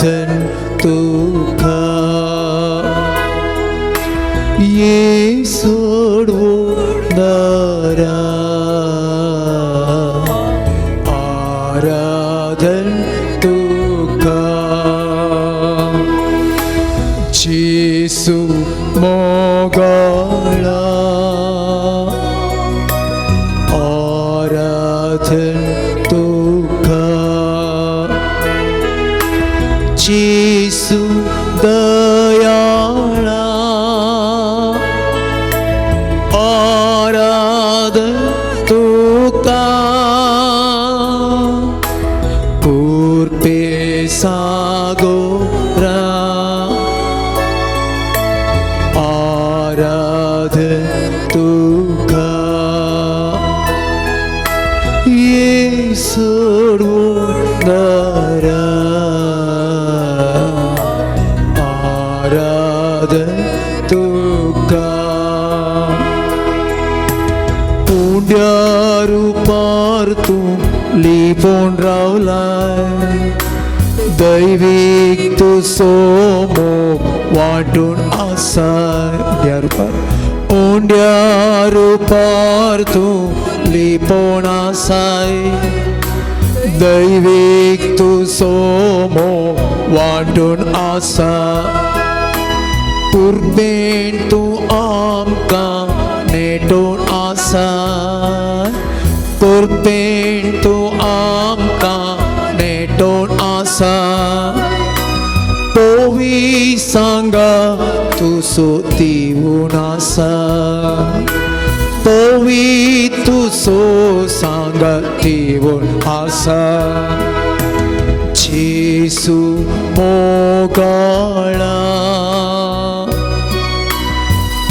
आराधन तुका ये सोडवो दारा आराधन तुका जेसू मोगाळा आराधन तुका जेसू दयाळा आराधन तुका कुर्पे सागोरा आराधन तुका ये सोडवो दारा आराधन तुका उंड्या रुपार तूं लिपोवन रावलाय दैवीक तूं सोमो वांटून आसाय उंड्या रुपार उंड्या रुपार तूं लिपोवन आसाय दैवीक तूं सोमो वांटून आसा पुर्बेन तूं आमकां नेटून आसा कुर्बेन तूं आमकां नेटून आसा पोवी सांगा तूं सो दिवन आसा पोवी तूं सो सांगा दिवन आसा जेसू मोगाळा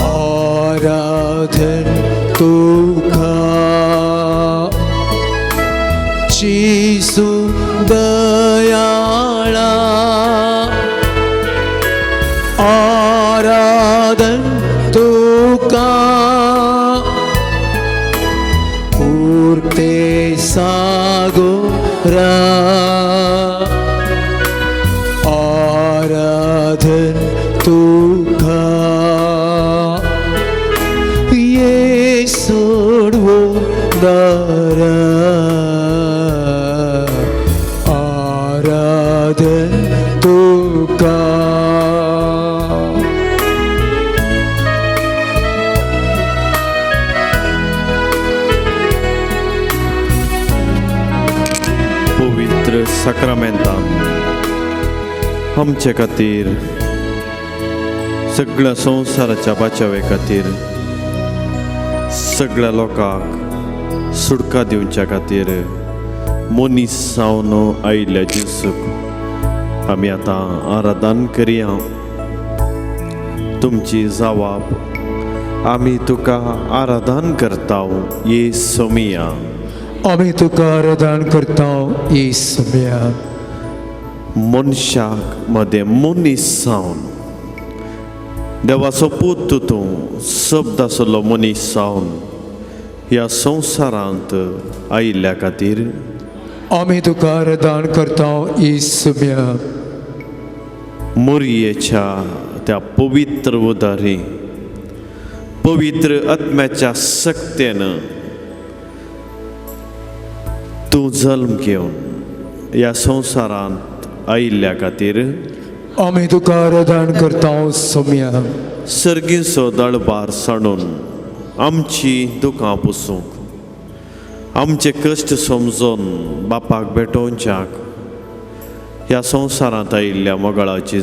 आराधन तुका जेसू दयाळा आराधन तुका पुरते सागोरा आराधन तुका ये सोडवो दारा आराधन तुका. पवित्र साक्रामेंतान आमचे खातीर सगळ्या संवसाराच्या बाचावे खातीर सगळ्या लोकांक सुटका दिवच्या खातीर मनीस जावन आयिल्ल्या जेसूक आमी आतां आराधन करया. तुमची जवाब आमी तुका आराधन करता ये सोमिया. आमी तुका आराधन करता येसुम्या. मनशाक मदें मनीस जावन देवाचो पूत तूं शब्द आसलो मनीस जावन ह्या संवसारांत आयिल्ल्या खातीर आमी तुका आराधन करता येसुम्या. मोरयेच्या त्या पवित्र उदारी पवित्र आत्म्याच्या सक्तेन तूं जल्म घेवन ह्या संवसारांत आयिल्ल्या खातीर आमी तुका आराधन करता सोम्या. सर्गीचो दळबार सांडून आमची दुकां पुसूंक आमचे कश्ट समजून बापाक भेटोवच्याक ह्या संवसारांत आयिल्ल्या मोगाळाची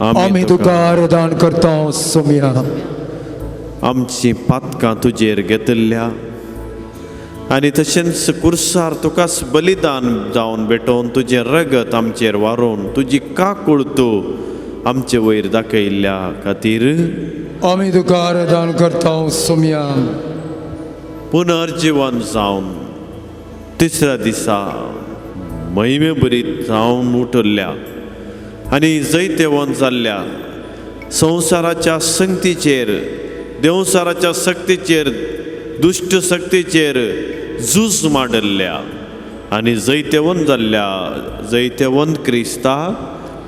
आमी तुका आराधन करता सोम्या. आमची पातकां तुजेर घेतिल्ल्या आनी तशेंच कुर्सार तुकाच बलिदान जावन भेटोवन तुजें रगत आमचेर वारोवन तुजी काकूळ तूं आमचे वयर दाखयल्ल्या खातीर आमी तुका आराधन करता सोम्या. पुनर्जिवन जावन तिसऱ्या दिसा महिमे भरीत जावन उठिल्ल्या आनी जैतेवंत जाल्ल्या संवसाराच्या संगतीचेर देवसाराच्या सक्तीचेर दुश्ट सक्तीचेर झूज मांडिल्ल्या आनी जैतेवंत जाल्ल्या जैतेवंत क्रिस्ता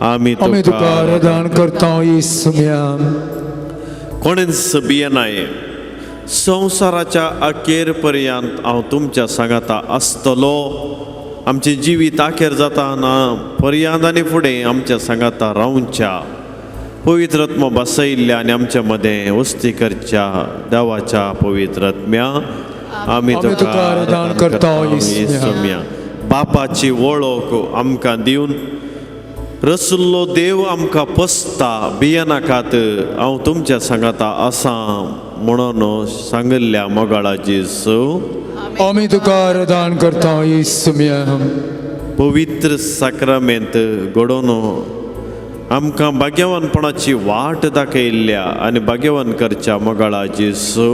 आमी आमी तुका आराधन करता येसुम्या. कोणेंच भियेनाय, संवसाराच्या अखेर पर्यंत हांव तुमच्या सांगाता आसतलो. आमचें जिवीत अखेर जाता ना पर्यंत आनी फुडें आमच्या सांगाता रावच्या पवित्र आत्मो बसयल्ल्या आनी आमच्या मदें वस्ती करच्या देवाच्या पवित्र आत्म्या आमी तुका आराधन करता येसुम्या. बापाची वळख आमकां दिवन रसुल्लो देव आमकां पसता, भियेनाकात, हांव तुमच्या सांगाता आसा म्हणून सांगिल्ल्या मोगाळा जेजू आमी तुका आराधन करता येसुम्या. पवित्र साक्रामेंत घडोवन आमकां भाग्यवानपणाची वाट दाखयल्ल्या आनी भाग्यवान करच्या मोगाळा जेजू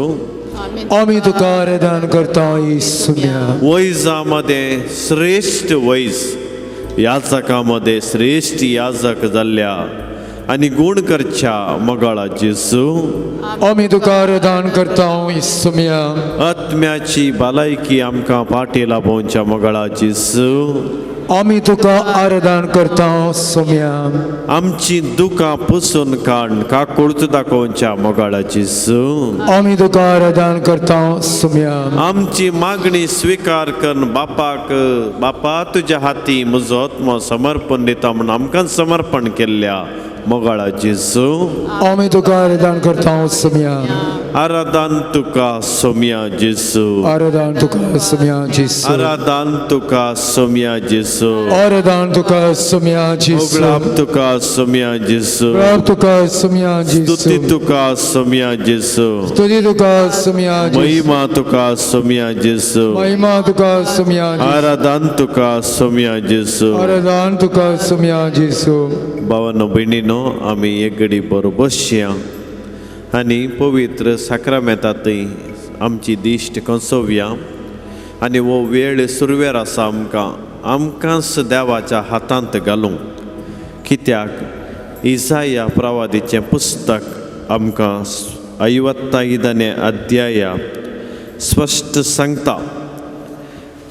आमी तुका आराधन करता येसुम्या. वैजा मदें श्रेश्ठ वैज, याजका मदें श्रेश्ठ याजक जाल्ल्या आनी गूण करच्या मोगाळा जेजू आमी तुका आराधन करता येसुम्या. आत्म्याची भलायकी आमकां फाटी लाभोवच्या मोगाळा जेजू आमी तुका आराधन करता सोम्या. आमची दुकां पुसून काड काकुळत दाखोवच्या मोगाळा जेजू आमी तुका आराधन करता सोम्या. आमची मागणी स्विकार करून बापाक बापा तुज्या हाती म्हजो आत्मो समर्पण दिता म्हूण आमकां समर्पण केल्ल्या मोगाळा जेजू आमी तुका आराधन करता सोम्या. आराधन तुका सोम्या जेजू. आराधन तुका सोम्या जेजू. आराधन तुका सोम्या जेजू. आराधन तुका सोम्या जेजू. उगडाप तुका सोम्या जेजू. प्रभ तुका सोम्या जेजू. स्तुती तुका सोम्या जेजू. स्तुती तुका सोम्या जेजू. महिमा तुका सोम्या जेजू. महिमा तुका सोम्या जेजू. आराधन तुका सोम्या जेजू. आराधन तुका सोम्या जेजू. भावानो भयणीनो, आमी एक घडी बरो बसया आनी पवित्र साक्रामेंतांतय आमची दिश्ट कंसोवया आनी हो वेळ सुरवेर आसा आमकां आमकांच देवाच्या हातांत घालूंक, कित्याक इजाया प्रवादीचें पुस्तक आमकां ऐवत्ताईदने अध्याया स्पश्ट सांगता.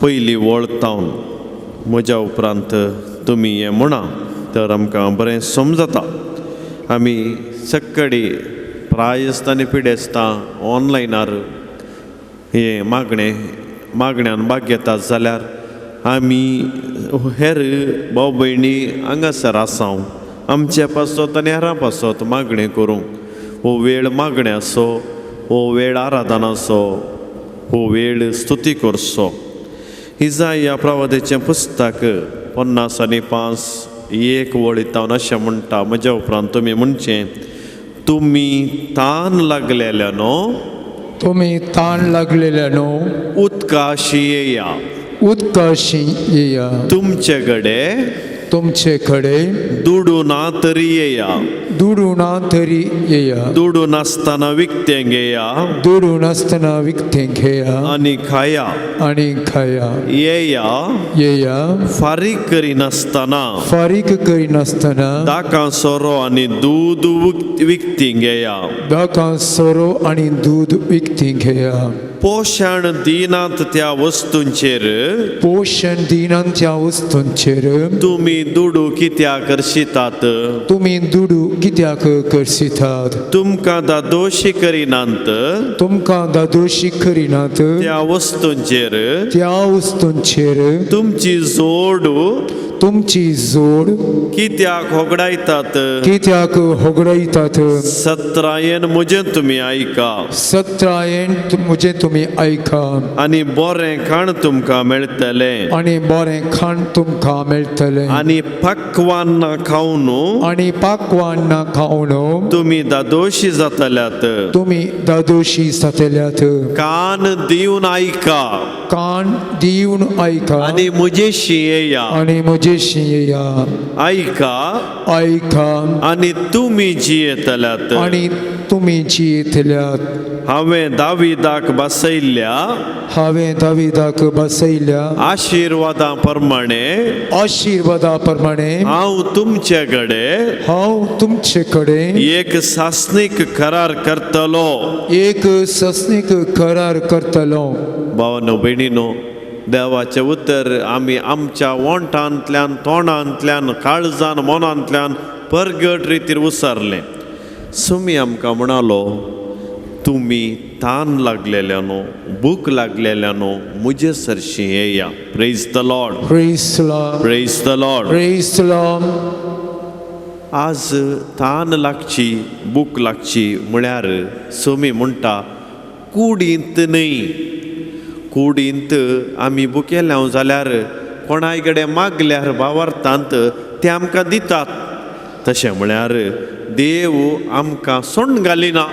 पयली वळ तावन म्हज्या उपरांत तुमी हें म्हणा तर आमकां बरें समजता. आमी सक्कडी प्रायस्त आनी पिडेस्तां ऑनलायनार हें मागणें मागण्यान भाग घेतात जाल्यार आमी हेर भाव भयणी हांगासर आसा आमचे पासत आनी हेरां पासत मागणें करूंक. हो वेळ मागण्याचो, हो वेळ आराधनाचो, हो वेळ स्तुती करचो. इजाया प्रवादेचें पुस्तक 55:1 वळीतावन अशें म्हणटा, म्हज्या उपरांत तुमी म्हणचें, तुमी तान लागलेल्या न्हू, तुमी ताण लागलेल्या न्हू, उदकाशी येया, उदकाशी येया, तुमचे कडेन तुमचे कडेन दुडू ना तरी येया, दुडू ना तरी येया, दुडू नासतना विकतें घेया, दुडू नासतना विकतें घेया आनी खाया, आनी खाया, येया येया फारीक करिनासतना, फारीक करिनासतना, दाकां सोरो आनी दूद विकतीं घेया, दाकां सोरो आनी दूद विकतीं घेया, पोशण दिनात त्या वस्तूंचेर, पोशण दिनात त्या वस्तूंचेर, तुमी दुडू कित्याक करशितात, तुमी दुडू कित्याक करशितात, तुमकां दादोशी करिनात, तुमकां दादोशी करिनात त्या वस्तूंचेर, त्या वस्तूंचेर, तुमची जोड, तुमची जोड कित्याक होगडायतात, कित्याक होगडायतात. सत्रायेन म्हजें तुमी आयका, सत्रायेन म्हजें तुमी आयका, आनी बरें खाण तुमकां मेळटलें, आनी बरें खाण तुमकां मेळटलें, आनी पकवान खावन, आनी पाकवान खावन तुमी दादोशी जातल्यात, तुमी दादोशी जातल्यात. कान दिवन आयका, कान दिवन आयका, आनी म्हजेशी येया, आनी म्हजेशी येया, आयका आयका आनी तुमी जियेतल्यात, आनी तुमी जियेतल्यात. हांवें दाविदाक बसयल्ल्या, हांवें दाविदाक बसयल्ल्या, आशिर्वादा प्रमाणे, आशिर्वादा प्रमाणे, हांव तुमचे कडेन, हांव तुमचे कडेन एक सासणीक करार करतलो, एक सासणीक करार करतलो. भावानो भयणीनो, देवाचें उतर आमी आमच्या ओंठांतल्यान, तोंडांतल्यान, काळजान, मनांतल्यान परगट रितीर उसारलें. सुमी आमकां म्हणालो, तुमी तान लागलेल्यानो, भूक लागलेल्यानो, म्हजे सरशीं येया. Praise the Lord. Praise the Lord. Praise the Lord. Praise the Lord. आज तान लागची, भूक लागची म्हळ्यार सोमी म्हणटा कुडींत न्हय. कुडींत आमी भुकेल्या जाल्यार कोणाय कडेन मागल्यार भावार्थांत ते आमकां दितात. तशें म्हळ्यार देव आमकां सोंड घालिना.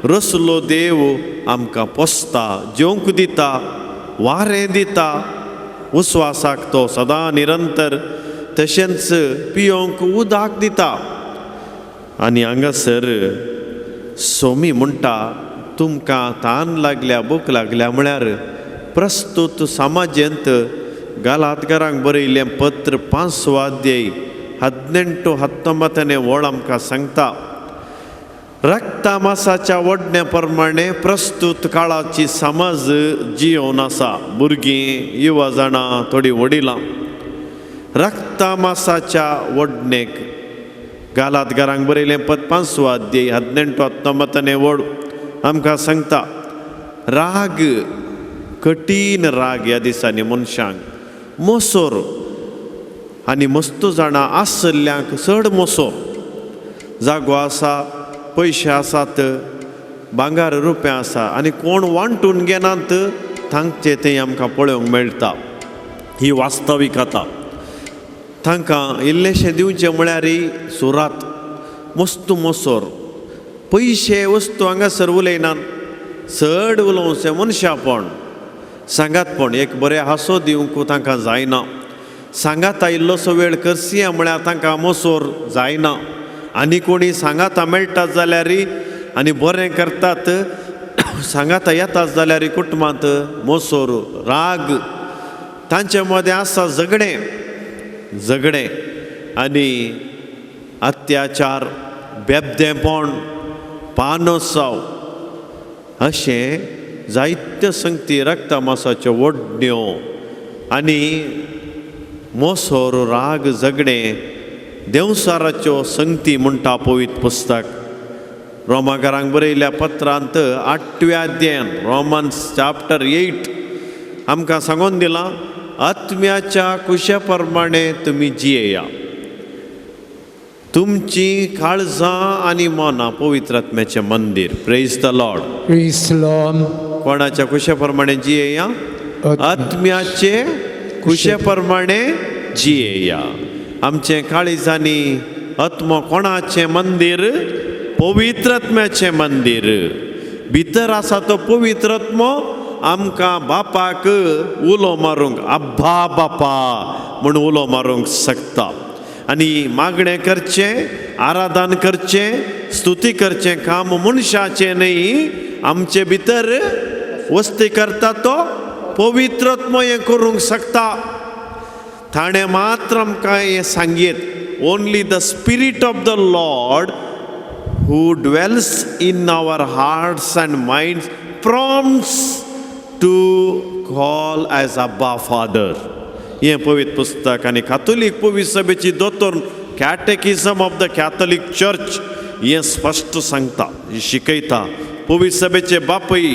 रसलो देव आमकां पोसता, जेवंक दिता, वारें दिता, उस्वासाक तो सदां निरंतर, तशेंच पियोंक उदक दिता. आनी हांगासर सोमी म्हणटा तुमकां तान लागल्या, भूक लागल्या म्हळ्यार प्रस्तूत समाजेंत गालातकारांक बरयल्लें पत्र 5 अध्याय 18 19 वळ आमकां सांगता, रक्ता मासाच्या वडण्या प्रमाणे प्रस्तूत काळाची समाज जियोन आसा. भुरगीं, युवा जाणां, थोडीं वडिलां रक्ता मासाच्या वडणेक गालातकारांक बरयलें पत्र 5 अध्याय 18 19 वळ आमकां सांगता, राग, कठीण राग ह्या दिसांनी मनशांक, मोसोर आनी मस्त जाणां आसल्ल्यांक चड मोसोर. जागो आसा, पयशे आसात, भांगर रुपया आसा आनी कोण वांटून घेनात, तांचे तें आमकां पळोवंक मेळटा. ही वास्तविकता. तांकां इल्लेशें दिवचें म्हळ्यार सुरात, मस्त मोसोर, पयशे वस्तू हांगासर उलयनात, चड उलोवचें मनशापण, सांगातपण, एक बरें हांसो दिवंक तांकां जायना. सांगाता इल्लोसो वेळ करसिया म्हळ्यार तांकां मोसोर जायना. आनी कोणी सांगाता मेळटात जाल्यार आनी बरें करतात, सांगाता येतात जाल्यार कुटुंबांत मोसोर, राग, तांचे मदें आसा झगडें, झगडें आनी अत्याचार, बेबदेंपण, पानोसाव, अशें जायत्यो संगती रक्ता मासाच्यो वडण्यो आनी मोसोर, राग, झगडें देंवसाराच्यो संगती म्हणटा पवित्र पुस्तक. रोमाकारांक बरयल्ल्या पत्रांत 8व्या अध्यायान, रोमन्स चॅप्टर 8 आमकां सांगून दिलां, आत्म्याच्या कुशा प्रमाणे तुमी जियेया, तुमची काळजां आनी मनां पवित्र आत्म्याचें मंदीर. Praise the Lord. Praise the Lord. कोणाच्या कुशा प्रमाणे जियेया? आत्म्याचे कुशे प्रमाणे जियेया. आमचें काळिजांनी आत्मो कोणाचें मंदीर? पवित्र आत्म्याचें मंदीर. भितर आसा तो पवित्र आत्मो आमकां बापाक उलो मारूंक, अब्बा बापा म्हूण उलो मारूंक शकता. आनी मागणें करचें, आराधन करचें, स्तुती करचें काम मनशाचें न्हय, आमचे भितर वस्ती करता तो पवित्र आत्मो हें करूंक शकता. ताणें मात्र आमकां हें सांगयेत, only the spirit of the Lord who dwells in our hearts and minds prompts to call as Abba Father. हें पवित्र पुस्तक आनी कातोलीक पवित्र सभेची दोतोर catechism of the Catholic church हें स्पश्ट सांगता, शिकयता. पवित्र सभेचे बापूय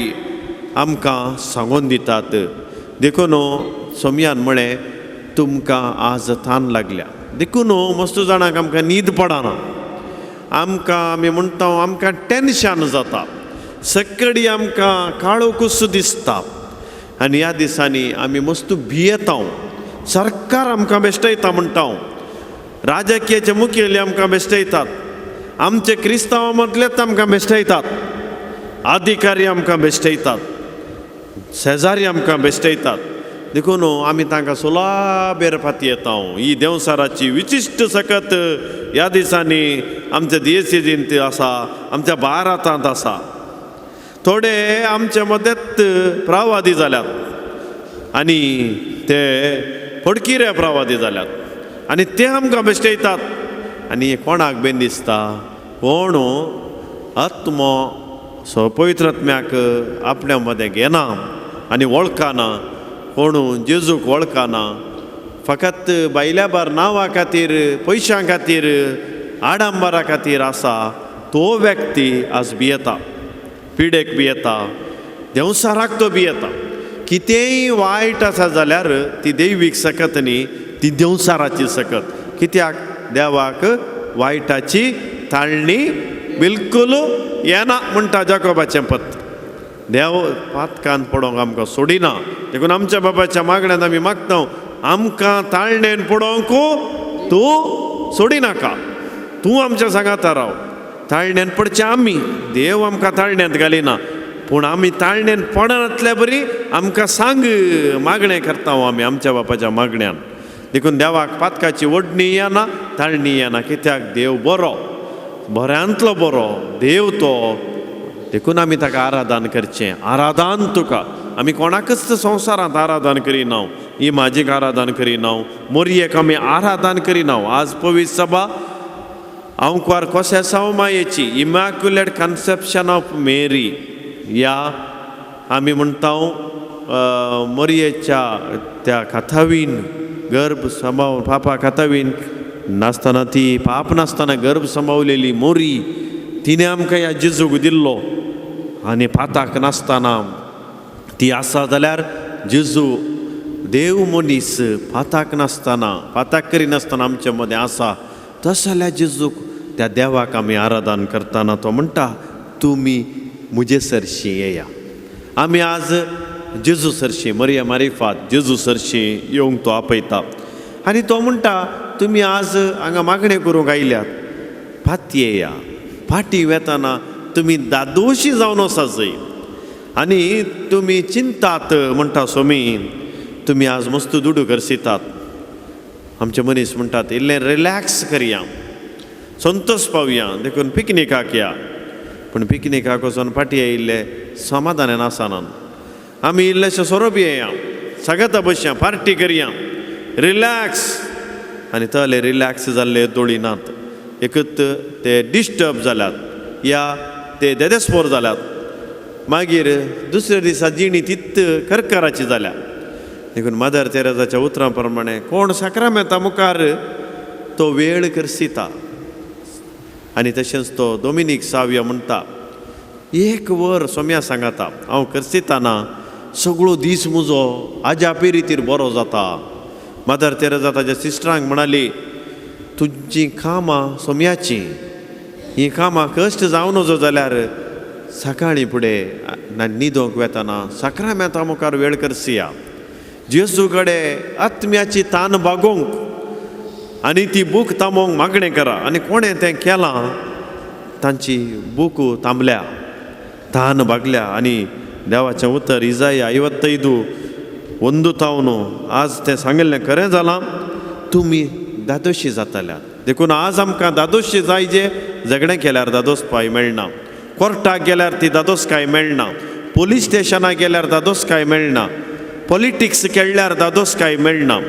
आमकां सांगून दितात. देखून सोमयान म्हळें, तुमकां आज तान लागल्या. देखून मस्त जाणांक आमकां न्हीद पडना, आमकां आमी म्हणटा आमकां टेन्शन जाता, सकाळी आमकां काळोखूस दिसता. आनी ह्या दिसांनी आमी मस्त भियेता. सरकार आमकां बेश्टयता म्हणटा, राजकीयाचे मुखेली आमकां बेश्टयतात, आमचे क्रिस्तांवा मदलेच आमकां बेश्टयतात, अधिकारी आमकां बेश्टयतात, शेजारी आमकां बेश्टयतात. देखून आमी तांकां सोलाबेर फाती येता. ही देंवसाराची विशिश्ट सकत ह्या दिसांनी आमच्या दियेसेजींत आसा, आमच्या भारतांत आसा. थोडे आमचे मदेंत प्रावादी जाल्यात आनी ते फडकिरे प्रावादी जाल्यात आनी ते आमकां बेश्टयतात. आनी कोणाक बेन दिसता, कोण आत्मो पवित्र आत्म्याक आपल्या मदें घेना आनी वळखना, कोणू जेजूक वळखना, फकत बायल्या बार नांवा खातीर, पयशां खातीर, आडंबरा खातीर आसा, तो व्यक्ती आज भियेता, पिडेक भियेता, देंवसाराक तो भियेता. कितेंय वायट आसा जाल्यार ती दैवीक सकत न्ही, ती देंवसाराची सकत. कित्याक देवाक वायटाची ताळणी बिलकुल येना म्हणटा जाकोबाचें पत्र. देव पातकान पडोवंक आमकां सोडिना. देखून आमच्या बाबाच्या मागण्यान आमी मागता, आमकां ताळणेन पडोवंक तूं सोडिनाका, तूं आमच्या सांगाता राव. ताळण्यान पडचें आमी, देव आमकां ताळण्यांत घालिना, पूण आमी ताळण्यान पडनातल्या बरी आमकां सांग मागणें करता आमी आमच्या बापाच्या मागण्यान. देखून देवाक पातकाची ओडणी येना, ताळणी येना. कित्याक देव बरो, बऱ्यांतलो बरो देव तो. देखून आमी ताका आराधन करचें. आराधन तुका आमी कोणाकच संवसारांत आराधन करिना, ही म्हाजीक आराधन करिना, मोरयेक आमी आराधन करिना. आज पवित्र सभा आंकवार कोसेसांव मायेची, इमॅक्युलेट कन्सेप्शन ऑफ मेरी, ह्या आमी म्हणटा मोरयेच्या त्या कथावीन गर्भ सांबाव, पापा कथावीन नासतना, ती पाप नासतना गर्भ सांबावलेली मोरी, तिणें आमकां ह्या जेजूक दिल्लो. आनी पाताक नासतना ती आसा जाल्यार जेजू देव मनीस पाताक नासतना, पाताक करिनासतना आमचे मदें आसा. तस जाल्यार जेजूक त्या देवाक आमी आराधन करतना तो म्हणटा, तुमी म्हजे सरशीं येया. आमी आज जेजू सरशीं, मरिया मारिफात जेजू सरशीं येवंक तो आपयता. आनी तो म्हणटा, तुमी आज हांगा मागणें करूंक आयल्यात, फाती येया, फाटीं वेतना तुमी दादोशी जावन वचा जय आनी तुमी चिंतात म्हणटा सोमी, तुमी आज मस्त दुडू खर्चितात. आमचे मनीस म्हणटात इल्लें रिलॅक्स करया, संतोष पावया, देखून पिकनिकाक या. पूण पिकनिकाक वचून फाटीं आयिल्ले समाधानान आसना. आमी इल्लेशे सोरो पियेया, सगळ्या बसया, पार्टी करया, रिलॅक्स. आनी तले रिलॅक्स जाल्ले दोळी नात, एकूच ते डिस्टर्ब जाल्यात या ते देदेस्पोर जाल्यात. मागीर दुसऱ्या दिसा जिणी तित करकराची जाल्या. देखून मदर तेरेजाच्या उतरां प्रमाणे कोण साक्रामेंता मुखार तो वेळ करसिता. आनी तशेंच तो दोमिनीक सावयो म्हणटा, एक वर सोम्या सांगाता हांव करसिताना सगळो दीस म्हजो आज्या पिरितीर बरो जाता. मदर तेरेजा ताज्या सिस्टरांक म्हणाली, तुजी कामां सोम्याचीं, हीं कामां कश्ट जावं नजो जाल्यार सकाळीं फुडें ना न्हिदोंक वेतना साक्रामेंता मुखार वेळ करसिया, जेजू कडेन आत्म्याची तान भागोवंक आनी ती बूक तांबोवंक मागणें करा. आनी कोणें तें केलां तांची बूक थांबल्या, तान भागल्या. आनी देवाचें उतर इजाया 55:1 तावन आज तें सांगिल्लें खरें जालां, तुमी दादोशी जाताल्यात. देखून आज आमकां दादोशी जाय. जे झगडें केल्यार दादोसपाय मेळना, कोर्टाक गेल्यार ती दादोसकाय मेळना, पोलीस स्टेशनाक गेल्यार दादोसकाय मेळना, पॉलिटिक्स खेळ्ळ्यार दादोसकाय मेळना,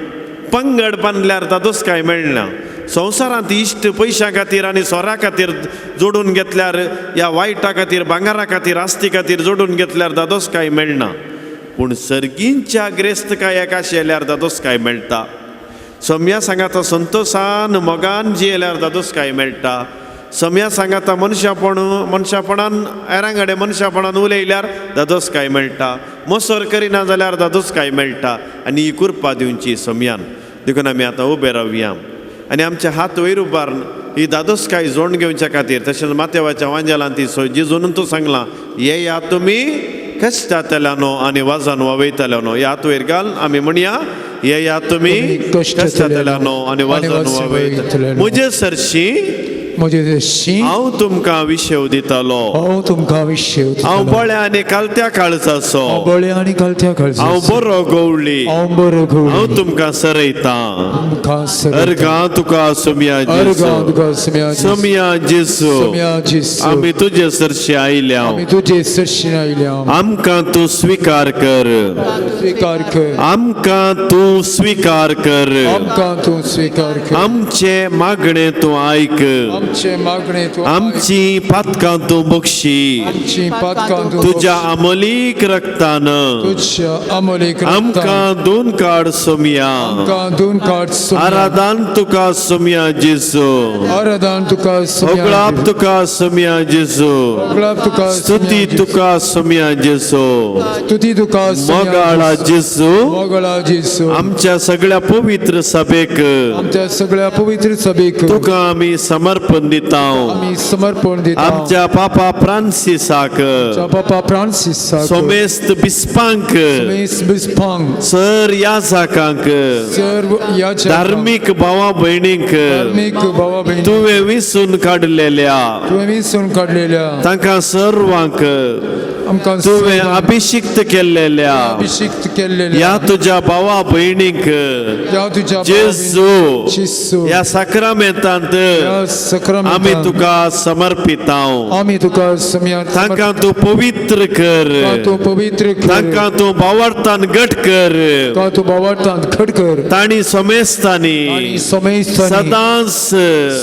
पंगड बांदल्यार दादोसकाय मेळना, संवसारांत इश्ट पयशां खातीर आनी सोऱ्या खातीर जोडून घेतल्यार या वायटा खातीर, भांगरा खातीर, आस्ती खातीर जोडून घेतल्यार दादोसकाय मेळना. पूण सर्गींच्या ग्रेस्तकायेक आशिल्ल्यार दादोसकाय मेळटा. सम्या सांगाता संतोशान मोगान जियेल्यार दादोसकाय मेळटा. सम्या सांगाता मनशापण मनशापणान हेरां कडेन मनशापणान उलयल्यार दादोसकाय मेळटा. मोसर करिना जाल्यार दादोसकाय मेळटा. आनी ही कृपा दिवची सम्यान. देखून आमी आतां उबे रावया आनी आमचे हात वयर उबारून ही दादोसकाय जोड घेवच्या खातीर, तशेंच माथेवाच्या वांजेलान ती जेजून तूं सांगलां, येया तुमी कश्टांतल्यानो आनी वाजान वावयतल्यानो. ह्या हात वयर घाल आमी म्हणया, येया तुमी कश्टांतल्यानो आनी वाजान वावयतल्यानो, म्हजे सरशी म्हजे देशी हांव तुमकां विशेव दितलो. हांव तुमकां विशेव हांव बळ्या आनी कालत्या काळजाचो, हांव बळे आनी कालत्या काळजाचो, हांव बरो गवळी, हांव बरो हांव गवळी, तुमकां सरयतां. तुमकां सरयतां. अर्गां तुका सोम्या अर्गां जेजू, तुका सोम्या जेजू, सोम्या जेजू, सोम्या जेजू, आमी तुजे सरशी आयल्या, आमी तुजे सरशी आयल्या, आमकां तूं स्विकार कर, स्विकार कर, आमकां तूं स्विकार कर, आमकां तूं स्विकार कर, आमचे मागणें तूं आयक, आमचे मागणे तूं आयक. आमची पातकां तूं बक्षी आमची पातकां तूं तुज्या अमोलीक रक्तान तुज्या अमोलीक रक्तान आमकां दोन काड सोमया. आमकां दोन काड सोमया. आराधान तुका सोमया जेजू. आराधन तुका सोमया. होगळाप तुका सोमया जेजू. होगळाप तुका स्तुती तुका सोमया जेजू. स्तुती तुका सोमया. मोगाळा जेजू. मोगळा जेजू. आमच्या सगळ्या पवित्र सभेक आमच्या सगळ्या पवित्र सभेक तुका आमी समर्पण दिता. आमी समर्पण दिता. आमच्या पापा फ्रांसिसाक, आमच्या पापा फ्रांसिसाक, सोमेस्त बिस्पांक, सोमेस्त बिस्पांक, सर याजाकांक, सर्व याचकांक, धार्मीक भावा भयणींक, धार्मीक भावा भयणी, तुवें विसून काडलेल्या तुवें विसून काडलेल्या तांकां सर्वांक, आमकां तुवें सर्वांक अभिषिक्त केल्लेल्या अभिषिक्त केल्लेल्या ह्या तुज्या भावा भयणींक ह्या तुज्या जेजू जेजू ह्या साक्रामेंतांत ह्या साक्रामेंतांत आमी तुका समर्पिता. आमी तुका समया तांकां तूं पवित्र कर. तूं पवित्र कर. तांकां तूं भावार्थान घट कर. तांकां तूं भावार्थान घट कर. तांणी समेस्तांनी आनी समेस्तांनी सदांच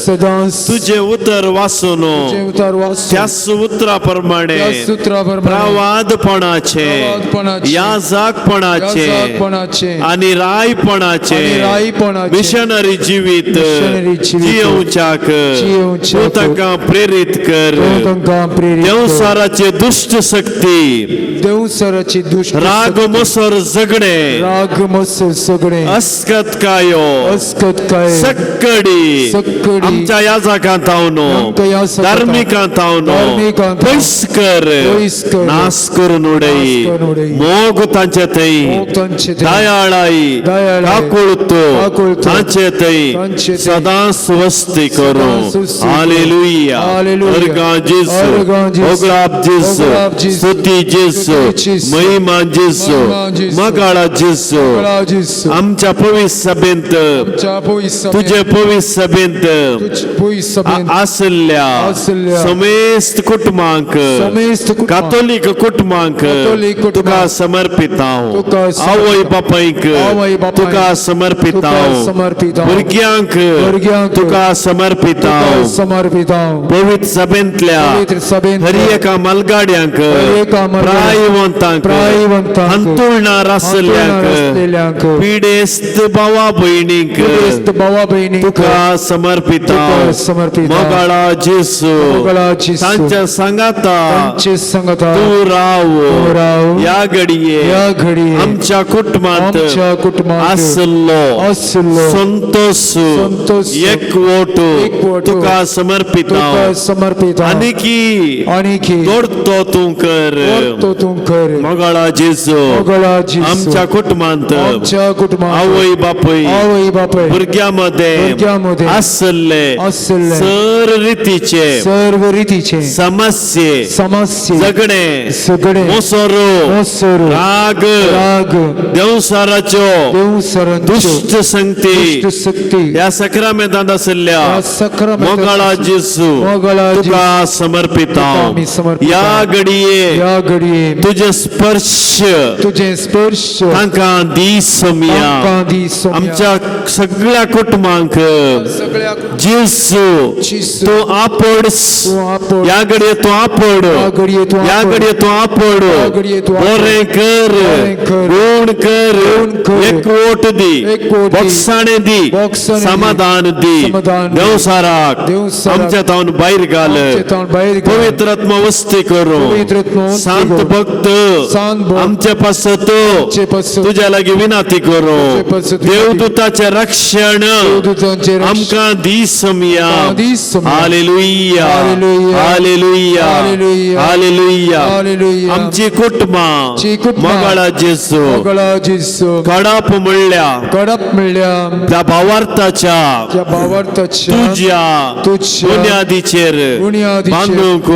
सदांच तुजें उतर वाचून तुजें उतर वाचून त्याच उतरा प्रमाणे त्याच उतरा प्रमाणे प्रवादपणाचे, प्रवादपणाचे, याजकपणाचे याजकपणाचे, आनी रायपणाचे, आनी रायपणाचे, मिशनरी जिवीत मिशनरी जिवीत जियोवच्याक जियोवच्याक तूं तांकां प्रेरीत कर. तूं तांकां प्रेरीत कर. देवसाराचे दुश्ट शक्ती, देवसराची दुश्ट राग मसर झगडे, राग मसर सगळे, अस्कतकायो, अस्कतकाय, सक्कडी सक्कडी, आमच्या याजकां तावन, आमच्या याजकां धार्मिकां तावन धार्मिकां तावन पयस कर, पयस कर, नाश करून उडय. नाश करून उडय. मोग तांचे थंय, मोग तांचे थंय, दयाळाय, दयाळाय, काकुळतो काकुळतो, तांचे थंय तांचे थंय सदां स्वस्ती करूं. सदां स्वस्ती करूं. हालेलुया. हालेलुया. अर्गां जेजू, अर्गां जेजू, होगळाप जेजू, होगळाप जेजू, स्तुती जेजू, स्तुती जेजू, महिमा जेजू, महिमा जेजू, मगाळा जेजू. मगळा जेजू. आमच्या पवित्र सभेंत, आमच्या पवित्र सभेंत, तुजे पवित्र सभेंत तुजे पवित्र सभेंत आसल्या आसल्या समेस्त कुटुंबांक, समेस्त कुटुंबांक, कातोलीक कुटुंबांक कातोलीक कुटुंबांक, तुका समर्पिता. तुका समर्पितां. आवय बापायक आवय बापायक तुका समर्पिता. तुका समर्पितां. भुरग्यांक भुरग्यांक तुका समर्पिता. तुका समर्पितां. पवित्र सभेंतल्या पवित्र सभेंतल्या हर एका मालगाड्यांक, हर एका मालगाड्यांक, प्रायवंतांक, प्रायवंतांक, अंतुळणार आसल्यांक, आसलेल्यांक, पिडेस्त भावा भयणींक पिडेस्त भावा भयणींक तुका समर्पिता. तुका समर्पितां. मोगाळा जेसू, मोगाळा जेसू, तांच्या सांगाता तांचे सांगाता तूं राव. तूं राव. ह्या घडये ह्या घडये आमच्या कुटुंबांत आमच्या कुटुंबांत आसलो आसलो संतोष, संतोष, एकवट एकवट तुका समर्पिता. तुका समर्पितां. आनीकी आनीकी दोडतो तूं कर. तो तूं कर. मोगाळा जेजू, मोगाळा जेजू, आमच्या कुटुंबांत आमच्या कुटुंबांत आवय बापूय आवय बापूय भुरग्यां मदें भुरग्यां मदें आसले आसले सर रितीचे सर्व रितीचे समस्ये, समस्ये, झगडे, सगळे मोसरो, मोसरो, राग, राग, देवसाराच्यो देवसरांच्यो दुश्ट संगती दुश्ट शक्ती ह्या सक्रामेंतांत आशिल्ल्या ह्या सक्रामेंतांत मोगाळा जेजू मोगाळा जेजू, तुका समर्पिता. तुका आमी समर्पितां. ह्या घडये ह्या घडये तुजे स्पर्श तुजे स्पर्श तांकां दी सोमया. तांकां दी सोमया. आमच्या सगळ्या कुटुंबांक सगळ्या जेजू जेजू, तूं आपड. तूं आपड. ह्या घडये तूं आपड. ह्या घडये तूं ह्या आपड. घडये तूं आपड. ह्या घडये तूं आपड. बरें कर, बरें कर, गुण कर, गुण कर, एकवट दी, एकवट दी, बोगसाणें दी, बोगसाणें दी, समाधान दी, समाधान दी, देवसाराक देवसाराक, आमच्या तावन भायर घाल. आमच्या तावन भायर घाल. पवित्र आत्मा वस्ती करूं. पवित्र आत्मा वस्ती सांत करूं. भक्त सांत भक्त, आमचे पासत आमचे पासत, तुज्या लागीं विनंती करूं. तुजे पासत विनंती. देवदूताचें रक्षण देवदूतांचें रक्षण आमकां दी सोमया. आमकां दी सोमया. Hallelujah, hallelujah, hallelujah, hallelujah, hallelujah. Hallelujah. आमची कुटुंबां आमची कुटुंबां, मोगाळा जेजू, मोगाळा जेजू, कडप म्हणल्या कडप म्हणल्या त्या भावार्थाच्या त्या भावार्थाच्या तुज्या तुज्या बुन्यादीचेर बुन्यादीचेर बांदूंक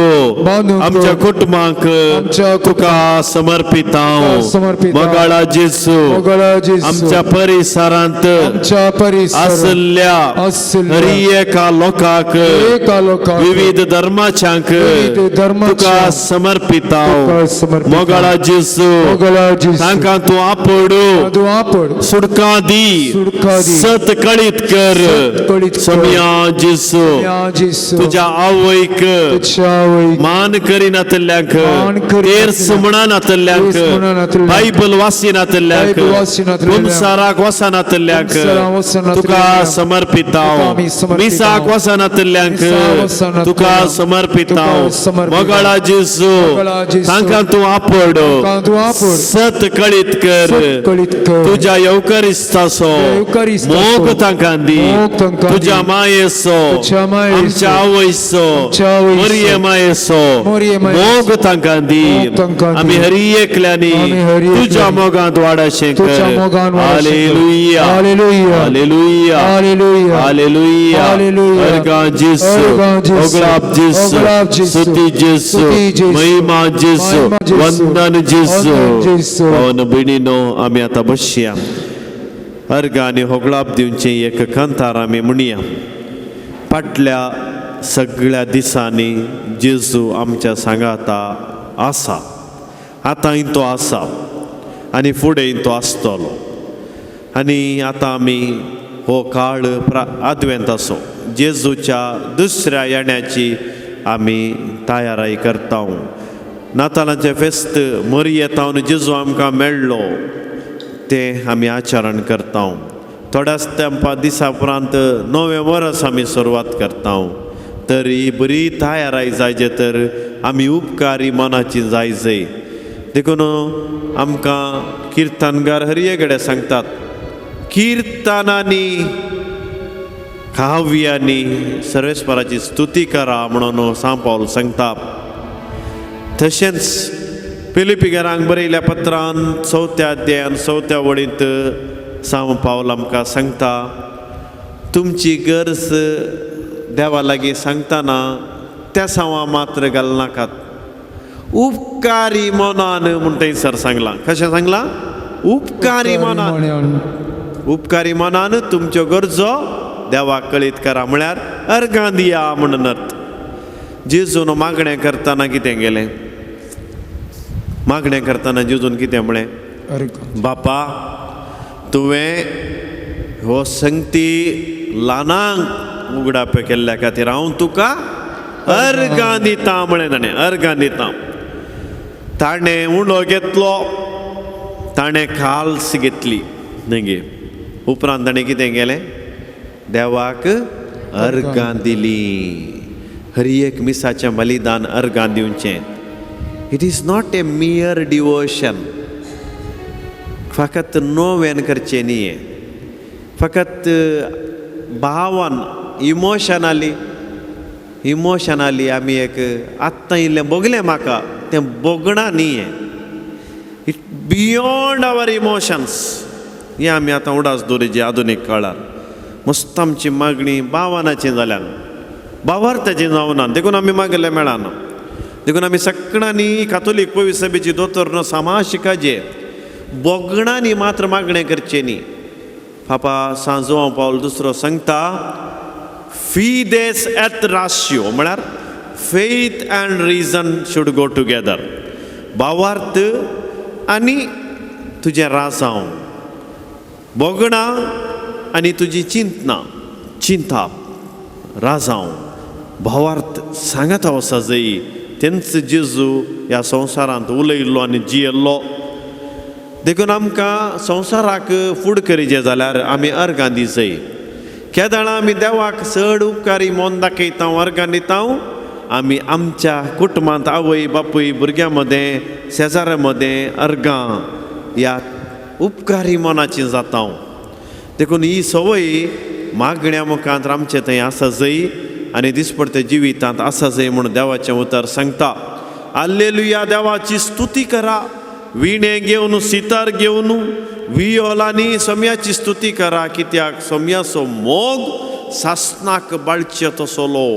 बांदूंक आमच्या कुटुंबांक आमच्या तुका समर्पिता. समर्पितां. मोगाळा जेजू, मोगाळा जेजू, आमच्या परिसरांत आमच्या परिसरांत आसल्या आसल्या हर एका लोकांक, एका लोकांक, विविध धर्माच्यांक विविध धर्माच्यांक तुका समर्पिता. तुका समर्पितां. मोगाळा जेजू, मोगाळा जेजू, तांकां तूं आपड, तूं आपड, सुटका दी, सुटका दी, सत कळीत कर. सत कळीत कर. सोमया जेजू. जेजू, जेजू, तुज्या आवयक तुज्या आवयक, मान करिनातल्ल्यांक, मान करिनातल्ल्यांक, तेर्स म्हणनातल्ल्यांक, तेर्स म्हणनातल्ल्यांक, बायबल वाचिनातल्ल्यांक, बायबल वाचिनातल्ल्यांक, कुमसाराक वचनातल्ल्यांक, कुमसाराक वचनातल्ल्यांक, तुका समर्पितांव, तुका आमी समर्पितांव, मिसाक वचनातल्ल्यांक, मिसाक वचनातल्ल्यांक, तुका समर्पितांव, तुका समर्पितांव, मोगाळा जेजू, मोगाळा जेजू, तांकां तूं आपड, तांकां तूं आपड, सत कळीत कर, सत कळीत कर, तुज्या येवकारिस्ताचो येवकारिस्ताचो, मोग तांकां दी, मोग तांकां दी, तुज्या मायेचो, तुज्या मायेचो, आमच्या आवयचो, आमच्या आवयचो, मोरये मायेचो मोरये मायेचो, मोग तांकां दी, मोग तांकां दी, आमी हरी एकल्यांनी आमी हर एकल्यांनी, तुज्या मोगांत वाडाशें कर. तुज्या मोगान वाडाशें कर. Hallelujah, hallelujah, hallelujah, hallelujah, hallelujah, hallelujah, अर्गां जेसू, अर्गां जेसू, ओगळाप जेसू, ओगळाप जेसू, स्तुती जेसू, स्तुती जेसू, महिमा जेसू, महिमा जेसू, वंदन जेसू. वंदन जेसू. भावन भयणीनो, आमी आतां बसया. अर्गां आनी होगळाप दिवचें एक कांतार आमी म्हणया. फाटल्या सगळ्या दिसांनी जेजू आमच्या सांगाता आसा, आतांय तो आसा आनी फुडें तो आसतलो. आनी आतां आमी हो काळ आदवेंत आसो जेजूच्या दुसऱ्या येण्याची आमी तयाराय करता. नातालांचें फेस्त मोरयेतावन जेजू आमकां मेळ्ळो तें आमी आचरण करता. थोड्याच तेंपा दिसा उपरांत नवें वर्स आमी सुरवात करता. तर ही बरी तयाराय जायचे तर आमी उपकारी मनाची जाय जाय. देखून आमकां किर्तनगार हरये कडेन सांगतात, किर्तनांनी काव्यांनी सर्वेस्पराची स्तुती करा म्हणून सांव पावल सांगता. तशेंच फिलिपीकरांक बरयल्या पत्रान चवथ्या अध्यायान चवथ्या वळींत सांव पावल आमकां सांगता, तुमची गरज देवा लागीं सांगतना त्या सांवा मात्र घालनाकात, उपकारी मनान म्हूण थंयसर सांगलां. कशें सांगलां? उपकारी मनान, उपकारी मनान तुमच्यो गरजो देवाक कळीत करा, म्हळ्यार अर्गां दिया म्हणून अर्थ. जेजून मागणें करतना कितें गेलें? मागणें करतना जेजून कितें म्हळें? बापा, तुवें हो संगती ल्हानांक उगडाप केल्ल्या खातीर हांव तुका अर्गां दिता म्हळें ताणें. अर्गां दिता. ताणें उणो घेतलो, ताणें काल्स घेतली न्हय गे. उपरांत ताणें कितें केलें? देवाक अर्गां दिली. हर एक मिसाचें बलिदान अर्गां दिवचें. It is not a mere devotion. फकत नोवेन करचें न्ही, फकत भावान इमोशनली, इमोशनली आमी एक आत्तां इल्लें भोगलें म्हाका तें भोगणा न्ही, it beyond our emotions. हें आमी आतां उडास दवरिजे. आधुनीक काळार मस्त आमची मागणी भावनाची जाल्यान, भावार्थाची जावना, देखून आमी मागलें मेळना. देखून आमी सगळ्यांनी कातोलीक पवित्र सभेची दोतोर समाज शिकाजे, भोगणांनी मात्र मागणें करचें न्ही. पापा सांव जुवांव पावल दुसरो सांगता, फिदेस एत राशियो, म्हळ्यार faith and reason should go together. भावार्थ आनी तुजें राजांव, भोगणां आनी तुजी चिंतना, चिंताप, राजांव, भावार्थ सांगाता वसा जय. तेंच जेजू ह्या संवसारांत उलयल्लो आनी जियेल्लो. देखून आमकां संवसाराक फूड करिजे जाल्यार आमी अर्गां दिजय. केदाळा आमी देवाक चड उपकारी मन दाखयता, अर्गां दिता, आमी आमच्या कुटुंबांत आवय बापूय भुरग्यां मदें शेजाऱ्यां मदें अर्गां ह्या उपकारी मनाची जाता. देखून ही संवय मागण्या मुखांत आमचे थंय आसा जय आनी दिसपडते जिवितांत आसा जय म्हूण देवाचें उतर सांगता. आल्लेलुया, देवाची स्तुती करा. विणे घेवन, सितार घेवन, वियोलांनी सोम्याची स्तुती करा. कित्याक सोम्याचो मोग सासनाक बाळचे तसलो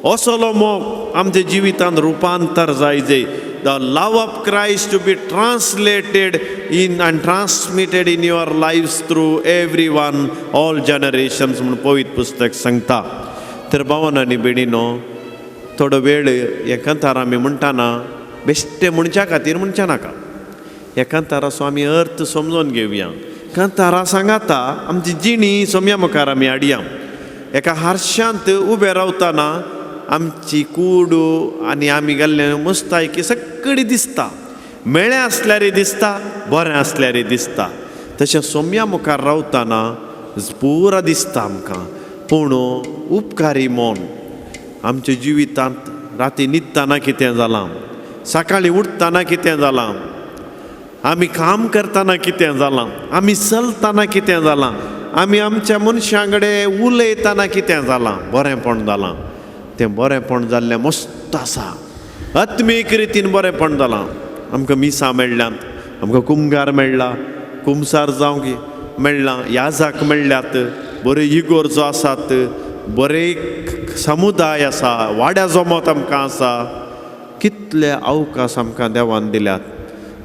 असलो मोग आमच्या जिवितांत रुपांतर जाय जय. The love of Christ to be translated in and transmitted in your lives through every one all generations म्हूण पवित्र पुस्तक सांगता. तर भावन आनी भयणीनो, थोडो वेळ हे कांतार आमी म्हणटाना बेश्टे म्हणच्या खातीर म्हणच्या नाका. ह्या कांताराचो आमी अर्थ समजून घेवया. कांतारा सांगाता आमची जिणी सोम्या मुखार आमी हाडया. एका हारशांत उबें रावतना आमची कूड आनी आमी घाल्ले मुस्तायकी सगळी दिसता, मेळें आसल्यारय दिसता, बरें आसल्यारय दिसता. तशें सोम्या मुखार रावतना पुरा दिसता आमकां. पूण उपकारी मन आमच्या जिवितांत राती न्हिदतना कितें जालां, सकाळीं उठतना कितें जालां, आमी काम करतना कितें जालां, आमी चलतना कितें जालां, आमी आमच्या मनशां कडेन उलयतना कितें जालां, बरेंपण जालां. तें बरेंपण जाल्लें मस्त आसा, आत्मीक रितीन बरेंपण जालां. आमकां मिसां मेळ्ळ्यांत, आमकां कुमगार मेळ्ळा, कुमसार जावंक मेळ्ळां, याजाक मेळ्ळ्यात, बरे इगोर्जो आसात, बरे समुदाय आसा, वाड्या जमत आमकां आसा. कितले अवकाश आमकां देवान दिल्यात.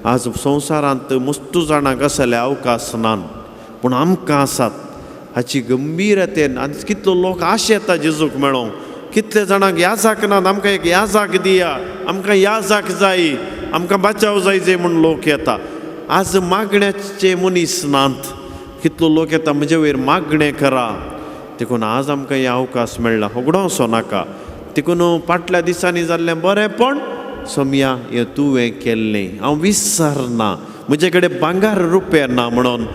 आज संवसारांत मस्तू जाणांक असले अवकाश नात, पूण आमकां आसात. हाची गंभीरतेन आनी कितलो लोक आशेता जेजूक मेळोंक. कितले जाणांक याजाक नात, आमकां एक याजाक दिया, आमकां याजाक जाय, आमकां बाचाव जाय जे म्हूण लोक येता. आज मागण्याचे मनीस नात, कितलो लोक येता म्हजे वयर मागणें करा. देखून आज आमकां हे अवकाश मेळ्ळा, होगडोसो नाका. देखून फाटल्या दिसांनी जाल्लें बरेंपण सोमया हें तुवें केल्लें हांव विसरना, म्हजे कडेन भांगर रुपया ना म्हणून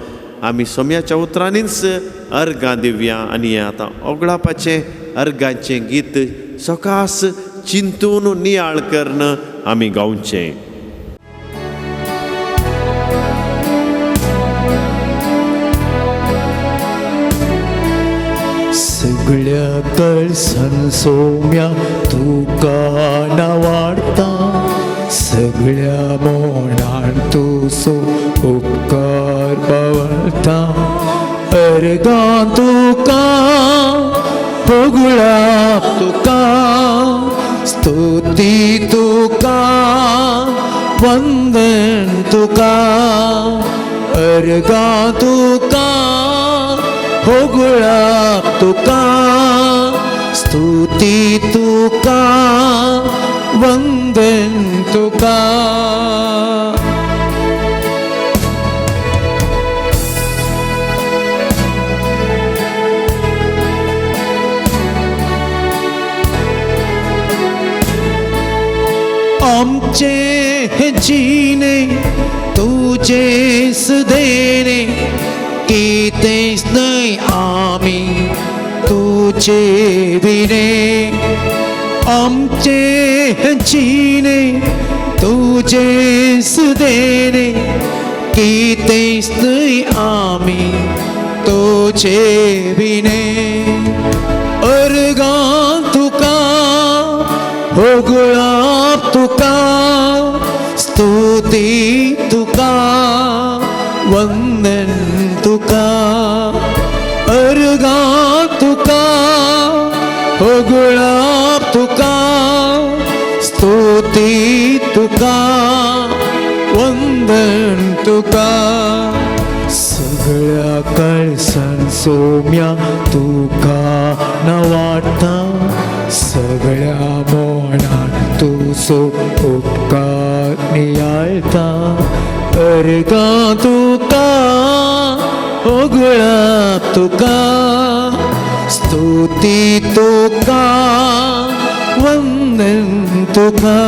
आमी सोम्याच्या उतरांनीच अर्गां दिवया. आनी हें आतां ओगळापाचें अर्गांचें गीत सकास चिंतून नियाळ करून आमी गावचें. सगळ्या कळसान सोम्या तुका नावाडता, सगळ्या मोणान तुजो उपकार पावता. अर्गां तुका होगळा तुका, स्तुती तुका, वंदन तुका. अर्गां तुका होगळा तुका, स्तुती तुका, वंदन तुका. आमचे जिणे तुजेच देणे, कितेंच न्हय आमी तुजे विणे. आमचे जिणे तुजेच देणे, कितेंच न्हय आमी तुजे विणे. अर्गां तुका होगळा तुका, स्तुती तुका, वंदन तुका. अर्गां तुका होगळा तुका, स्तुती तुका, वंदन तुका. सगळ्या कळसान सोम्या तुका नवाडता, सगळ्या मोणान तुजो उपकार नियाळता. अर्गां तुका होगळा तुका, स्तुती तुका, वंदन तुका.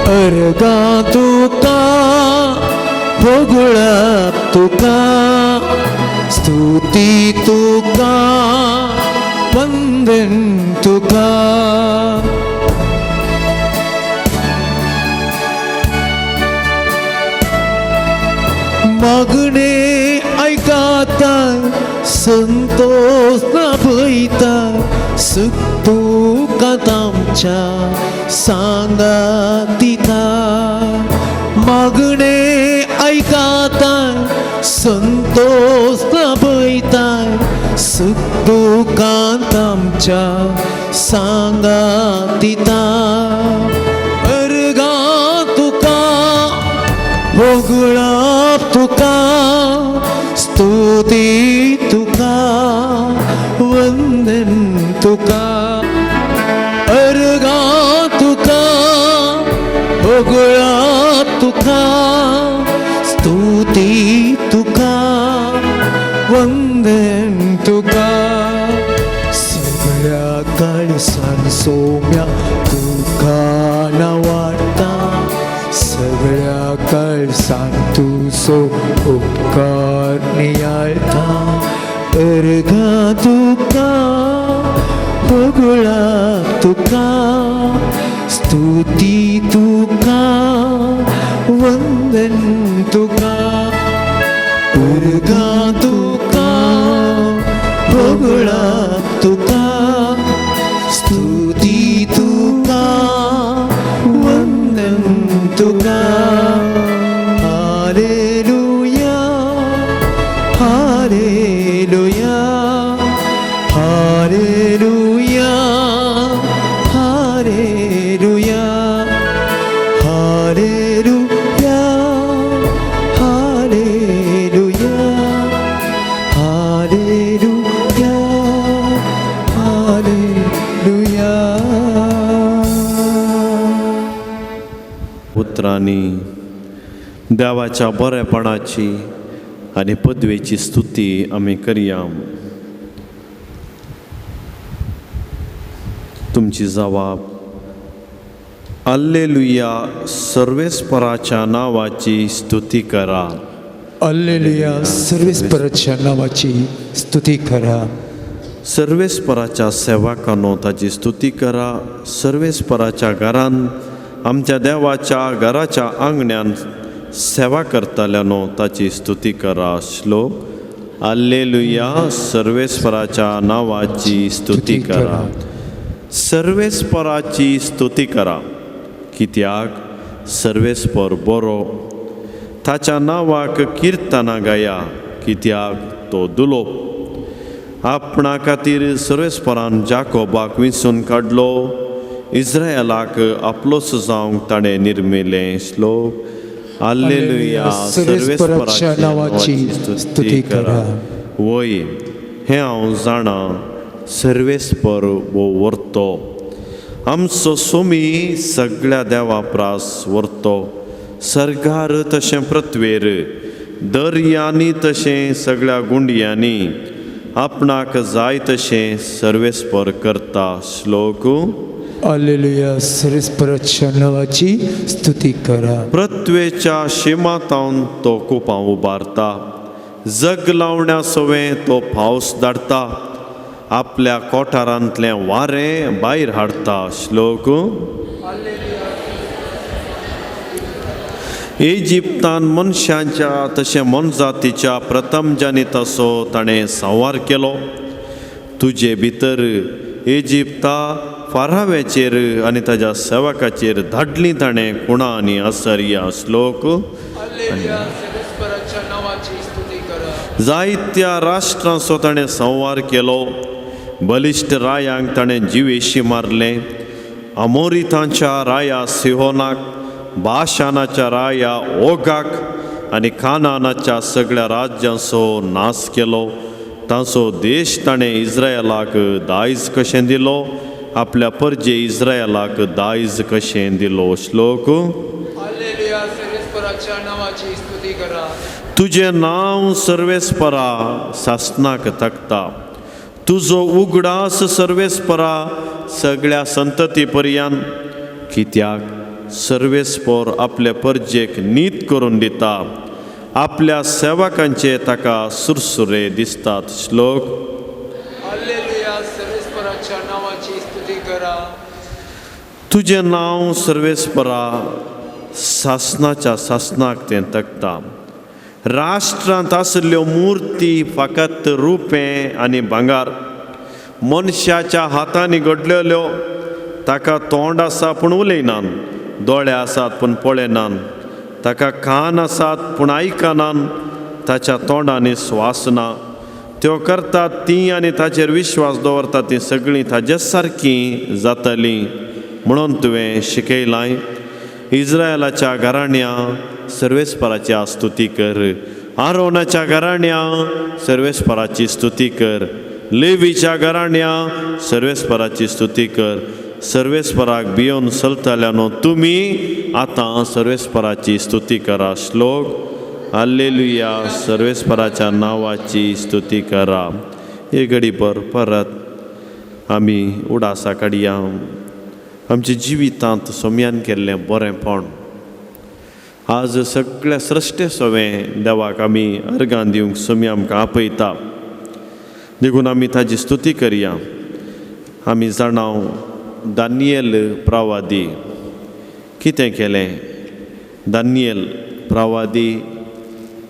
अर्गां तुका होगळा तुका, स्तुती तुका, वंदन तुका. मागणे आयकता, संतोष लाभयता, सुख दुखांत आमच्या सांगात दिता. मागणे आयकता, संतोष लाभयता, सुख दुखांत आमच्या सांगात दिता. अर्गां तुका होगळा तुका, स्तुती तुका, वंदन तुका. अर्गां तुका होगळा तुका, स्तुती तुका, वंदन तुका. सगळ्या काळसान सोम्या तुका नावाडटा, सगळ्या काळसान तुजो उपकार नियाळटा. अर्घा तुका होगुळा तुका, स्तुती तुका, वंदन तुका. अर्घा तुका होगुळा तुका, स्तुती तुका, वंदन तुका. Hallelujah, hallelujah, hallelujah, hallelujah, hallelujah, hallelujah, hallelujah, hallelujah. उतरांनी देवाच्या बरेपणाची आनी पदवेची स्तुती आमी करया. तुमची जवाब आल्लेलुया, सर्वेस्पराच्या नांवाची स्तुती करा. अल्लेलुया, सर्वेस्पराच्या नावाची स्तुती करा. सर्वेस्पराच्या सेवकांनो ताची स्तुती करा. सर्वेस्पराच्या घरान, आमच्या देवाच्या घराच्या आंगण्यान सेवा करतल्यानो ताची स्तुती करा. श्लोक आल्लेलुया, सर्वेस्पराच्या नांवाची स्तुती करा. सर्वेस्पराची स्तुती करा, कित्याक सर्वेस्पर बरो, ताच्या नांवाक किर्तनां गाया, कित्याक तो दुलोप. आपणा खातीर सर्वेस्परान जाकोबाक विंचून काडलो, इस्रायलाक आपलोच जावंक ताणें निर्मिलें. श्लोक आल्लेलुया, सर्वेस्पराच्या नांवाची स्तुती करा. वय हें हांव जाणा, सर्वेस्पर वो व्हरतो, आमचो सोमी सगळ्या देवा प्रास व्हरतो. सर्गार तशें पृथ्वेर, दर्यांनी तशें सगळ्या गुंडयांनी, आपणाक जाय तशें सर्वेस्पर करता. श्लोक अल्लेलुया, सर्वेस्पराच्या नावाची स्तुती करा. पृथ्वेच्या शिमातावन तो कुपां उबारता, जग लावण्या सवें तो पावस धाडटा, आपल्या कोठारांतलें वारें भायर हाडटा. श्लोक इजिप्तान मनशांच्या तशें मनजातीच्या प्रथम जनिताचो ताणें संवार केलो. तुजे भितर इजिप्ता फाराव्याचेर आनी ताज्या सेवकाचेर धाडली ताणें खुणा आनी असरिया. श्लोक जायत्या राष्ट्रांचो ताणें संवार केलो, बलिश्ट रायांक ताणें जिवेशी मारलें. अमोरितांच्या राया सिहोनाक, बाशानाच्या राया ओगाक आनी कानानाच्या सगळ्या राज्यांचो नाश केलो. तांचो देश ताणें इस्रायलाक दायज कशें दिलो, आपल्या परजे इस्रायलाक दायज कशें दिलो. श्लोक तुजें नांव सर्वेस्परा सासनाक तकता, तुजो उगडास सर्वेस्परा सगळ्या संतती पर्यान. कित्याक सर्वेस्पर आपल्या परजेक नीत करून दिता, आपल्या सेवकांचे ताका सुरसुरे दिसतात. श्लोक तुजें नांव सर्वेस्परा सासनाच्या सासनाक तें तकता. राष्ट्रांत आशिल्ल्यो मुर्ती फकत रुपें आनी भांगार, मनशाच्या हातांनी घडलेल्यो. ताका तोंड आसा पूण उलयनान, दोळे आसात पूण पळयनान, ताका कान आसात पूण आयकनान, ताच्या तोंडांनी स्वास ना. त्यो करतात ती आनी ताचेर विश्वास दवरतात ती सगळीं ताजे सारकीं जातलीं म्हणून तुवें शिकयलां. इस्रायलाच्या घराण्या सर्वेस्पराची स्तुती कर, आरोनाच्या घराण्या सर्वेस्पराची स्तुती कर, लेवीच्या घराण्या सर्वेस्पराची स्तुती कर. सर्वेस्पराक भियोन चलतल्यानो तुमी आतां सर्वेस्पराची स्तुती करा. श्लोक आल्लेलुया, सर्वेस्पराच्या नांवाची स्तुती करा. हे घडीभर परत आमी उडासा काडया आमच्या जिवितांत सोम्यान केल्लें बरेंपण. आज सगळ्या सृश्टे सवें देवाक आमी अर्गां दिवंक सोमी आमकां आपयता, देखून आमी ताजी स्तुती करया. आमी जाणाव दानियल प्रवादी कितें केलें. दानियल प्रवादी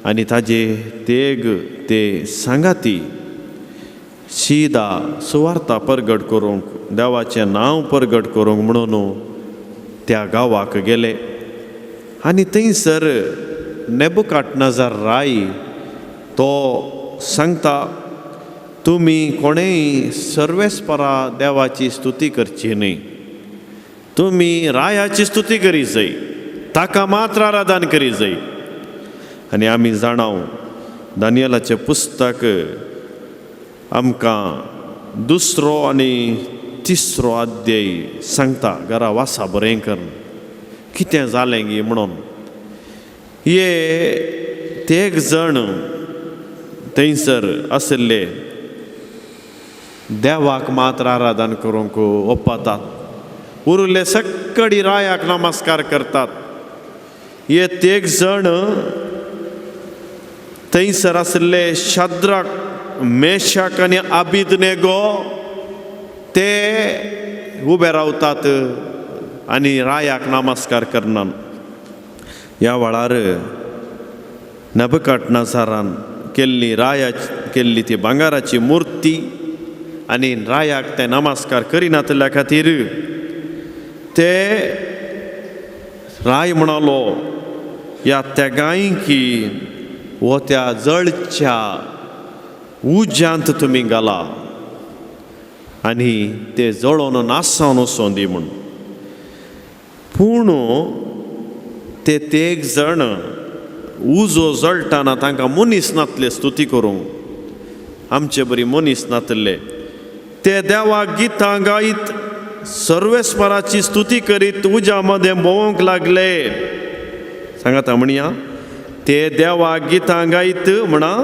आनी ताजे तेग ते सांगाती शिदा सुवार्ता परगट करूंक, देवाचें नांव परगट करूंक म्हणून त्या गांवाक गेले आनी थंयसर नेबुकाडनेझर राय तो सांगता, तुमी कोणेय सर्वेस्परा देवाची स्तुती करची न्हय, तुमी रायाची स्तुती करी जाय, ताका मात्र आराधन करी जाय. आनी आमी जाणाव दानियलाचें पुस्तक आमकां दुसरो आनी तिसरो अध्याय सांगता. घरा वासा बरें करून कितें जालें गी म्हणून. हे तेग जण थंयसर आशिल्ले देवाक मात्र आराधन करूंक ओपातात, उरिल्ले सगळी रायाक नमस्कार करतात. हे तेग जण थंयसर आशिल्ले शाद्राक, मेशाक आनी आबिदनेगो ते उबे रावतात आनी रायाक नमस्कार करनात. ह्या वेळार नेबुकदनेझरान केल्ली राया केल्ली ती भांगाराची मुर्ती आनी रायाक ते नमस्कार करिनातल्या खातीर ते राय म्हणालो, ह्या तेगांयकी वो त्या जळच्या उज्यांत तुमी घाला आनी ते जळोवन नासावन वचोन दी म्हूण. पूण ते तेग जण उजो जळटाना तांकां मनीस नातले स्तुती करूंक, आमचे बरी मनीस नातले. ते देवाक गितां गायत सर्वेस्पराची स्तुती करीत उज्या मदें भोंवंक लागले. सांगाता म्हणया, ते देवाक गितां गायत म्हणा,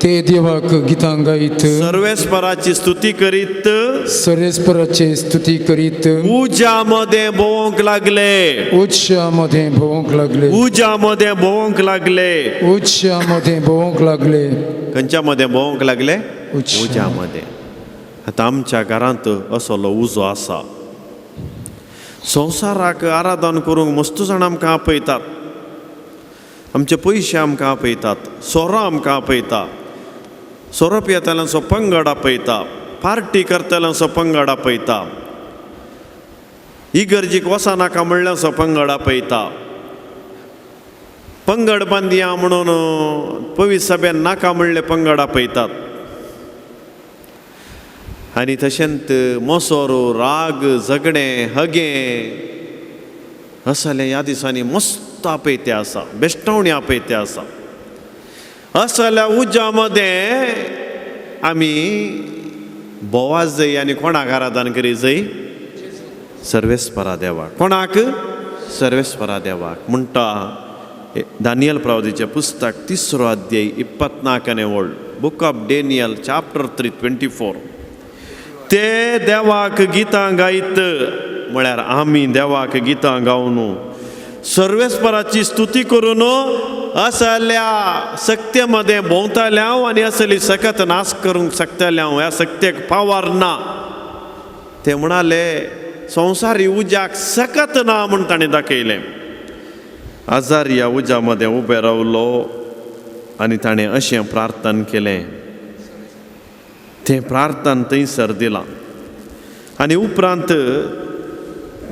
ते देवाक गितां गायत सर्वेस्पराची स्तुती करीत सर्वेस्पराची स्तुती करीत उज्या मदें भोंवंक लागले. उज्या मदें भोंवंक लागले. उज्या मदें भोंवंक लागले. उज्या मदें भोंवंक लागले. खंयच्या मदें भोंवंक लागले? उज्या मदें. आतां आमच्या घरांत असलो उजो आसा. संवसाराक आराधन करूंक मस्त जाण आमकां आपयतात, आमचे पयशे आमकां आपयतात, सोरो आमकां आपयता, सोरो पियेतल्यांचो पंगड आपयता, पार्टी करतल्यांचो पंगड आपयता, इगर्जीक वचनाका म्हणल्याचो पंगड आपयता, पंगड बांदया म्हणून पवित्र सभेन नाका म्हणले पंगड आपयतात. आनी तशेंच मोसोरो, राग, झगडें, हगें असलें ह्या दिसांनी मस्त आपयते आसा, बेश्टावणी आपयते आसा. असल्या उज्या मदें आमी भोवाज जाय आनी कोणाक आराधन करी जाय? सर्वेस्परा देवाक. कोणाक? सर्वेस्परा देवाक. म्हणटा दानियल प्रवादीचें पुस्तक 3 अध्याय 24 ओळ, book of Daniel chapter 3:24. ते देवाक गितां गायत म्हळ्यार आमी देवाक गितां गावन सर्वेस्पराची स्तुती करून असल्या सक्ते मदें भोंवताले हांव आनी असली सकत नाश करूंक शकताले हांव. ह्या सक्तेक पावर ना. ते म्हणाले संवसारी उज्याक सकत ना म्हूण ताणें दाखयलें. आजार ह्या उज्या मदें उबे रावलो आनी ताणें अशें प्रार्थना केलें. तें प्रार्थना थंयसर दिलां आनी उपरांत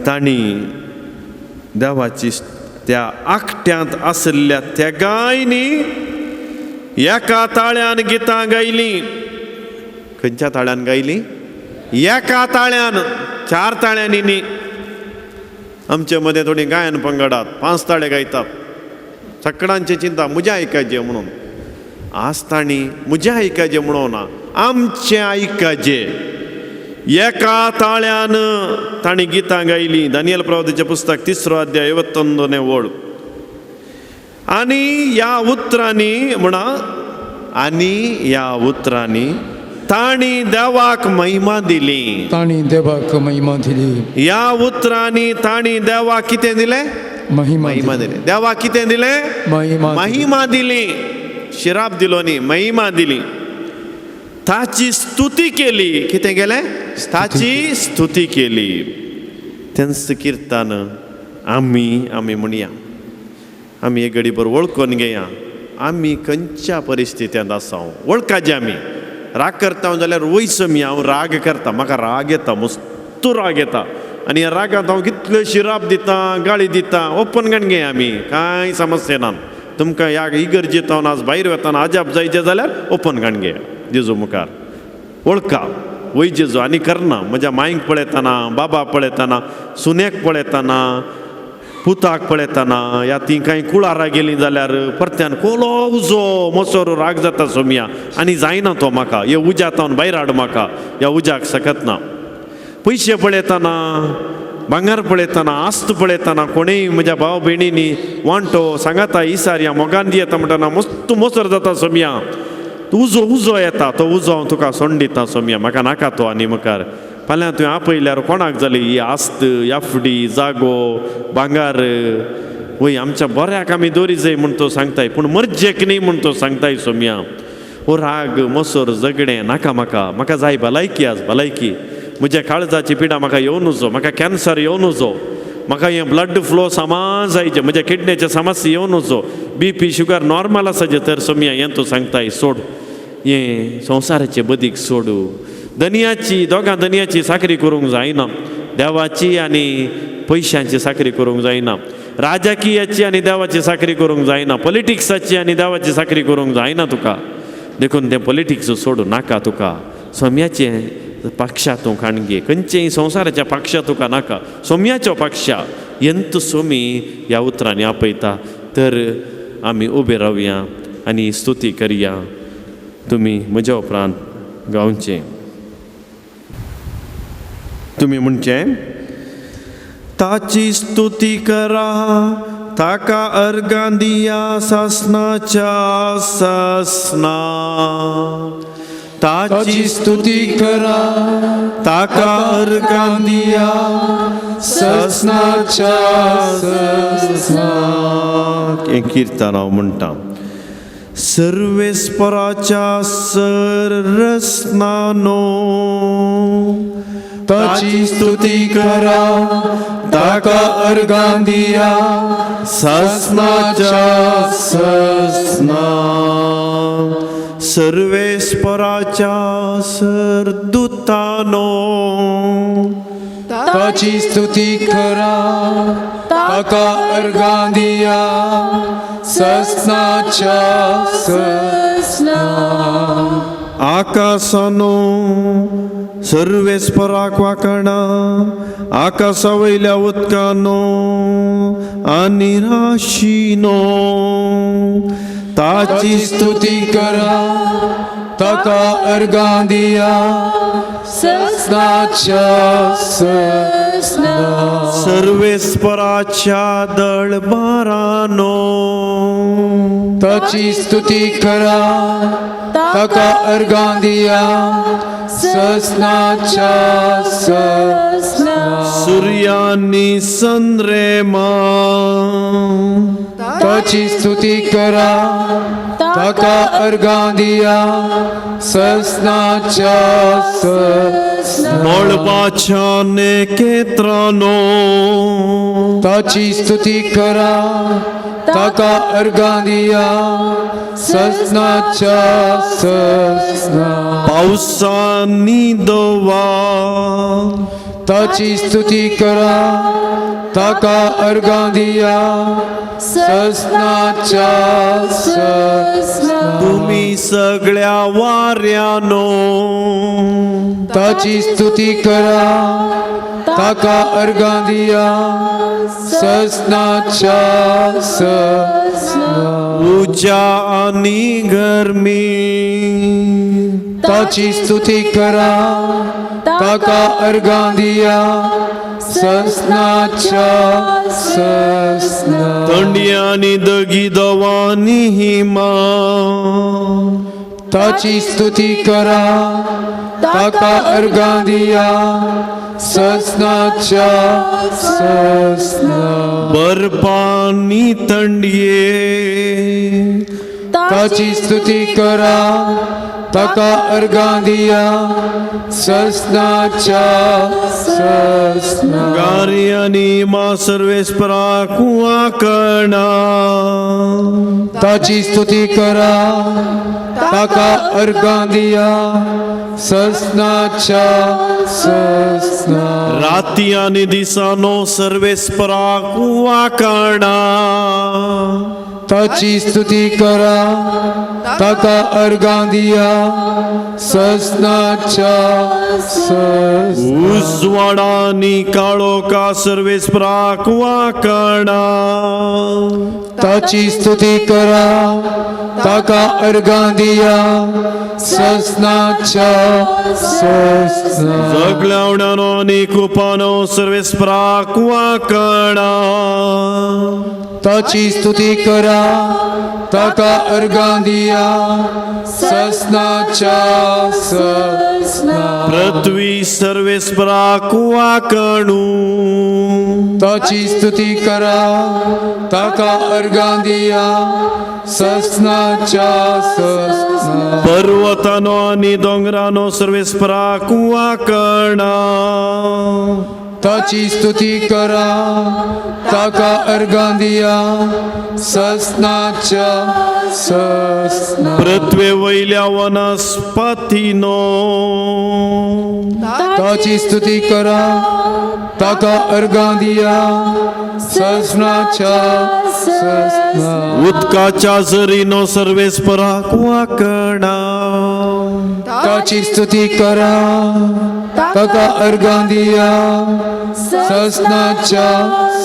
तांणी देवाची त्या आकट्यांत आशिल्ल्या तेगांयनी एका ताळ्यान गितां गायलीं. खंयच्या ताळ्यान गायलीं? एका ताळ्यान, 4 ताळ्यांनी न्ही. आमचे मदें थोडीं गायन पंगडात 5 ताळे गायतात. सगळ्यांची चिंता म्हजें आयकाचें म्हणून. आज तांणी म्हजें आयकाचें म्हणून ना, आमचें आयकाचें. एका ताळ्यान तांणी गितां गायलीं. दानियल प्रवादीचें पुस्तक 3 अध्याय 51 ओळ. आनी ह्या उतरांनी म्हणा, आनी ह्या उतरांनी तांणी देवाक महिमा दिली. तांणी देवाक महिमा दिली. ह्या उतरांनी तांणी देवाक कितें दिलें? महिमा. महिमा दिली. देवाक कितें दिलें? महिमा. महिमा दिली. शिराप दिलो न्ही, महिमा दिली. ताची स्तुती केली. कितें केलें? ताची स्तुती केली. तेंच किर्तन आमी आमी म्हणया. आमी एक घडीभर वळखून घेया आमी खंयच्या परिस्थितींत आसा. वळखाचे आमी राग करता जाल्यार वयसो मी हांव राग करता, म्हाका राग येता, मस्तू राग येता आनी ह्या रागांत हांव कितल्यो शिराप दिता, गाळी दिता. ओपन कण घेया आमी, कांय समस्या ना. तुमकां ह्या इगर्जेंत हांव आज भायर वतना अजाप जायचें जाल्यार ओपन कण घेया जेजू मुखार. वळखा वय जेजू आनी करना. म्हज्या मांयक पळयतना, बाबा पळयतना, सुनेक पळयतना, पुताक पळयतना, या ती कांय कुळारा गेलीं जाल्यार परत्यान कोलो उजो मोसोर राग जाता सोमया आनी जायना तो म्हाका. हे उज्या तावन भायर हाड म्हाका, ह्या उज्याक शकत ना. पयशे पळयतना, भांगर पळयतना, आस्त पळयतना, कोणूय म्हज्या भाव भयणींनी वांटो सांगाता इसार ह्या मोगान दियता म्हणटना मस्त मोसर जाता सोमया. उजो उजो येता, तो उजो हांव तुका सोंड दिता सोमया, म्हाका नाका तो. आनी मुखार फाल्यां तुवें आपयल्यार कोणाक जाली ही आस्त, याफडी, जागो, भांगार? वय आमच्या बऱ्याक आमी दवरी जाय म्हूण तो सांगताय, पूण मर्जेक न्ही म्हूण तो सांगताय सोमया. हो राग, मोसर, झगडें नाका म्हाका. म्हाका जाय भलायकी, आज भलायकी. म्हज्या काळजाची पिडा म्हाका येवं नजो, म्हाका कॅन्सर येवं नजो, म्हाका हें ब्लड फ्लो सामा जायचें, म्हज्या किडनेचे समस्या येवं नजो, बी पी शुगर नॉर्मल आसाचें. तर सोमया हें तूं सांगताय सोड, हें संवसाराचें बदीक सोडू. धनयाची दोगां धनयाची साकरी करूंक जायना, देवाची आनी पयशांची साकरी करूंक जायना, राजकीयाची आनी देवाची साकरी करूंक जायना, पॉलिटिक्साची आनी देवाची साकरी करूंक जायना तुका. देखून तें पॉलिटिक्स सोडू नाका तुका. सोम्याचें पक्षा तूं काणगे, खंयचेय संवसाराच्या पक्षा तुका नाका, सोम्याच्या पक्षा यंत सोमी ह्या उतरांनी आपयता. तर आमी उबे रावया आनी स्तुती करया. तुमी म्हज्या उपरांत गावचें. तुमी म्हणचें, ताची स्तुती करा, ताका अर्गां दिया सासनाच्या सासना. ताची स्तुती करा, ताका अर्गां दिया ससनाच्या ससना. हें किर्तन हांव म्हणटा. सर्वेस्पराच्या सररसनानो ताची स्तुती करा, ताका अर्गां दिया सासनाच्या ससना. सर्वेस्पराच्या सरदुतानो ताची स्तुती करा, ताका अर्गां दिया ससनाच्या ससना. आकाशानो सर्वेस्पराक वांकणा, आकाशा वयल्या उदकानो आनी राशीनो ताची स्तुती करा, ताका अर्गां दिया ससनाच्या ससना. सर्वेस्पराच्या दळबारानो ताची स्तुती करा, ताका अर्गां दिया ससनाच्या ससना. सुर्यानी संद्रेमा ताची स्तुती करा, ताका अर्गां दिया ससनाच्या ससना. मळबाच्या नेकेत्रानो ताची स्तुती करा, ताका अर्गां दिया ससनाच्या ससना. पावसानी दवा ताची स्तुती करा, ताका अर्गां दिया ससनाच्या ससना. तुमी सगळ्या वाऱ्यानो ताची स्तुती करा, ताका अर्गां दिया ससनाच्या ससना. उजा आनी गरमी ताची स्तुती करा, ताका अर्गां दिया ससनाच्या ससना. थंडी आनी दगी दवानी हिमा ताची स्तुती करा, ताका अर्गां दिया ससनाच्या ससना। बर्फानी थंडये ताची स्तुती करा, ताका अर्गां दिया ससनाच्या ससना। गारी आनी मा सर्वेस्पराक वाकणा ताची स्तुती करा, ताका अर्गां दिया ससनाच्या ससना। राती आनी दिसानो सर्वेस्पराक वाकणा ताची स्तुती करा, ताका अर्गां दिया ससनाच्या ससना। उजवाडानी काळोखा सर्वेस्पराक वाकणा ताची स्तुती करा, ताका अर्गां दिया ससनाच्या ससना। जगलावण्यानो आनी कुपानो सर्वेस्पराक वाकणा ताची स्तुती करा, ताका अर्गां दिया ससनाच्या ससना। पृथ्वी सर्वेस्पराक वाकणू ताची स्तुती करा, ताका अर्गां दिया ससनाच्या ससना। पर्वतानो आनी दोंगरानो सर्वेस्पराक वाकणा ताची स्तुती करा, ताका अर्गां दिया ससनाच्या ससना। पृथ्वे वयल्या वनस्पतीनो ताची स्तुती करा, ताका अर्गां दिया ससनाच्या ससना। उदकाच्या झरीनो सर्वेस्पराक वाकणा ताची स्तुती करा, ताका अर्गां दिया ससनाच्या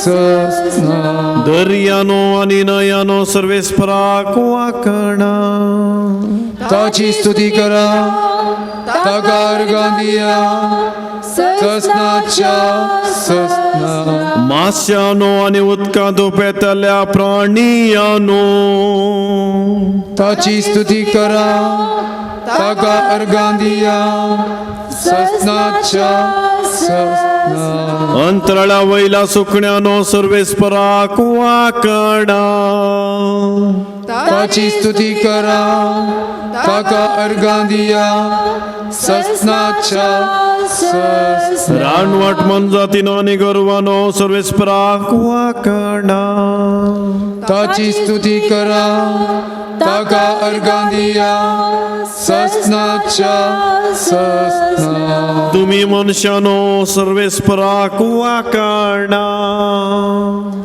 ससना। दर्यानो आनी न्हंयानो सर्वेस्पराक वाकणा ताची स्तुती करा, ताका अर्गां दिया ससनाच्या ससना। माश्यानो आनी उदकांत पेतल्या प्राणियानो ताची स्तुती करा, ताका अर्गां दिया ससनाच्या ससना। अंतराळा वयल्या सुकण्यानो सर्वेस्पराक वाकणा ताची स्तुती करा, ताका अर्गां दिया ससनाच्या ससना। रानवट मनजातीनो आनी गोरवानो सर्वेस्पराक वाकणा ताची स्तुती करा, ताका अर्गां दिया ससनाच्या ससना। तुमी मनशानो सर्वेस्पराक वाकणा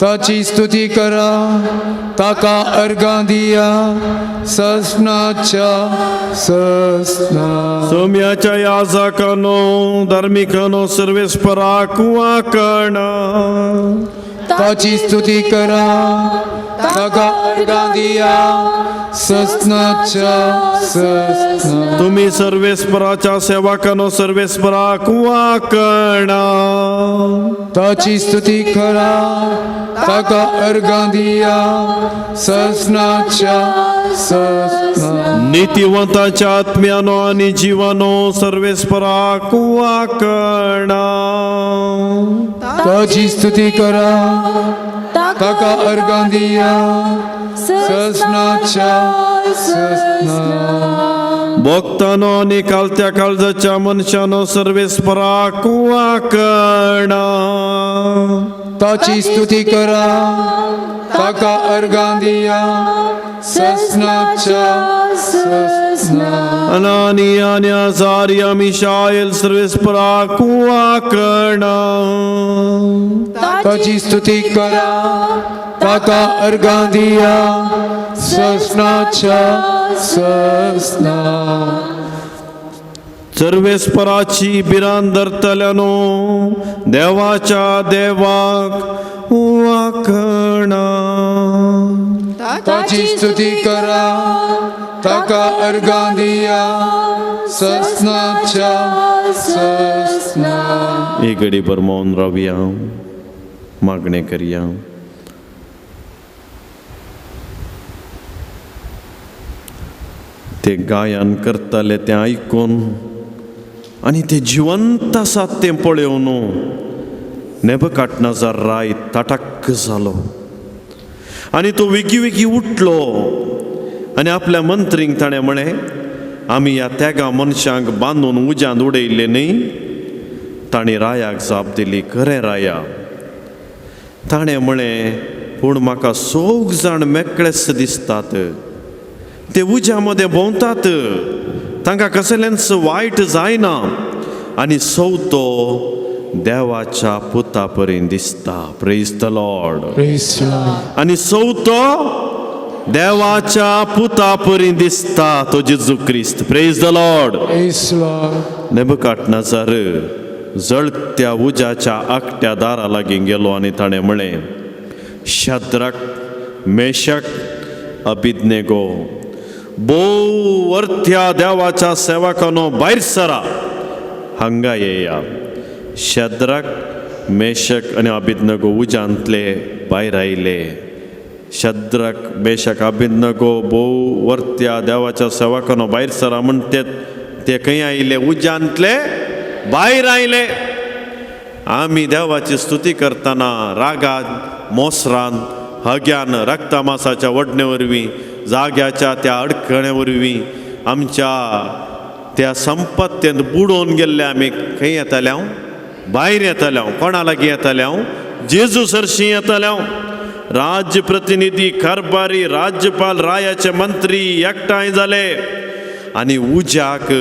ताची स्तुती करा, ताका अर्गां दिया ससनाच्या ससना। सोम्याच्या याजकानो धार्मिकानो सर्वेस्पराक वाकणा ताची स्तुती करा, ताका अर्गां दिया ससनाच्या ससना। तुमी सर्वेस्पराच्या सेवकानो सर्वेस्पराक वाकणा ताची स्तुती करा, ताका अर्गां दिया ससनाच्या ससना। नीतिवंताच्या आत्म्यानो आनी जिवानो सर्वेस्पराक वाकणा ताची स्तुती करा, ताका अर्गां दिया ससनाच्या ससना। भक्तानो आनी कालत्या काळजाच्या मनशानो सर्वेस्पराक वाकणा ताची स्तुती करा, ताका अर्गां दिया ससनाच्या ससना। अनानिया आनी अजारिया मिशाएल सर्वेस्पराक वाकणा ताची स्तुती करा, ताका अर्गां दिया ससनाच्या ससना। सर्वेस्पराची भिरांत धरतल्यानो देवाच्या देवाक वाकणा ताची स्तुती करा, ताका अर्गां दिया ससनाच्या ससना। एक घडी भर मौन रावया, मागणें करया। ते गायन करताले तें आयकून आनी ते जिवंत आसात तें पळोवन नेबुकदनेझर राय तटक जालो आनी तो वेगी वेगी उठलो आनी आपल्या मंत्रींक ताणें म्हळें, आमी ह्या तेगा मनशांक बांदून उज्यांत उडयल्ले न्ही? तांणी रायाक जाप दिली, खरें राया. ताणें म्हळें, पूण म्हाका सोग जाण मेकळेच दिसतात, ते उज्या मदें भोंवतात, तांकां कसलेंच वायट जायना आनी चवथो देवाच्या पुता परीन दिसता. Praise the Lord. Praise the Lord. आनी चवथो देवाच्या पुता परीन दिसता, तो जेजू क्रिस्त. Praise the Lord. Praise the Lord. Nebuchadnezzar जळत्या उज्याच्या आकट्या दारा लागीं गेलो आनी ताणें म्हळें, शद्रक, मेशक, अबिदनेगो, भोव वरत्या देवाच्या सेवकानो, भायर सरा, हांगा येया. शद्रक, मेशक आनी अबिदनगो उज्यांतले भायर आयले. शद्रक, मेशक, अबिदनगो, भोव वरत्या देवाच्या सेवकानो, भायर सरा म्हण ते ते खंय आयले? उज्यांतले भायर आयले. आमी देवाची स्तुती करतना रागान, मोसरान, हग्यान, रक्तमासाच्या वडणे वरवीं, जाग्याच्या त्या अडखळे वरवीं, आमच्या त्या संपत्तेंत बुडोवन गेल्ले आमी खंय येताले हांव? भायर येताले हांव. कोणा लागीं येताले हांव? जेजू सरशी येताले हांव. राज्य प्रतिनिधी, कारभारी, राज्यपाल, रायाचे मंत्री एकठांय जाले आनी उज्याक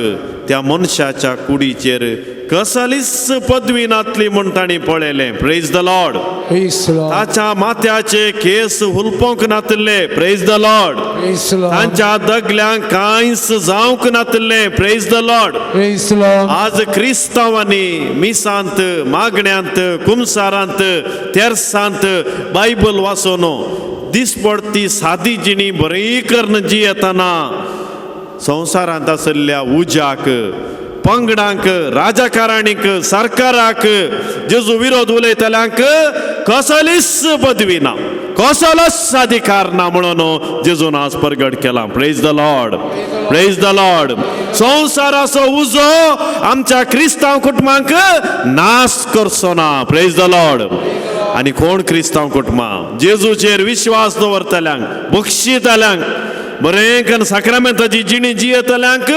त्या मनशाच्या कुडीचेर कसलीच पदवी नातली म्हूण तांणी पळयलें. Praise the Lord. Praise the Lord. ताच्या माथ्याचे केस हुलपोंक नातिल्ले. Praise the Lord. Praise the Lord. तांच्या दगल्यांक कांयच जावंक नातिल्लें. Praise the Lord. Praise the Lord. आज क्रिस्तांवांनी मिसांत, मागण्यांत, कुमसारांत, तेर्सांत बायबल वाचून दिसपडती सादी जिणी बरी करून जियेतना संवसारांत आशिल्ल्या उज्याक, पंगडांक, राजकारणीक, सरकाराक, जेजू विरोध उलयतल्यांक कसलीच पदवी ना, कसलोच अधिकार ना म्हणून जेजून आज परगट केला. Praise the Lord. Praise the Lord. संवसाराचो उजो आमच्या क्रिस्तांव कुटुंबांक नाश करचो ना. Praise the Lord. आनी कोण क्रिस्तांव कुटुंबां? जेजूचेर विश्वास दवरतल्यांक, बक्षितल्यांक, बरें करून साक्रामेंताची जिणी जियेतल्यांक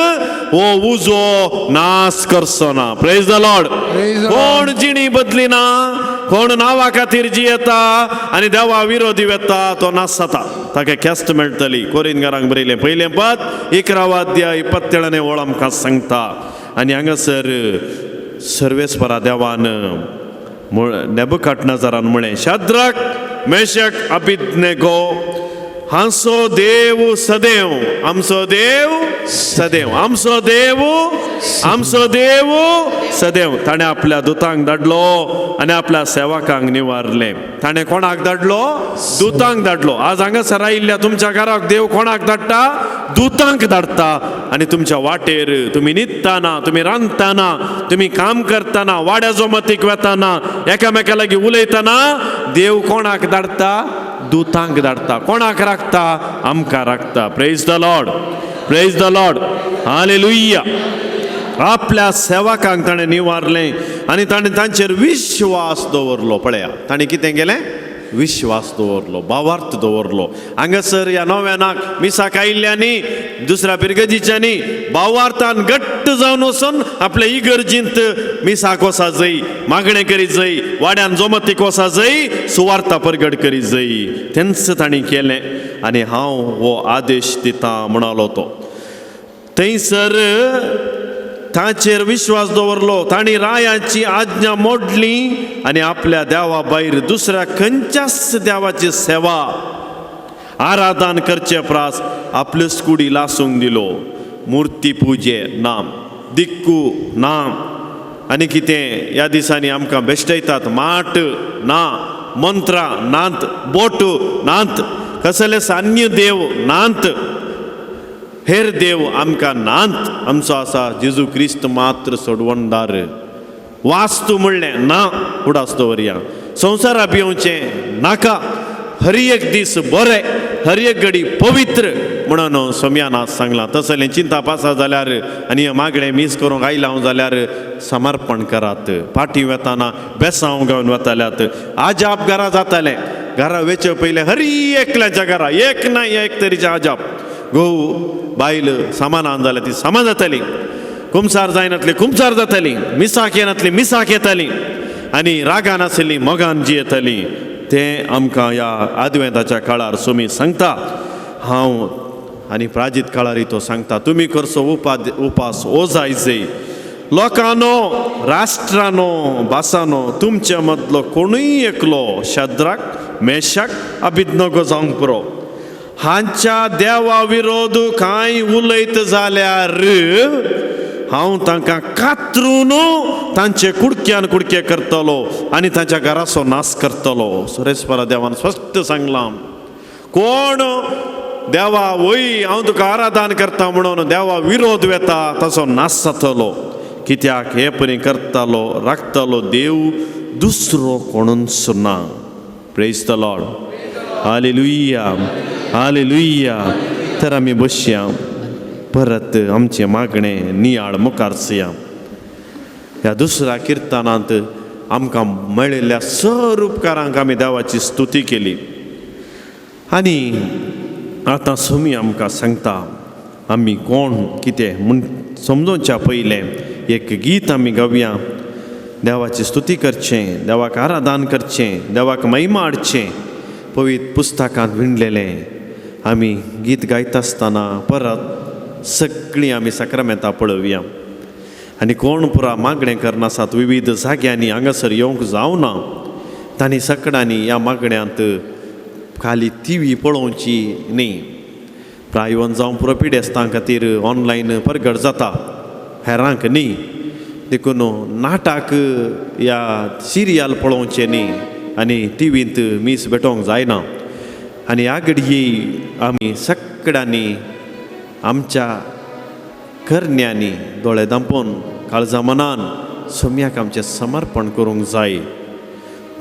हो उजो नाश करचो ना. Praise the Lord. Praise the Lord. कोण जिणी बदली ना, कोण नांवा खातीर जियेता आनी देवा विरोधी वेता, तो नासता, ताका ख्यास्त मेळटली. कोरिनगारांक बरयलें पयलें पद, 11वा अध्याय, 27 ओळ आमकां सांगता. आनी हांगासर सर्वेस्परा देवान नेबुकदनेझरान म्हळें, शद्रक, मेशक, अबिदनेगो हांचो देव सदैव, आमचो देव सदैव, आमचो देव, आमचो देव सदैव. ताणें आपल्या दुतांक धाडलो आनी आपल्या सेवकांक निवारलें. ताणें कोणाक धाडलो? दुतांक धाडलो. आज हांगासर आयिल्ल्या तुमच्या घराक देव कोणाक धाडटा? दुतांक धाडटा. आनी तुमच्या वाटेर तुमी न्हिदताना, तुमी रांदताना, तुमी काम करतना, वाड्या जोमतीक वेताना, एकामेका लागीं उलयतना देव कोणाक धाडटा? दुतांक धाडटा. कोणाक राखता? आमकां राखता. Praise the Lord. Praise the Lord. Hallelujah. आपल्या सेवकांक ताणें निवारलें आनी ताणें तांचेर विश्वास दवरलो. पळया, ताणें कितें केलें? विश्वास दवरलो, भावार्थ दवरलो. हांगासर ह्या नव्यानाक मिसाक आयिल्ल्यांनी, दुसऱ्या पिरगजीच्यांनी भावार्थान घट्ट जावन वचून आपल्या इगर्जींत मिसाक वचा जय, मागणें करीत जय, वाड्यान जोमतीक वचा जय, सुवार्ता परगट करीत जय, तेंच तांणी केलें. आनी हांव हो आदेश दिता म्हणालो तो. थंयसर ताचेर विश्वास दवरलो. तांणी रायाची आज्ञा मोडली आनी आपल्या देवा भायर दुसऱ्या खंयच्याच देवाची सेवा आराधन करचे प्रास आपल्योच कुडी लासूंक दिलो. मुर्ती पुजे नाम, दिक्कू नाम, आनी कितें ह्या दिसांनी आमकां बेश्टयतात. माट ना, मंत्रां नात, बोट नात, कसले सान्य देव नात, हेर देव आमकां नात. आमचो आसा जेजू क्रिस्त मात्र सोडवणदार. वास्तू म्हणलें ना, उडास दवरया. संवसारा भिवचें नाका. हर एक दीस बरें, हर एक घडी पवित्र म्हणून सोम्यान आज सांगलां. तसलें चिंता पासा जाल्यार आनी मागणें मीस करूंक आयलां हांव जाल्यार समर्पण करात. पाटी वेताना बेसांव घेवन वताल्यात, आजाप घरा जातालें. घरा वेचे पयलें हर एकल्याच्या घरा एक ना एक तरेचें आजाप. घोव बायल सामानान जाल्यार ती सामान जाताली, कुमसार जायनातली कुमसार जाताली, मिसाक येनातली मिसाक येताली आनी रागान आशिल्ली मोगान जी येताली. तें आमकां ह्या आदवेंताच्या काळार सोमी सांगता. हांव आनी प्राजीत काळारय तो सांगता, तुमी करचो उपास ओजायजे. लोकांनो, राष्ट्रानो, भासानो, तुमच्या मदलो कोणूय एकलो शद्राक, मेशाक, अभिज्ञको जावंक पुरो. हांच्या देवा विरोध कांय उलयत जाल्यार हांव तांकां कातरून तांचे कुडक्यान कुडके करतलो आनी तांच्या घराचो नाश करतलो. सुरेश्वरा देवान स्पश्ट सांगलां, कोण देवा वय हांव तुका आराधन करता म्हणून देवा विरोध वेता ताचो नाश जातलो. कित्याक हे परी करतालो राखतालो देव दुसरो कोणूच ना. Praise the Lord, hallelujah, hallelujah. तर आमी बसया, परत आमचें मागणें नियाळ मुखारसया. ह्या दुसऱ्या किर्तनांत आमकां मेळिल्ल्या सर उपकारांक आमी देवाची स्तुती केली. आनी आतां सोमी आमकां सांगता आमी कोण कितें म्हूण समजोवच्या पयलें एक गीत आमी गावया. देवाची स्तुती करचें, देवाक आराधन करचें, देवाक महिमा हाडचें. पवित्र पुस्तकांत विणलेलें आमी गीत गायता आसतना परत सगळीं आमी साक्रामेंतां पळोवया. आनी कोण पुरा मागणें करनासात विविध जाग्यांनी हांगासर येवंक जावना, तांणी सगळ्यांनी ह्या मागण्यांत खाली टिवी पळोवची न्ही. प्रायवन जावं पुरो पिडेस्तां खातीर ऑनलायन परगट जाता, हेरांक न्ही. देखून नाटक या सिरियल पळोवचें न्ही आनी टिवींत मीस भेटोवंक जायना. आनी ह्या घडये आमी सगळ्यांनी आमच्या करण्यांनी दोळे दांपोवन काळजा मनान सोम्याक आमचें समर्पण करूंक जाय.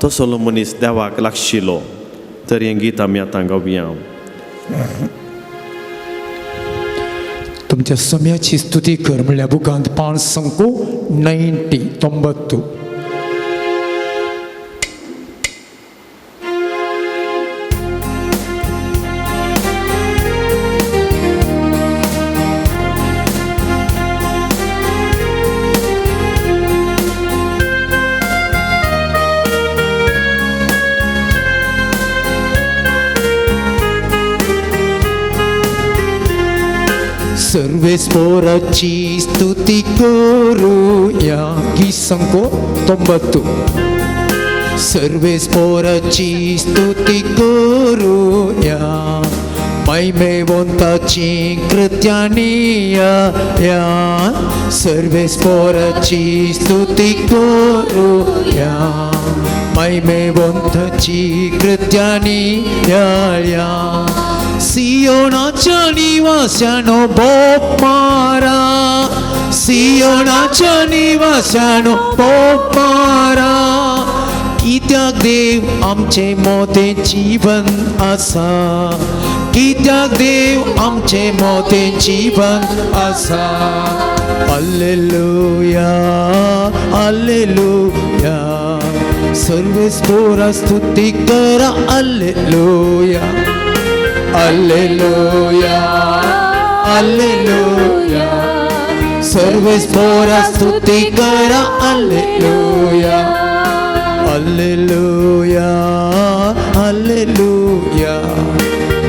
तसलो मनीस देवाक लागशिलो. तर हें गीत आमी आतां गावया. तुमच्या सम्याची स्तुती कर म्हणल्यार बुकांत 590 90. सर्वेस्पोराची स्तुती करूया. गीत 90. सर्वेस्पोराची स्तुती करूया, महिमेवंताची कृत्यानिया. सर्वेस्पोराची स्तुती करूया, महिमेवंताची कृत्यानिया. सियोनाच्या निवास्यानो बोप मारा, सियोनाच्या निवास्यानो बोप मारा. कित्याक देव आमचे मोतें जीवन आसा, कित्याक देव आमचे मोतें जीवन आसा. हालेलुया, हालेलुया, सर्वेस्पोरा स्तुती करा. हालेलुया, हालेलुया, हालेलुया, सर्वेस्पोरा स्तुती करा. हालेलुया, हालेलुया, हालेलुया,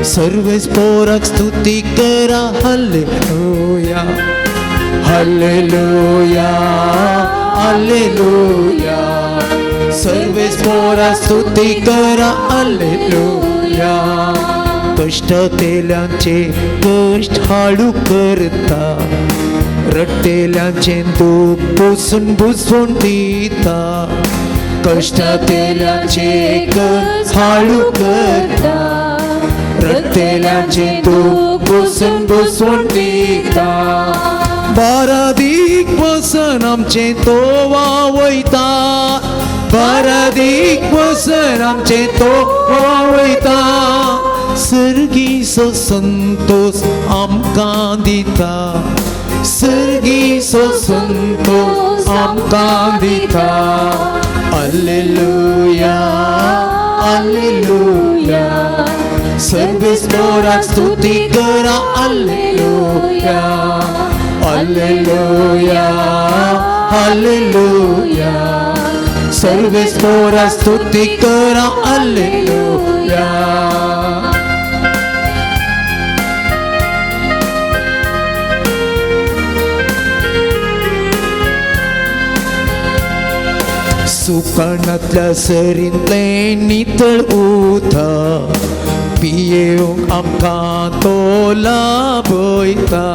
सर्वेस्पोरा स्तुती करा. हालेलुया, हालेलुया, हालेलुया, सर्वेस्पोरा स्तुती करा. हालेलुया. कष्ट तेल्यांचे कष्ट हाडू करता, रडटेल्यांचे दूख पुसून पुसून दिता. कष्ट तेल्यांचे कष्ट हाडू करता, रडटेल्यांचे दूख पुसून पुसून दिता. बारादीक वसन आमचें तो वावयता, बारादीक वसर आमचें तो वयता सर्गीचो संतोष आमकां दिता सर्गीचो संतोष आमकां दिता. Alleluia alleluia. सर्वेस्पोराक स्तुती करा. Alleluia alleluia alleluia. सर्वेस्पोराक स्तुती करा. अल्लेलुया. सुकणांतल्या सरींतलें नितळ उदक पियेवंक आमकां तो लाभयता.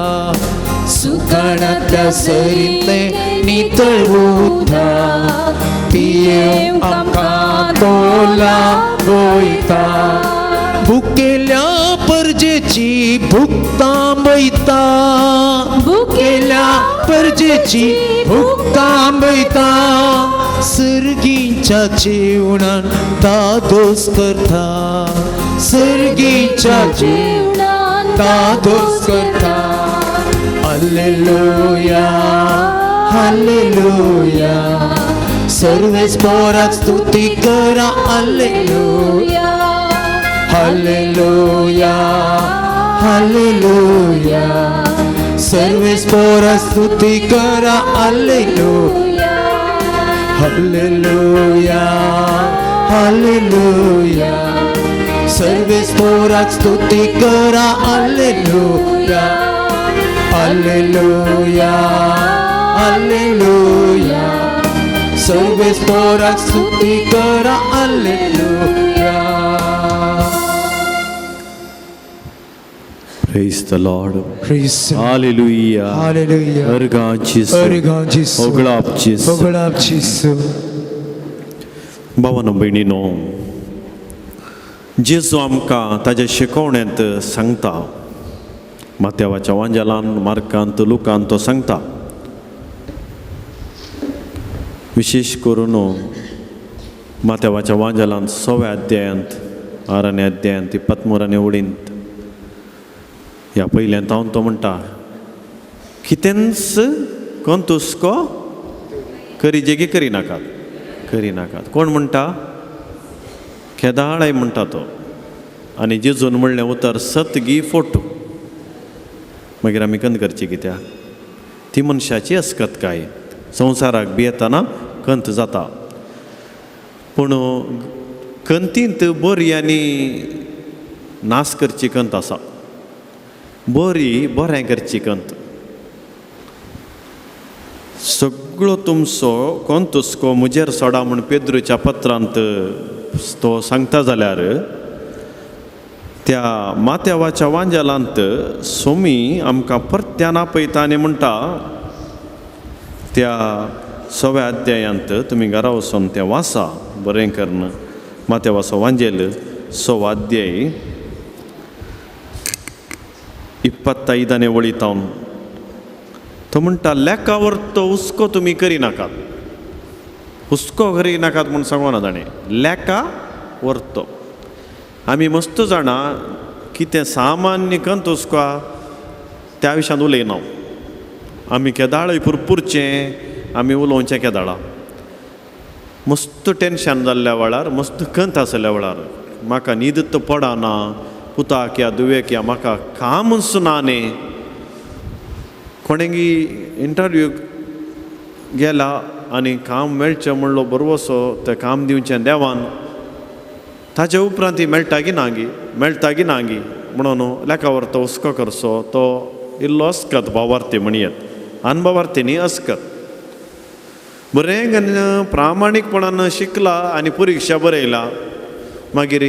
सुकणांतल्या सरींतलें नितळ उदक पियेवंक आमकां तो लाभयता. भुकेल्या परजेची भूक थांबयता भुकेल्या परजेची भूक थांबयता. सर्गीच्या जेवणान दादोस करता सर्गीच्या जेवणान दादोस करता. Alleluia alleluia. सर्वेस्पोराक स्तुती करा. Alleluia alleluia alleluia. सर्वेस्पोराक स्तुती करा. Alleluia hallelujah hallelujah. सर्वेस्पोराक स्तुती करा. Alleluia alleluia alleluia. सर्वेस्पोराक स्तुती करा. Alleluia. Praise the Lord. Praise the hallelujah. Hallelujah. अर्गां जेजू. अर्गां जेजू. होगळाप जेजू. होगळाप जेजू. भावानो भयणीनो, जेजू आमकां ताज्या शिकवण्यांत सांगता, मात्यावाच्या वांजेलान, मार्कांत, लुकांत तो सांगता, विशेश करून मात्यावाच्या वांजेलान सव्या अध्यायांत, आराण्या अध्यायांत, पत्मुराने ओडींत ह्या पयल्यान तावन तो म्हणटा, कितेंच कंतुस्को करी जे करी नाकात, करी नाकात. कोण म्हणटा? केदाळाय म्हणटा तो. आनी जेजून म्हणलें उतर सत गी फोटो. मागीर आमी कंत करची कित्याक? ती मनशाची अस्कत काय संवसाराक भियेतना कंत जाता. पूण कंतींत बरी आनी नास करची कंत आसा, बरी बरें करची कंत. सगळो तुमचो कोंतुस्को म्हजेर सोडा म्हूण पेद्रूच्या पत्रांत तो सांगता जाल्यार त्या मात्यावाच्या वांजेलांत सोमी आमकां परत्यान आपयता आनी म्हणटा, त्या सव्या अध्यायांत तुमी घरा वचून तें वाचा बरें करून. मात्यावाचो वांजेल सवा अध्याय 25 वळी तावन तो म्हणटा, लेखावर तो हुस्को तुमी करिनाकात. हुस्को करिनाकात म्हूण सांगना ताणें, लेखा व्हरतो. आमी मस्त जाणा कितें सामान्य कंत हुस्को त्या विशयान उलयना. आमी केदाळय पुरपुरचें, आमी उलोवचें केदाळा. मस्त टेंशन जाल्ल्या वेळार, मस्त कंत आसल्या वेळार, म्हाका न्हीद तर पडना, पुताक या दुवेक या म्हाका कामच ना न्ही. कोणेगी इंटरव्यू गेला आनी काम मेळचें म्हणलो बरवसो, तें काम दिवचें देवान, ताचे उपरांत ती मेळटा की ना गी, मेळटा की ना गी म्हणून लेखावर तो हुस्को करचो, तो इल्लो अस्कत भावार्थी म्हणयेत, अनभावार्थी न्ही अस्कत. बरें प्रामाणीकपणान शिकला आनी परिक्षा बरयला, मागीर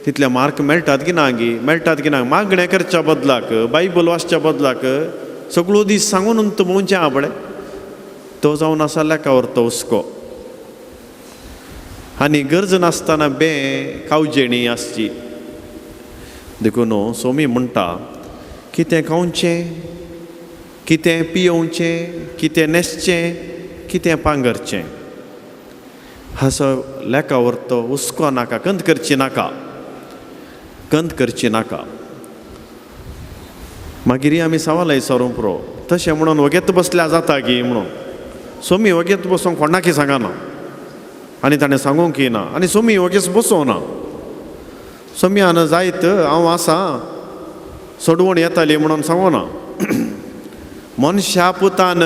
तितले मार्क मेळटात की ना गी, मेळटात की ना, मागणें करच्या बदलाक, बायबल वाचच्या बदलाक सगळो दीस सांगून भोंवचें आहा पळय, तो जावन आसा लेखावर तो हुस्को. आनी गरज नासतना बे कावजेणी आसची. देखून सोमी म्हणटा, कितें खावचें, कितें पियोवचें, कितें न्हेसचें, कितें पांगरचें. हाचो लेखा व्हरतो हुस्को नाका, कंत करची नाका, कंत करची नाका. मागीर आमी सवालय सरूंक पुरो तशें म्हणून वगेत बसल्या जाता की म्हणून सोमी वगेत बसूंक कोणाकी सांगना आनी ताणें सांगूंक ना आनी सोमी वगेच बसोना. सोमयान जायत हांव आसा सोडवण येताली म्हणून सांगना. मनशा पुतान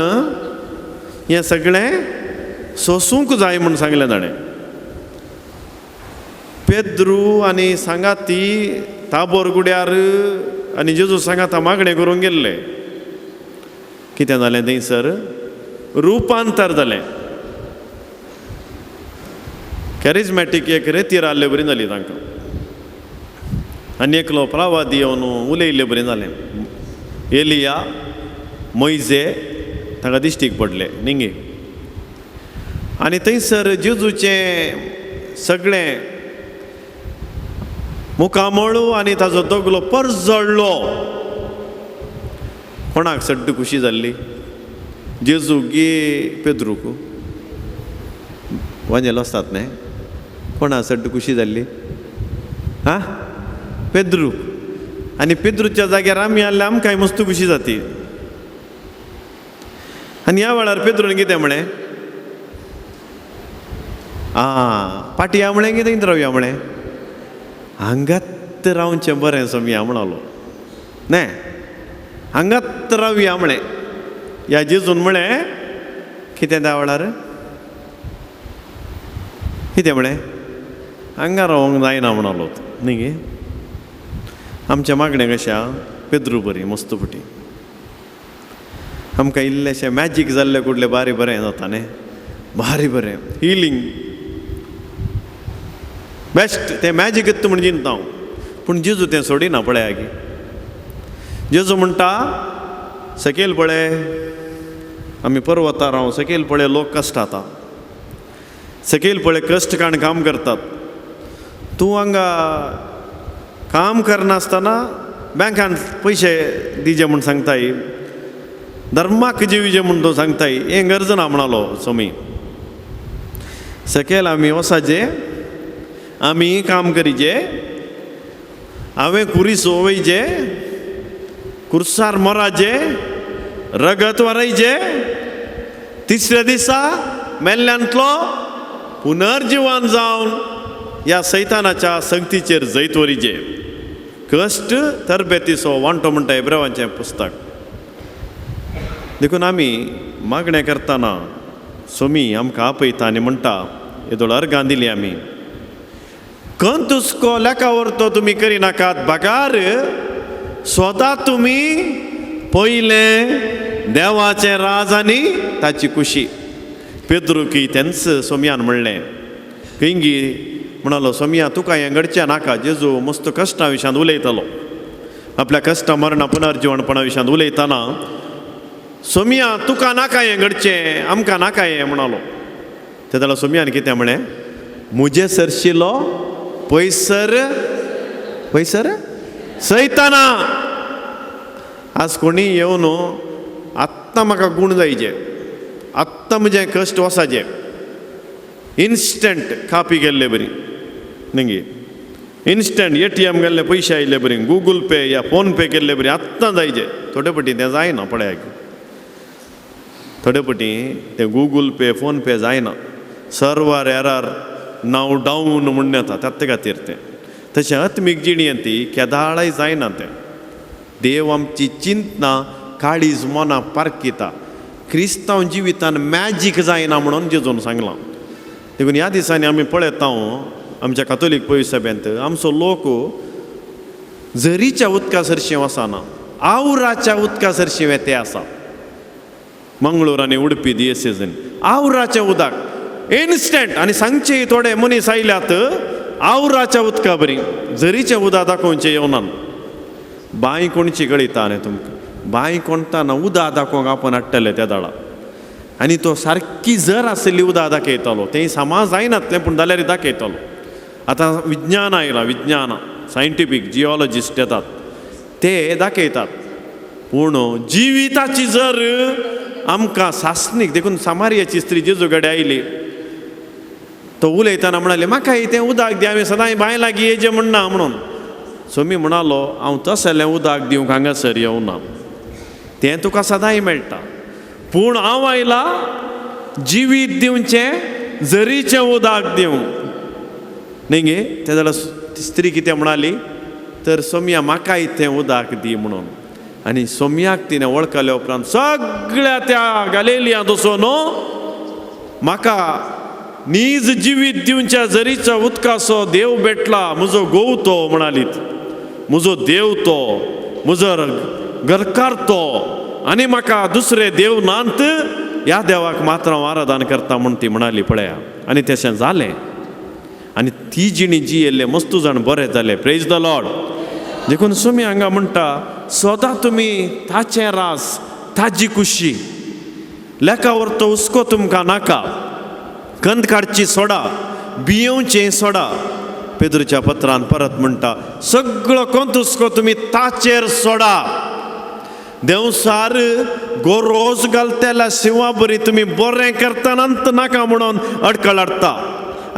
हें सगळें सोसूंक जाय म्हूण सांगलें ताणें. पेद्रू आनी सांगाती ताबोर गुड्यार आनी जेजू सांगाता मागणें करूंक गेल्ले. कितें जालें थंयसर रुपांतर जालें. कॅरिजमॅटीक एक रेतीर आसले बरी जाली तांकां आनी एकलो प्रवादी येवन उलयल्ले बरी जालें. एलिया मोयजे तांकां दिश्टीक पडले न्ही. आनी थंयसर जेजूचें सगळें मुखामळू आनी ताजो दगलो परजळ्ळो. कोणाक सड्ड खुशी जाल्ली? जेजू गे पेद्रूक वांजेल आसतात न्ही. कोणा सड्ड खुशी जाल्ली? आं, पेद्रू. आनी पेद्रूच्या जाग्यार आमी आसल्यार आमकांय मस्त खुशी जाती. आनी ह्या वेळार पेद्रून कितें म्हळें? आं, पाटी या म्हळें कितें रावया म्हळें? हांगात रावचें बरें सोमया म्हणालो न्ही, हांगात रावया म्हळें. ह्या जेजून म्हळें कितें त्या वेळार कितें म्हळें? हांगा रावंक जायना म्हणालो न्ही गे. आमचें मागणें कशें आहा पेद्रू बरी मस्त फुटी आमकां इल्लेशें मॅजीक जाल्लें कुडलें बारी बरें जाता न्ही, बारी बरें हिलींग बेस्ट तें मॅजीक म्हण चिंतता हांव. पूण जेजू तें सोडिना पळया की जेजू म्हणटा सकयल पळय आमी पर्वतार हांव सकयल पळय लोक कश्ट आता, सकयल पळय कश्ट काण काम करतात. तूं हांगा काम करनासतना बँकान पयशे दिजे म्हूण सांगताय, धर्माक जिवीजे म्हूण तूं सांगताय, हें गरज ना म्हणालो सोमी. सकयल आमी वसाचे, आमी काम करीचे, हांवें कुरीस वयचे, कुर्सार मोराचे, रगत वरायचे, तिसऱ्या दिसा मेल्ल्यांतलो पुनर्जिवन जावन ह्या सैतानाच्या संगतीचेर जैत वरीचे. कश्ट तरबेतीचो वांटो म्हणटा एब्रेवांचें पुस्तक. देखून आमी मागणें करतना सोमी आमकां आपयता आनी म्हणटा येदोळ अर्गां दिली आमी कंतुस्को लेखा व्हरतो तुमी करिनाकात बगार स्वता तुमी पयलें देवाचें राज आनी ताची खुशी. पेद्रूकी तेंच सोमयान म्हणलें खंयगी म्हणालो सोमया तुका हें घडचें नाका. जेजू मस्त कश्टां विशयांत उलयतालो, आपल्या कश्टां मरणा पुनर्जिवणपणा विशयांत उलयतना सोमया तुका नाका हें घडचें, आमकां नाका हें म्हणालो. ते जाल्यार सोमयान कितें म्हणलें? म्हजे सरशिलो पयसर पयसर सैताना. आज कोणी येवन आत्तां म्हाका गूण जायचे, आत्तां म्हजें कश्ट वसाचें, इन्स्टंट कापी गेल्ले बरी न्ही, इन्स्टंट एटीएम गेल्ले पयशे आयिल्ले बरी, गुगल पे या फोन पे केल्ले बरी आत्तां जायचे. थोडे पटी तें जायना पळया, थोडे पटी तें गुगल पे फोन पे जायना, सर्वर एरर नाव डावन म्हूण येता ते खातीर तें. तशें आत्मीक जिणेंत ती केदाळाय जायना तें. देव आमची चिंतना काळीज मनां पारखिता. क्रिस्तांव जिवितान मॅजीक जायना म्हणून जेजून सांगलां. देखून ह्या दिसांनी आमी पळयता आमच्या कातोलीक पयसभेंत आमचो लोक झरीच्या उदका सरशीं वचना, आवराच्या उदका सरशीं ते आसा. मंगळूर आनी उडपी दियसेजन आवराचें उदक इन्स्टंट. आनी सांगचे थोडे मनीस आयल्यात आवराच्या उदका बरी झरीचें उदक दाखोवचें येवनान. बांय कोणची कळयता न्ही तुमकां, बांय कोणताना उदक दाखोवंक आपण हाडटले त्या दाडा आनी तो सारकी जर आशिल्ली उदक दाखयतालो. तें सामा जायनातलें पूण जाल्यार दाखयतालो. आतां विज्ञान आयलां, विज्ञान सायंटिफीक जियोलॉजिस्ट येतात ते दाखयतात. पूण जिविताची जर आमकां सासणीक देखून सामारियाची स्त्री जेजू कडेन आयली, तो उलयतना म्हणाले म्हाका तें उदक दी, हांवें सदांय बांय लागीं येयचें म्हण ना म्हणून. सोमी म्हणालो हांव तसलें उदक दिवंक हांगासर येवना, तें तुका सदांय मेळटा, पूण हांव आयला जिवीत दिवचें जरीचें उदक दिवंक न्ही गे. ते जाल्यार स्त्री कितें म्हणाली तर सोमया म्हाकाय तें उदक दी म्हणून. आनी सोमयाक तिणें वळखल्या उपरांत सगळ्या त्या गालेलियांत वचून म्हाका नीज जिवीत दिवच्या जरीच्या उदकाचो देव भेटला, म्हजो घोव तो म्हणाली, म्हजो देव तो, म्हजो घरकार तो, आनी म्हाका दुसरे देव नात, ह्या देवाक मात्र हांव आराधन करता म्हूण ती म्हणाली पळया. आनी तशें जालें आनी ती जिणी जियेल्ले मस्तू जाण बरें जालें. Praise the Lord. देखून सुमी हांगा म्हणटा सदां तुमी ताचें रास ताजी खुशी लेखावर तो हुस्को तुमकां नाका, कंद काडची सोडा, भियेवचें सोडा. पेद्रूच्या पत्रान परत म्हणटा सगळो कोंत हुस्को तुमी ताचेर सोडा. देंवसार गोरोज घालतेल्या शिंवा बरी तुमी बरें करतना नाका म्हणून अडकळ हाडटा.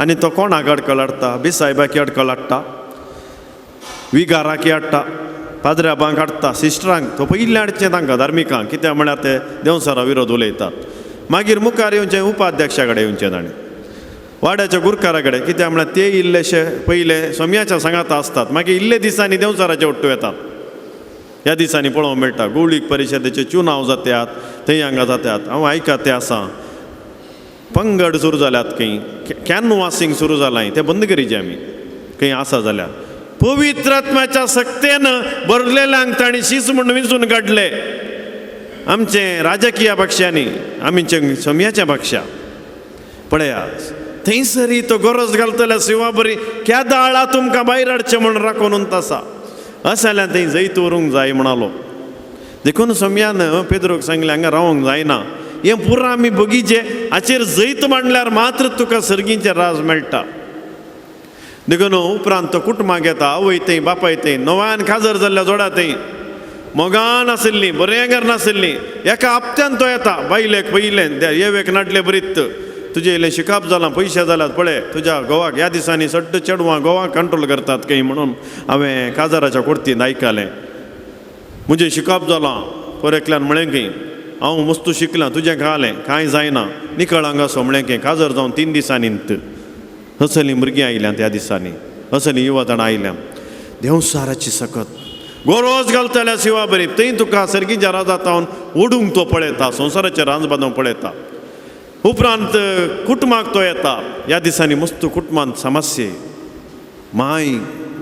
आनी तो कोणाक अडकळ हाडटा? बिसायबाकी अडकळ हाडटा, विगाराकी हाडटा, पाद्र्याबांक हाडटा, सिस्टरांक. तो पयलीं हाडचें तांकां धार्मिकांक, कित्याक म्हळ्यार ते देंवसारा विरोध उलयतात. मागीर मुखार येवचें उपाध्यक्षा कडेन येवचें ताणें, वाड्याच्या गुरकारा कडेन, कित्याक म्हळ्यार ते इल्लेशे पयले सोमयाच्या सांगाता आसतात, मागीर इल्ले दिसांनी देंवचाराचे ओट्टू येतात. ह्या दिसांनी पळोवंक मेळटा गोवळीक परिशदेचे चुनाव जात्यात, थंय हांगा जात्यात. हांव आयकात ते आसा पंगड सुरू जाल्यात, खंय कॅनवासींग सुरू जालां, तें बंद करीचें आमी खंय आसा जाल्यार. पवित्र आत्म्याच्या सक्तेन भरलेल्यांक तांणी शीस म्हूण विंचून काडले. आमचे राजकीय पक्षांनी, आमचे सोमयाच्या पक्षा पळया थंयसरी तो गरज घालतल्या शिंवा बरी केदाळा तुमकां भायर हाडचें म्हूण राखून उरता आसा. अशें जाल्यार थंय जैत व्हरूंक जाय म्हणालो. देखून सोमयान पेद्रोक सांगलें हांगा रावंक जायना, हें पुरा आमी बगीचे हाचेर जैत मांडल्यार मात्र तुका सर्गीचें राज मेळटा. देखून उपरांत तो कुटुंबाक येता, आवय थंय बापाय थंय नव्यान काजर जाल्ल्या जोडा थंय मोगान आशिल्लीं, बरें करनाशिल्लीं. एका हप्त्यान तो येता बायलेक पयलें येवेक नाडले बरीत, तुजें इल्लें शिकप जालां, पयशे जाल्यात, पळय तुज्या घोवाक ह्या दिसांनी सड्ड चेडवां घोवाक कंट्रोल करतात खंय म्हणून हांवें काजाराच्या कुर्तीन आयकलें. म्हजें शिकप जालां, पर एकल्यान म्हळें खंय हांव मस्तू शिकलां, तुजें घालें कांय जायना, निकळ हांगासो म्हळें खंय काजर जावन 3 दिसांनी असलीं भुरगीं आयल्यां त्या दिसांनी, असलीं युवा जाणां आयल्यां. देंवसाराची सकत गोरोज घालतल्या शिवा बरी थंय तुका सर्गीच्या राजांत ओडूंक तो पळयता, संवसाराचे राज बांदूंक पळयता. उपरांत कुटुंबाक तो येता. ह्या दिसांनी मस्त कुटुंबांत समस्ये, माय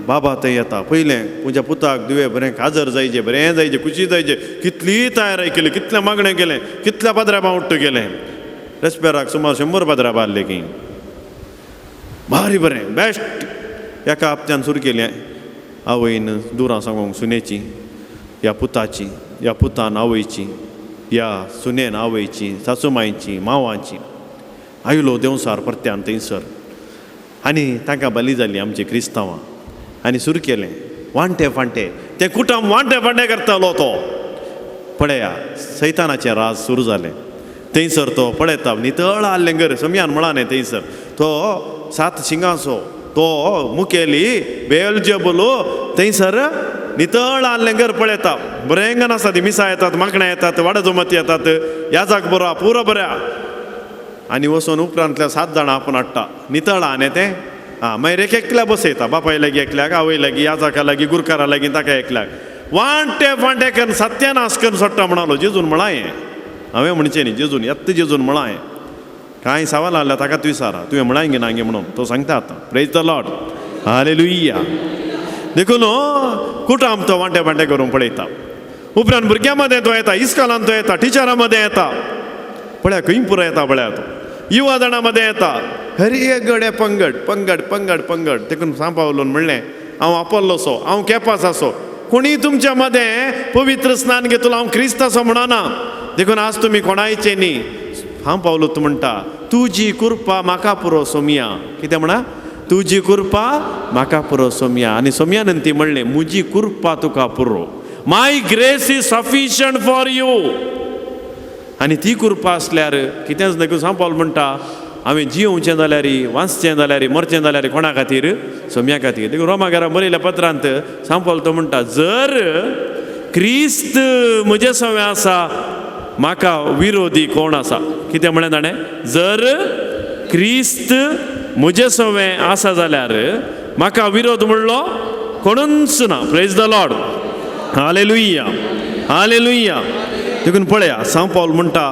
बाबा थंय येता. पयलें म्हज्या पुताक दिवे बरें काजर जायचे, बरें जायचे, खुशी जायचे, कितली तयारी केली, कितलें मागणें केलें, कितल्या पाद्र्याबां उट्टू गेलें. रेस्पेराक सुमार 100 पाद्र्याबां आहले की भारी बरें बेस्ट. एका हप्त्यान सुरू केलें आवयन दुरां सांगूंक सुनेची, ह्या पुताची, ह्या पुतान आवयची, ह्या सुनेन आवयची, सासूमायची, मावाची. आयलो देंवसार परत्यान थंयसर आनी तांकां बली जाली आमची क्रिस्तांवां. आनी सुरू केलें वांटे फांटे, तें कुटुंब वांटे फांटे करतालो तो. पळया सैतानाचें राज सुरू जालें थंयसर. तो पळयता नितळ आहलें घर, सोमयान म्हळां न्ही थंयसर तो 7 शिंगांचो तो मुखेली बेलजेबलो थंयसर नितळ आहलें घर पळयता. बरें आसा ती मिसां येतात, माकणां येतात, वाडा जमती येतात, याजाक बरो पुरो बऱ्या. आनी वचून उपरांतल्या 7 जाणां आपूण हाडटा नितळ न्ही तें. आं मागीर एक एकल्या बसयता, बापाय लागीं एकल्याक, आवय लागीं, याजाका लागीं, गुरकारा लागीं, ताका एकल्याक वांटे फांटे करून सत्यानाश करून सोडटा म्हणालो जेजून म्हळां. हें हांवें म्हणचें न्ही, जेजून येत्त जेजून म्हळां. हें कांय सवाल आहल्यार ताकाच विचारा, तुवें म्हळां गे ना गे म्हणून तो सांगता आतां. Praise the Lord, hallelujah. देखून कुटुंब तो वांटे फांटे करून पळयता. उपरांत भुरग्यां मदें तो येता, इस्कॉलान तो येता, टिचरां मदें येता, पळया खंय पुरो येता पळया तो, युवा जाणां मदें येता. हर एक गडे पंगड पंगड पंगड पंगड. देखून सांपावलोन म्हणलें हांव आपोल्लोसो, हांव केपास आसो, कोणीय तुमच्या मदें पवित्र स्नान घेतलो हांव क्रिस्त आसो म्हणना. देखून आज तुमी कोणायचें न्ही. हांव पावलो तूं म्हणटा तुजी कृपा म्हाका पुरो सोमया. कितें म्हणा? तुजी कृपा म्हाका पुरो सोमया. आनी सोमयान ती म्हणलें म्हजी कृपा तुका पुरो, my grace is sufficient for you. आनी ती कृपा आसल्यार कितेंच न्हय. सांव पावल म्हणटा हांवें जियोवचें जाल्यार, वाचचें जाल्यार, मरचें जाल्यार कोणा खातीर? सोम्या खातीर. देखून रोमाघरा बरयल्या पत्रांत सांपल तो म्हणटा, जर क्रिस्त म्हजे सवे आसा म्हाका विरोधी कोण आसा? कितें म्हणलें ताणें? जर क्रिस्त म्हजे सवे आसा जाल्यार म्हाका विरोध म्हणलो कोणूच ना. Praise the Lord. Hallelujah, hallelujah. देखून पळया, सांव पावल म्हणटा,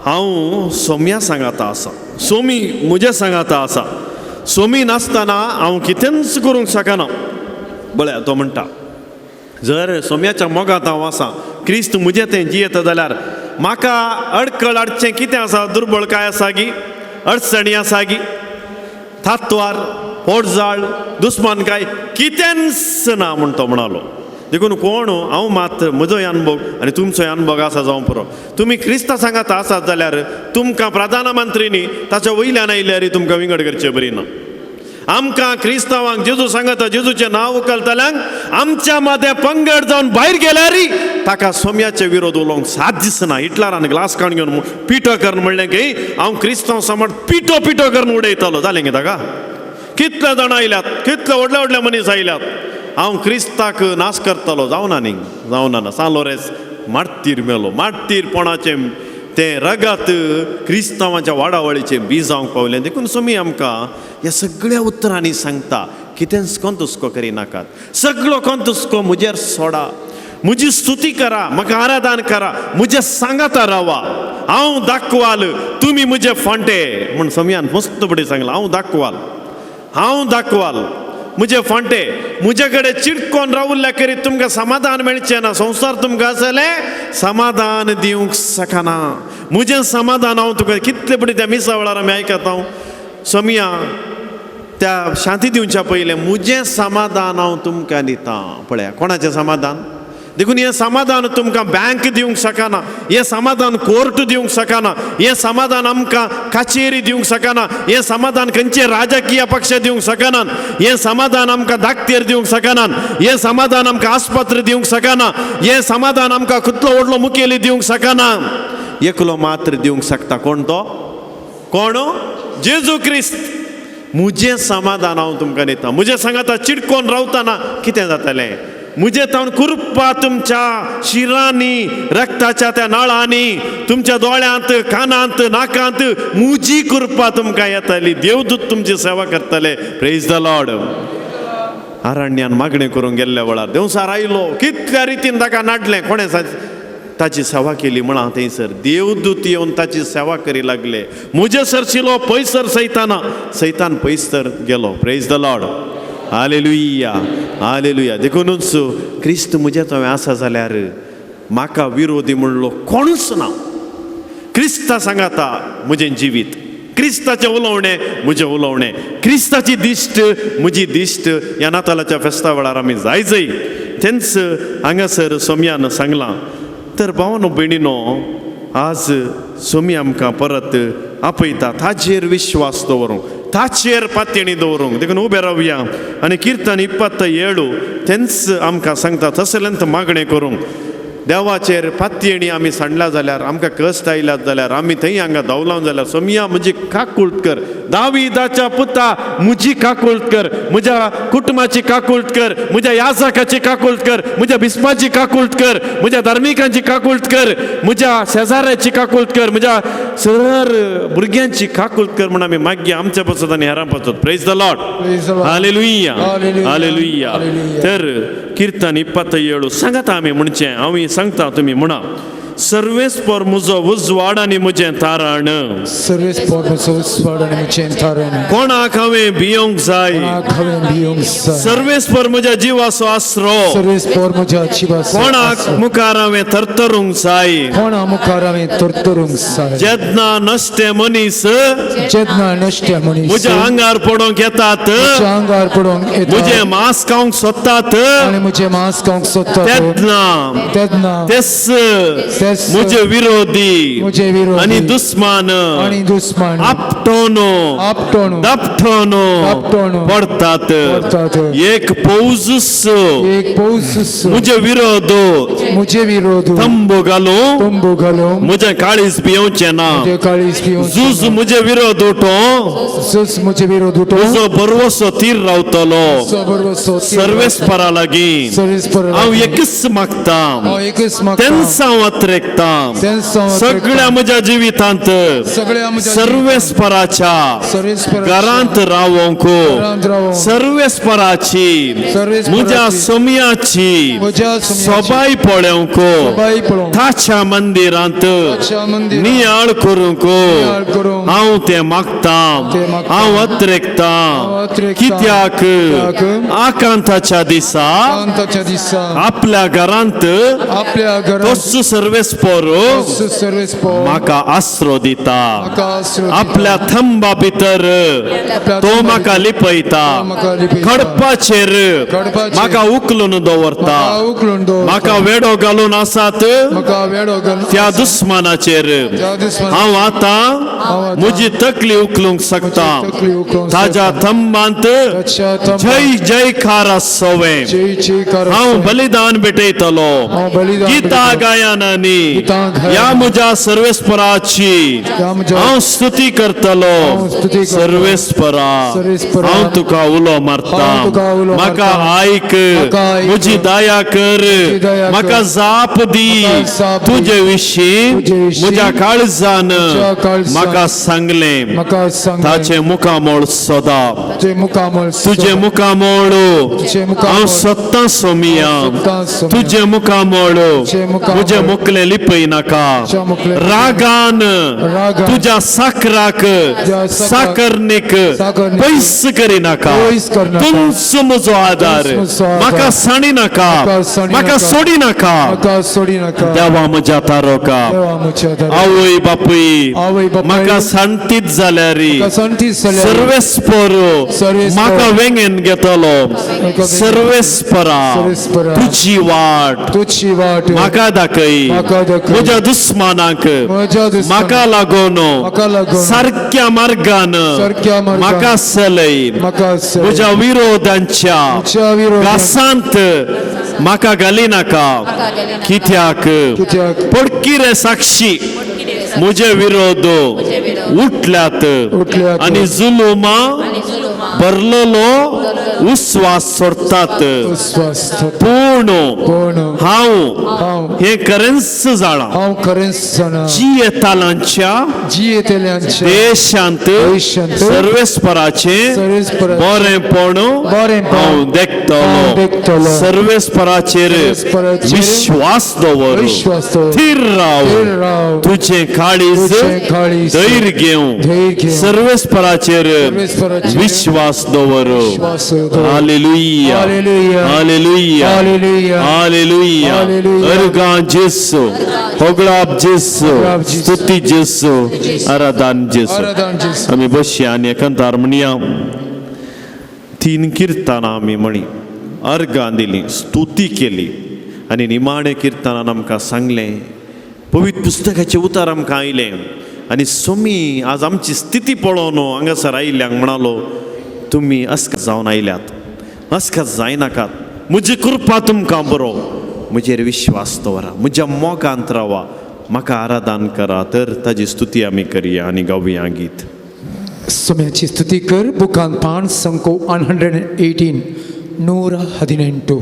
हांव सोम्या सांगाता आसा, सोमी म्हज्या सांगाता आसा, सोमी नासतना हांव कितेंच करूंक शकना. पळया तो म्हणटा, जर सोम्याच्या मोगांत हांव आसा, क्रिस्त म्हजें तें जियेता जाल्यार म्हाका अडकळ हाडचें कितें आसा? दुर्बळकाय आसा गी, अडचणी आसा गी, थातवार, पोटजाळ, दुस्मानकाय कितेंच ना म्हूण तो म्हणालो. देखून कोण हांव मात म्हजोय अनुभव आनी तुमचोय अनुभव आसा जावं पुरो, तुमी क्रिस्ता सांगात आसात जाल्यार तुमकां प्रधानमंत्री न्ही ताच्या वयल्यान आयल्यार तुमकां विंगड करचें बरी ना. आमकां क्रिस्तांवांक जेजू सांगता, जेजूचें नांव उखलतल्यांक आमच्या मदें पंगड जावन भायर गेल्यार ताका सोम्याचे विरोध उलोवंक साथ दिसना. हिटलरान ग्लास काडून घेवन पिठो करून म्हणलें की हांव क्रिस्तांव समाज पिठो पिठो करून उडयतलो. जालें गे ताका? कितले जाणां आयल्यात, कितले व्हडले व्हडले मनीस आयल्यात, हांव क्रिस्ताक नाश करतलो. जावना न्ही, जावना ना. सान लोरेंस मार्तीर मेलो, मार्तीरपणाचें तें रगत क्रिस्तांवाच्या वाडावळीचें बी जावंक पावलें. देखून सोमी आमकां ह्या सगळ्या उतरांनी सांगता, कितेंच कोंतुस्को करिनाकात, सगळो कोंतुस्को म्हजेर सोडा, म्हजी स्तुती करा, म्हाका आराधन करा, म्हजें सांगाता रावा, हांव दाखवाल, तुमी म्हजे फांटे म्हूण सोमयान मस्त बडी सांगलां. हांव दाखवाल, हांव दाखवाल, म्हजे फांटे, म्हजे कडेन चिटकोन रावल्ल्या करीत तुमकां समाधान मेळचें ना. संवसार तुमकां आसलें समाधान दिवंक शकना. म्हजें समाधान हांव तुका कितले पडी त्या मिसा वेळार आमी आयकता, हांव सोमया त्या शांती दिवच्या पयलें म्हजें समाधान हांव तुमकां दिता. पळया कोणाचें समाधान? देखून हें समाधान तुमकां बँक दिवंक शकना, हें समाधान कोर्ट दिवंक शकना, हें समाधान आमकां कचेरी दिवंक शकना, हें समाधान खंयचे राजकीय पक्ष दिवंक शकना, हें समाधान आमकां दाक्तेर दिवंक शकना, हें समाधान आमकां आस्पत्र दिवंक शकना, हें समाधान आमकां कितलो व्हडलो मुखेली दिवंक शकना. एकलो मात्र दिवंक शकता. कोण तो? कोण? जेजू क्रिस्त. म्हजें समाधान हांव तुमकां दिता. म्हजें सांगाता चिटकोन रावतना कितें जातलें? म्हजें तावन कृपा तुमच्या शिरांनी, रक्ताच्या त्या नळांनी, तुमच्या दोळ्यांत, कानांत, नाकांत म्हजी कृपा तुमकां येतली. देवदूत तुमची सेवा करतले. Praise the Lord. अरण्यान मागणें करूंक गेल्ल्या वेळार देंवसार आयलो, कितल्या रितीन ताका नाडलें, कोणें ताची सेवा केली म्हणा. थंयसर देवदूत येवन ताची सेवा करी लागले. म्हजे सरशिलो पयसर सैताना, सैतान पयसर गेलो. Praise the Lord. Hallelujah, hallelujah. देखूनच क्रिस्त म्हजें तुवें आसा जाल्यार म्हाका विरोधी म्हणलो कोणूच ना. क्रिस्ता सांगाता म्हजें जिवीत, क्रिस्ताचें उलोवणें म्हजें उलोवणें, क्रिस्ताची दिश्ट म्हजी दिश्ट. ह्या नातालाच्या फेस्ता वेळार आमी जाय जाय तेंच हांगासर सोमयान सांगलां. तर भावनो भयणीनो, आज सोमी आमकां परत आपयता ताचेर विश्वास दवरूंक, ताचेर पातयेणी दवरूंक. देखून उबे रावया आनी किर्तन 27 तेंच आमकां सांगता, तसलेंच मागणें करूंक. देवाचेर पातयेणी आमी सांडल्या जाल्यार, आमकां कश्ट आयल्यात जाल्यार, आमी थंय हांगा धांवलावन जाल्यार, सोमया म्हजी काकूळट कर, दाविदाच्या पुता म्हजी काकूळट कर, म्हज्या कुटुंबाची काकूळट कर, म्हज्या याजकाची काकूळट कर, म्हज्या बिस्पाची काकूळट कर, म्हज्या धार्मिकांची काकूळट कर, म्हज्या शेजाऱ्याची काकूळट कर, म्हज्या सर भुरग्यांची काकूळट कर म्हूण आमी मागीर आमच्या पासत आनी हेरां पासत. Praise the Lord. Praise the Lord. Hallelujah. Hallelujah. Hallelujah. Hallelujah. तर किर्तन 27 सांगाता आमी म्हणचें, हांव सांगता तुमी म्हणा. सर्वेस्पर म्हजो उजवाड आनी म्हजें तारण, सर्वेस्पर म्हजो उजवाड आनी म्हजें तारण, कोणाक हांवें भियोंक जाय? कोणाक हांवें भियोंक जाय? सर्वेस्पर म्हज्या जिवाचो आसरो, सर्वेस्पर म्हज्या जिवाचो कोणाक आसरो. मुखार हांवें थरथरूंक जाय? कोणा मुखार हांवें तरतरूंक जाय? जेन्ना नश्टे मनीस जेन्ना नश्टे मनीस म्हज्या आंगार पडोंक येतात, म्हज्या आंगार पडोंक येता, म्हजें मांस खावंक सोदतात, आनी म्हजें मांस खावंक सोदता, तेन्ना तेन्ना तेस म्हजे विरोधी आनी दुस्मान आपटोन दापटोन पडतात. एक पौजूस म्हजे विरोध तंबू घालूं म्हजें काळीज पियोवचें ना. झूज म्हजे विरोध उठो तुजो बरवसो तीर रावतलो सर्वेस्परा लागीं. हांव एकच मागता तेंच हांव अत्रेकता सगळ्या म्हज्या जिवितांत सर्वेस्पराच्या घरांत रावोंक सर्वेस्पराची म्हज्या सोम्याची सोबाय पळोवंक ताच्या मंदिरांत नियाळ करूंक हांव तें मागता हांव अत्रेकता. कित्याक आकांताच्या दिसा आपल्या घरांत तोच सर्वेस्पर म्हाका आसरो दिता. आपल्या थंबा भितर तो म्हाका लिपयता. खडपाचेर म्हाका उखलून दवरता. म्हाका वेडो घालून आसात त्या दुस्मानाचेर हांव आतां म्हजी तकली उखलूंक शकता. ताज्या थंबांत जय जयकार आसोवें. हांव बलिदान भेटयतलो गीता गायनांनी ह्या म्हज्या सर्वेस्पराची हांव स्तुती करतलो. सर्वेस्परा हांव तुका उलो मारता म्हाका आयक म्हजी दया कर म्हाका जाप दी. तुजे विशीं म्हज्या काळजान म्हाका सांगलें ताचें मुखामळ सदा तुजें मुखामळ हांव सत्तां सोमिया तुजें मुखामळ म्हजें मुखलें लिपय नाका. रागान तुज्या साकराक साकरणीक पयस करिनाका. तुमचो म्हजो आदार म्हाका साणी नाका म्हाका सोडी नाका. देवा म्हज्या तारोका आवय बापूय म्हाका सांतीत जाल्यार सर्वेस्पर म्हाका वेंगेन घेतलो. सर्वेस्परा तुजी वाट म्हाका दाखय. म्हज्या दुस्मानाक म्हाका लागून सारक्या मार्गान म्हाका चलय. म्हज्या विरोधांच्या घासांत म्हाका घाली नाका. कित्याक पडकिरे साक्षी म्हजे विरोध उठल्यात आनी जुलुमा भरलेलो उस्वास सोडतात. पूण हांव हें खरेंच जाणा जियेतालांच्या देशांत सर्वेस्पराचें बरेंपण हांव देखतलो. सर्वेस्पराचेर विश्वास दवर थीर राव तुजें काळीज धैर्य घेवं सर्वेस्पराचेर विश्वास दवर. Hallelujah hallelujah hallelujah. अर्गां जेसू होगळाप जेसू स्तुती जेसू आराधन जेसू. आमी बसया आनी एकांतार म्हणया. तीन किर्तनां आमी म्हणी अर्गां दिली स्तुती केली आनी निमाणे किर्तनान आमकां सांगलें पवित्र पुस्तकाचें उतर आमकां आयलें आनी सोमी आज आमची स्थिती पळोवन हांगासर आयिल्ल्यांक म्हणालो तुमी अस्कत जावन आयल्यात अस्कत जायनाकात. म्हजी कृपा तुमकां बरो म्हजेर विश्वास दवरा म्हज्या मोगांत रावा म्हाका आराधन करा. तर ताजी स्तुती आमी करया आनी गावया गीत. सोम्याची स्तुती कर. बुकान पान संको 118 118.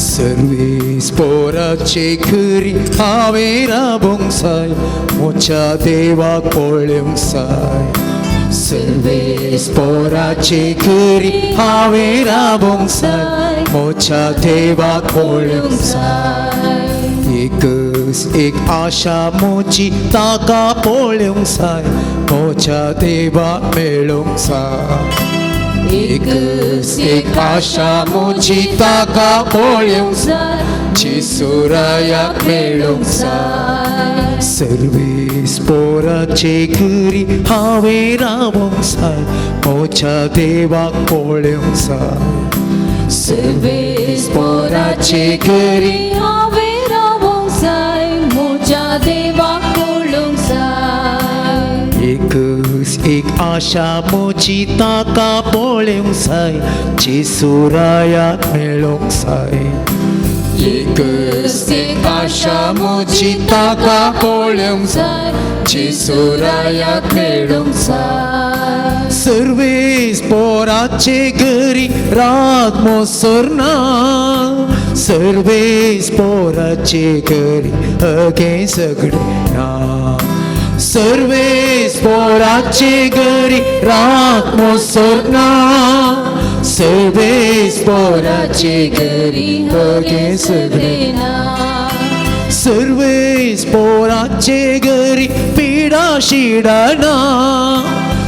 सर्वेस पोराचे खरी हांवें राबोंक जाय म्हज्या देवाक पळोवंक जाय. सर्वेस पोराचे खरी हांवें राबोंक जाय म्हज्या देवाक पळोवंक जाय. एकच एक आशा म्हजी ताका पळोवंक जाय म्हज्या देवाक मेळोवंक जाय. एकच एक आशा म्हजी ताका पळोवंक जाय जेसुरायाक मेळोंक जाय. सर्वेस पोराचे घरी हांवें रावोंक जाय, म्हज्या देवाक पळोवंक जाय. सर्वेस पोराचे घरी हांवें रावोंक जाय, म्हज्या देवाक पळोवंक जाय. एकच एक आशा म्हजी ताका पळोवंक जाय, जेसुरायाक मेळोंक जाय. एकच एक आशा म्हजी ताका पळोवंक जाय, जेसुरायाक मेळोंक जाय. सर्वेस पोराचे घरी रात मोसर ना, सर्वेस पोराचे घरी अगे सगळे ना. सर्वेस पोराचे घरी रात मोसर ना, सर्वेस पोराचे घरी अगे सगळे ना. सर्वेस पोराचे घरी पिडा शिडा ना,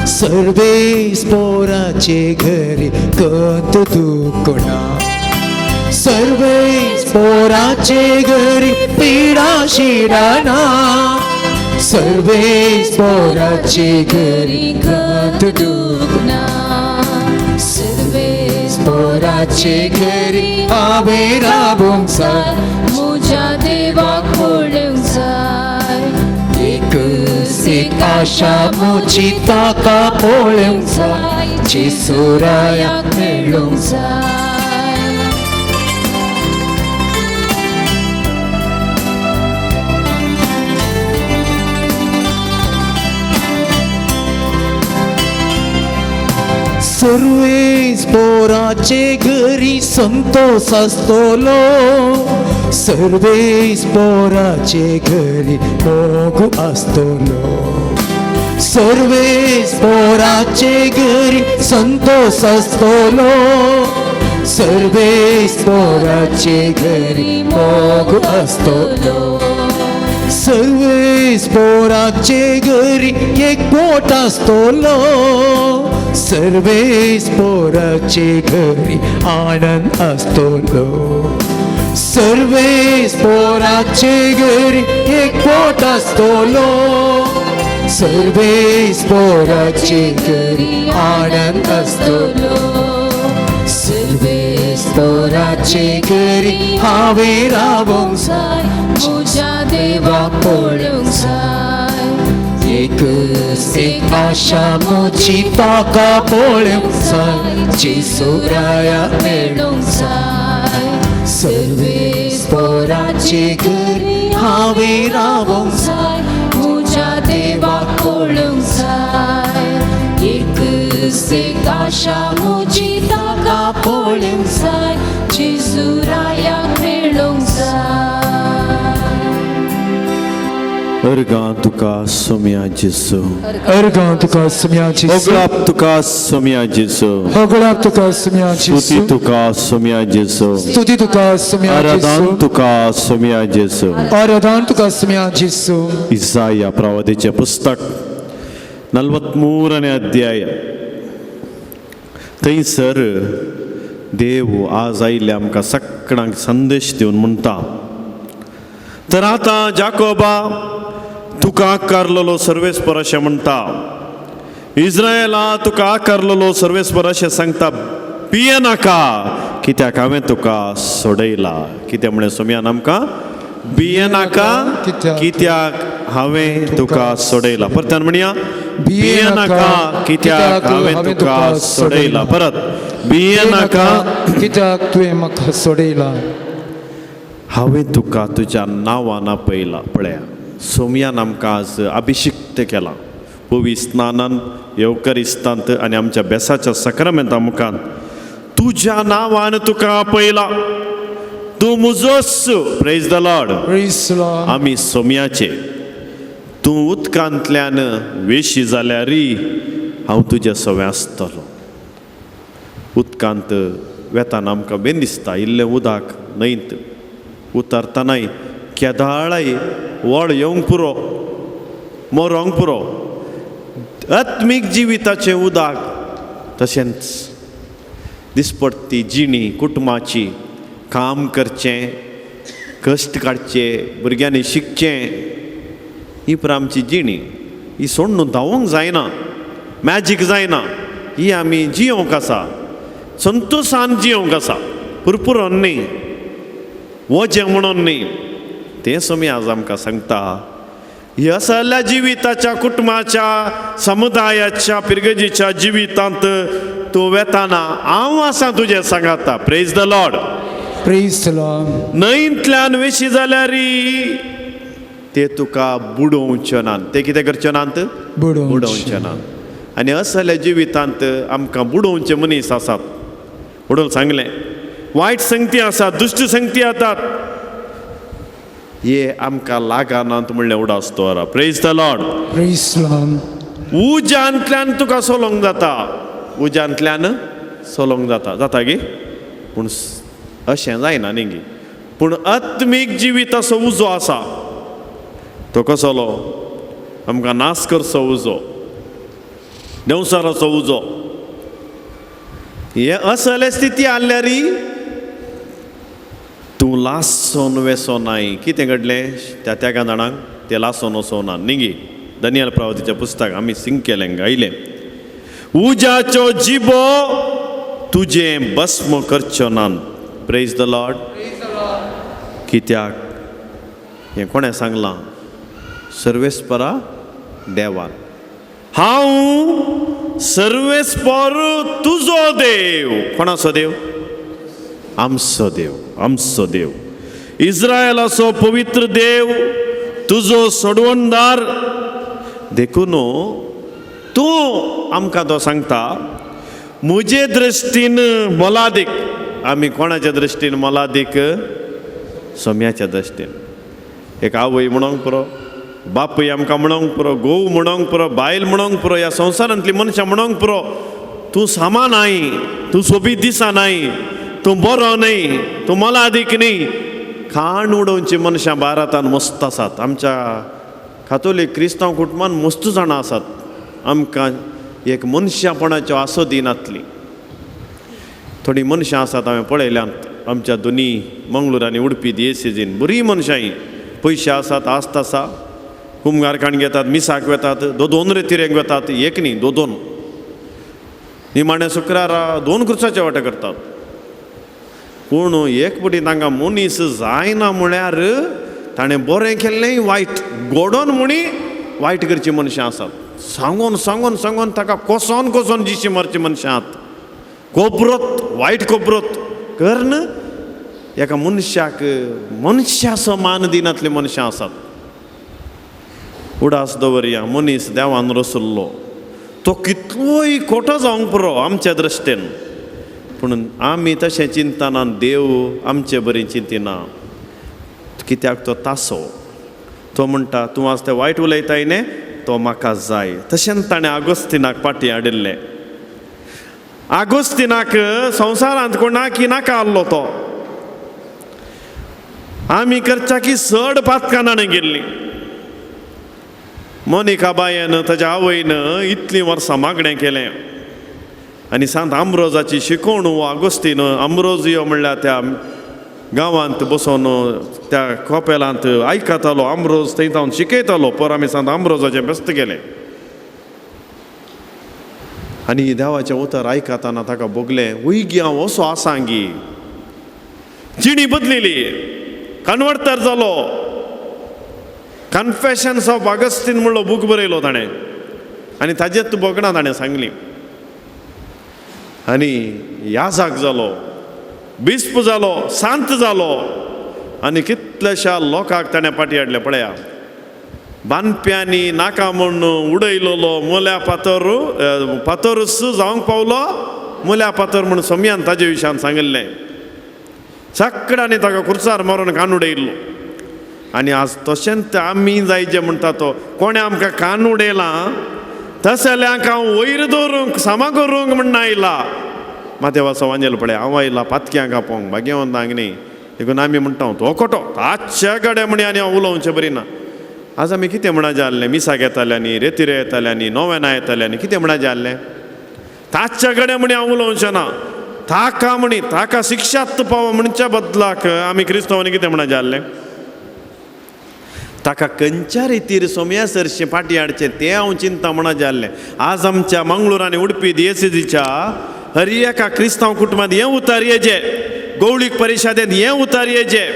सर्वेस पोराचे घरी कंत दुखणा. सर्वेस पोराचे घरी पिडा शिडा ना, सर्वेस पोराचे घरी कंत दुखना. सर्वेस पोराचे घरी हांवें रावोंक जाय, म्हज्या देवाक पळोवंक जाय. एकच एक आशा म्हजी ताका पळोवंक जाय, जेसुरायाक मेळोंक जाय. सर्वेस पोराचे घरी संतोष आसतलो, सर्वेस पोराचे घरी मोग आसतलो. सर्वेस पोराचे घरी संतोष आसतलो, सर्वेस पोराचे घरी मोग आसतलो. सर्वेस पोराचे घरी एक बोट आसतलो, सर्वेस पोराचे घरी आनंद आसतलो. सर्वेस पोराचे घरी एक बोट आसतलो, सर्वेस पोराचे घरी आनंद आसतलो. सर्वेस पोराचे घरी हांवें रावोंक जाय, म्हज्या देवाक पळोवंक जाय. एकच एक आशा म्हजी ताका पळोवंक जाय, जेसुरायाक मेळोवंक जाय. सर्वेस पोराचे घरी हांवें रावोंक जाय, म्हज्या देवाक पळोवंक जाय. एकच एक आशा म्हजी ताका पळोवंक जाय, जेसुरायाक मेळोवंक जाय. अर्गां तुका सोम्या जेसू, अर्गां तुका सुम्या जेसू, होगळाप तुका सोम्या जेसू, होगळाप तुका सुम्या स्तुती जेसू, तुका सोम्या जेसू, स्तुती तुका सुम्या आराधन जेसू, तुका सोम्या जेसू. आराधन तुका सुम्या जेसू. ಇಸಾಯ ಪ್ರವಾದಿಯ ಪುಸ್ತಕ 43ನೇ ಅಧ್ಯಾಯ. थंयसर देव आज आयिल्ले आमकां सगळ्यांक संदेश दिवन म्हणटा, तर आतां जाकोबा तुका आकारलेलो सर्वेस्पर अशें म्हणटा, इस्रायला तुका आकारलेलो सर्वेस्पर अशें सांगता, भियेनाका कित्याक हांवें तुका सोडयला. कितें म्हणलें सोम्यान आमकां? भियेनाका कित्याक हांवें तुका सोडयला. परत्यान म्हणया, भियेनाका कित्याक हांवें तुका सोडयला. परत, भियेनाका कित्याक तुवें म्हाका सोडयला. हांवें तुका तुज्या नांवान आपयला. पळया सोम्यान आमकां आज अभिशिक्त केला पवी स्नानान, येवकरिस्तांत आनी आमच्या बेसाच्या सक्रमेंता मुखान तुज्या नांवान तुका आपयला. तूं मुजोस. Praise the Lord. आमी सोम्याचे. तूं उदकांतल्यान वेशी जाल्यारय हांव तुज्या सवें आसतलो. उदकांत वेताना आमकां बेन दिसता, इल्लें उदक न्हंयत उतरतनाय केदाळाय वळ येवंक पुरो, मरोंक पुरो. आत्मीक जिविताचें उदक तशेंच दिसपट्टी जिणी कुटुंबाची, काम करचें, कश्ट काडचे, भुरग्यांनी शिकचें, ही पुरा आमची जिणी. ही सोडून धांवूंक जायना, मॅजीक जायना. ही आमी जियोंक आसा, संतोशान जियोंक आसा, पुरपुरोन न्ही, वजें म्हणून न्ही. तें सोमी आज आमकां सांगता, ही असल्या जिविताच्या, कुटुंबाच्या, समुदायाच्या, पिरगजीच्या जिवितांत तूं वेताना हांव आसा तुजें सांगाता. Praise the Lord. Praise the Lord. न्हंयंतल्यान वेशी जाल्यार ते तुका बुडोवचे नात. ते कितें करचे नात? बुडोवचे. बुडोवचे नात. आनी असल्या जिवितांत आमकां बुडोवचे मनीस आसात. म्हणून सांगलें, वायट संगती आसात, दुश्ट संगती आसात, हे आमकां लागनात म्हणलें उडास दवरा. Praise the Lord. Praise the Lord. उज्यांतल्यान तुका सोलोंक जाता, उज्यांतल्यान सोलोंक जाता, जाता गी? पूण अशें जायना न्ही गी. पूण आत्मीक जिविताचो उजो आसा, तो कसलो? आमकां नाश करचो उजो, देंवसाराचो उजो. हे असले स्थिती आसल्यार तूं लासोन वेसो नाय. कितें घडलें त्या त्यागा जाणांक? ते लासोन वचो ना न्ही गी. दनियल प्रावतीचें पुस्तक आमी सिंग केलें, गायलें. उज्याचो जिबो तुजें भस्म करचो ना. Praise the Lord. कित्याक हें कोणें सांगलां? सर्वेस्परा देवान. हांव सर्वेस्पर तुजो देव. कोणाचो देव? आमचो देव, आमचो देव, इस्रायलाचो पवित्र देव, तुजो सोडवणदार. देखून तूं आमकां तो सांगता, म्हजे दृश्टीन मोलादीक. आमी कोणाच्या दृश्टीन मोलादीक? सोम्याच्या दृश्टीन. एक आवय म्हणोंक पुरो, बापूय आमकां म्हणोंक पुरो, घोव म्हणोंक पुरो, बायल म्हणोंक पुरो, ह्या संवसारांतली मनशां म्हणोंक पुरो, तूं सामा नाय, तूं सोबीत दिसा नाय, तूं बरो न्हय, तूं मोलादीक न्ही. खाण उडोवची मनशां भारतान मस्त आसात. आमच्या कातोलीक क्रिस्तांव कुटुंबान मस्त जाणां आसात. आमकां एक मनशापणाच्यो आसो दिनातली थोडीं मनशां आसात. हांवें पळयल्यांत आमच्या दोनी मंगळूर आनी उडपी दियेसेजीन बरीं मनशां हीं, पयशे आसात, आस्त आसा, कुमगारखाण घेतात, मिसाक वेतात, दोन रेतिरेंक वेतात, एक न्ही दोन, निमाण्या शुक्रारा दोन खुर्साचे वाटे करतात. पूण एक पटी तांकां मनीस जायना म्हळ्यार ताणें बरें केल्लें वायट गोडोन म्हणी वायट करची मनशां आसात. सांगून सांगून सांगून ताका कोसोन कोसोन जिशी मारची मनशां आहात. कोबरोत वायट कोबरोत करन एका मनशाक मनशाचो मान दिनातली मनशां आसात. उडास दवरया, मनीस देवान रसल्लो तो कितलोय खोटो जावंक पुरो आमच्या दृश्टीन, पूण आमी तशें चिंतना देव आमचे बरी चिंतिना. कित्याक तो तासो, तो म्हणटा तूं आज तें वायट उलयताय न्ही, तो म्हाका जाय. तशेंच ताणें आगोस्तिनाक पाटी हाडिल्लें. आगोस्तिनाक संवसारांत कोणाकी नाका आहलो तो. आमी करच्याकी चड पातकां ताणें गेल्लीं. मोनिका बायन ताच्या आवयन इतलीं वर्सां मागणें केलें आनी सांत आंब्रोजाची शिकवण हो आगोस्तीन आंब्रोजियो म्हणल्यार त्या गांवांत बसोन त्या कोपेलांत आयकतालो. आंब्रोज थंय जावन शिकयतालो. पर आमी सांत आंब्रोजाचें बेस्त केलें आनी देवाचें उतर आयकतना ताका भोगलें, उयगी हांव असो आसा गी. जिणी बदलिली, कन्वर्टर जालो. कन्फेशन्स ऑफ आगस्तीन म्हणलो बूक बरयलो ताणें आनी ताजेच भोगणां ताणें सांगली. आनी याजाक जालो, बिस्प जालो, सांत जालो आनी कितल्याश्या लोकांक ताणें पाटी हाडलें. पळया, बांदप्यांनी नाका म्हूण उडयलोलो मुल्या फातर फातरूच जावंक पावलो मुल्या फातर म्हूण सोम्यान ताजे विशयान सांगिल्लें. सगळ्यांनी ताका खुर्सार मारून कान उडयल्लो. आनी आज तशेंच आमी जायचे म्हणटा तो कोणें आमकां कान उडयलां तसल्यांक हांव वयर दवरूंक सामा करूंक म्हण आयला. मातेवाचो वांजेल पळय, हांव आयला पातक्यांक आपोवंक भाग्यवंतांक न्ही. देखून आमी म्हणटा तो खोटो ताच्या गड्या म्हणी आनी हांव उलोवचें बरी ना. आज आमी कितें म्हणा जाल्लें? मिसाक येताल्यांनी, रेतिरे येताल्यांनी, नोवेना येताल्यांनी कितें म्हणा जाल्लें? ताच्या गड्या म्हणी हांव उलोवचें ना. ताका म्हणी ताका शिक्षात पाव म्हणच्या बदलाक आमी क्रिस्तांवांनी कितें म्हणा जाल्लें, ताका खंयच्या रितीर सोमया सरशें फाटीं हाडचें तें हांव चिंता म्हणा जाल्लें. आज आमच्या मंगळूर आनी उडपी दियेसेजीच्या हर एका क्रिस्तांव कुटुंबांत हें उतार येजे, गौळीक परिशदेंत हें उतार येजे,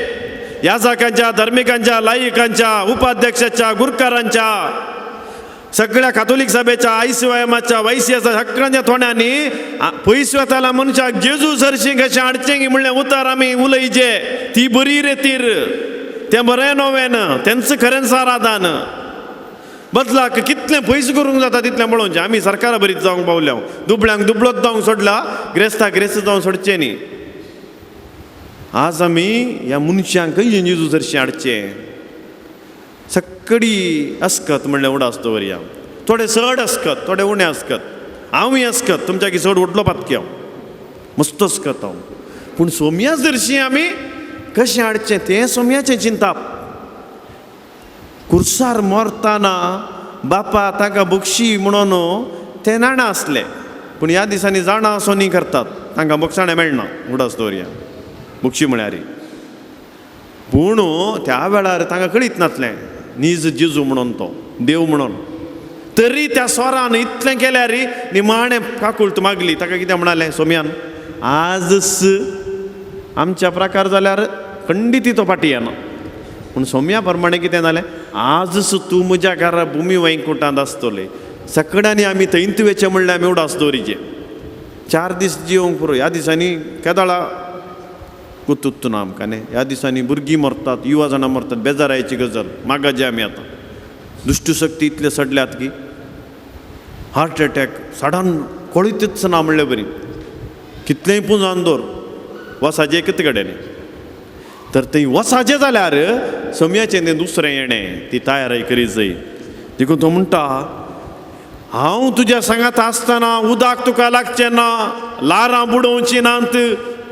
याजकांच्या, धर्मिकांच्या, लायिकांच्या, उपाध्यक्षाच्या, गुरकारांच्या, सगळ्या कातोलीक सभेच्या, आयसीवायमाच्या, वायसीएच्या सगळ्यांच्या थोड्यांनी पयस वताल्या मनशाक जेजू सरशी कशें हाडचें की म्हणलें उतार आमी उलयचे. ती बरी रेतीर, तें बरें नोवेन, तेंच खरेंच आराधन. बदलाक कितलें पयस करूंक जाता तितलें पळोवचें. आमी सरकारा बरीच जावंक पावल्या, दुबळ्यांक दुबळोच जावंक सोडला, ग्रेस्ताक ग्रेस्त जावंक सोडचें न्ही. आज आमी ह्या मनशांक जेजू सरशी हाडचें. सक्कडी अस्कत म्हणलें उडास दवरया, थोडे चड अस्कत, थोडे उणें अस्कत. हांवूय अस्कत, तुमच्या चड व्हडलो पातकी हांव, मस्त अस्कत हांव. पूण सोमया सरशी आमी कशें हाडचें तें सोमयाचें चिंताप. कुर्सार मरतना बापा तांकां बक्षी म्हणून ते जाणा आसले, पूण ह्या दिसांनी जाणा असो न्ही करतात, तांकां बक्षाणें मेळना. उडास दवरया बक्षी म्हळ्यार. पूण त्या वेळार तांकां कळीत नासलें नीज जेजू म्हणून तो देव म्हणून. तरी त्या स्वरान इतलें केल्यार निमाणें काकुळट मागली. ताका कितें म्हणालें सोमयान, आजच आमच्या प्रकार जाल्यार खंडीत तो फाटीं येना, पूण सोम्या प्रमाणें कितें जालें, आजच तूं म्हज्या घरा भुमी वैकुटांत आसतले. सगळ्यांनी आमी थंयत वेचें म्हणल्यार आमी उडास दवरिचे. 4 दीस जिवंक पुरो. ह्या दिसांनी केदाळा गुतुत्त ना आमकां न्ही. ह्या दिसांनी भुरगीं मरतात, युवा जाणां मरतात, बेजारायची गजाल मागाचे आमी आतां. दुश्टशक्ती इतले सडल्यात की हार्ट एटॅक साडान कळीतच ना म्हणले बरी. कितलेंय पुंजान दवर वसाचे कितें कडेन तर थंय वसाचें जाल्यार सम्याचें तें दुसरें येणें ती तयारी करीत जाय. देखून तो म्हणटा, हांव तुज्या सांगात आसतना उदक तुका लागचें ना, लारां बुडोवचीं नात,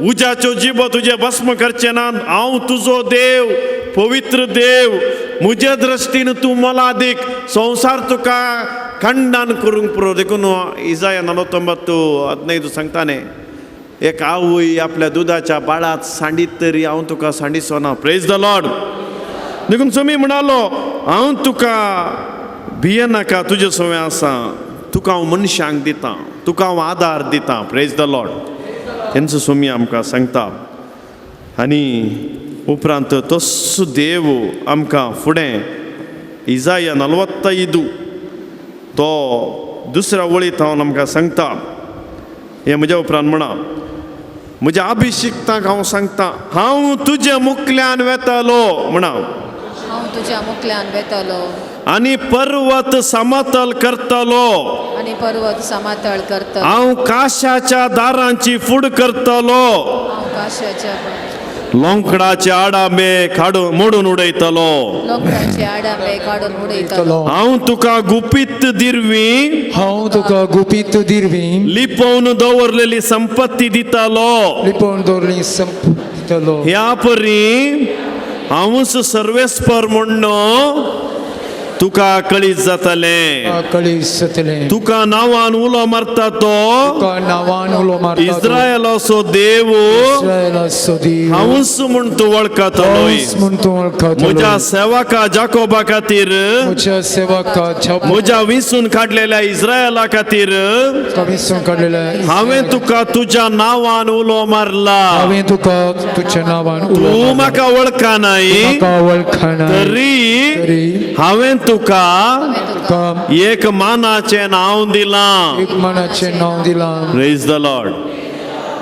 उज्याच्यो जिबो तुजें भस्म करचें नात. हांव तुजो देव, पवित्र देव, म्हज्या दृश्टीन तूं मोलादीक, संवसार तुका खंडन करूंक पुरो. देखून इजाया 49:15 सांगता न्ही, एक आवय आपल्या दुदाच्या बाळात सांडीत तरी हांव तुका सांडिचो ना. Praise the Lord. देखून सोमी म्हणालो, हांव तुका भियेनाका, तुजे सवें आसा, तुका हांव मनशांक दितां, तुका हांव आदार दितां. Praise the Lord. तेंचो सोमी आमकां सांगता. आनी उपरांत तोच देव आमकां फुडें इजाया 45 तो दुसऱ्या वळींत हांव आमकां सांगता. हें म्हज्या उपरांत म्हणा, म्हज्या अभिशिक्तांक हांव सांगता, हांव तुज्या मुखल्यान वेतालो म्हणा, हांव तुज्या मुखल्यान वेतलो आनी पर्वत समतल करतलो, आनी पर्वत समतळ करतलो, हांव काशाच्या दारांची फूड करतलो, हांव काशाच्या लोंकडाचे आडांबे काडून मोडून उडयतलो, लोकांचे आडांबे काडून उडयतलो, हांव तुका गुपीत दिरवी, हांव तुका गुपीत दिरवी, लिपोवन दवरलेली संपत्ती दितलो, लिपोवन दवरली संपत्ती दितलो. ह्या परी हांवूच सर्वेस्पर म्हण्ण तुका कळीत जातलें. कळीत जातलें. तुका नांवान उलो मारता तो, तुका नांवान उलो मारता तो, इस्रायलाचो देव इस्रायलाचो देव हांवूच म्हूण तूं वळखतलोय. हांवूच म्हूण तूं वळखतलो. म्हज्या सेवका जाकोबा खातीर, म्हज्या सेवका म्हज्या विसून काडलेल्या इस्रायला खातीर विसून काडलेल्या हांवें तुका तुज्या नांवान उलो मारला. हांवें तुका तुज्या नांवान उलो तूं मारला. म्हाका वळखनाय म्हाका वळखनाय तरी हांवें तुका तुका एक मानाचें नांव दिलां. एक मानाचें नांव दिलां. Praise the Lord.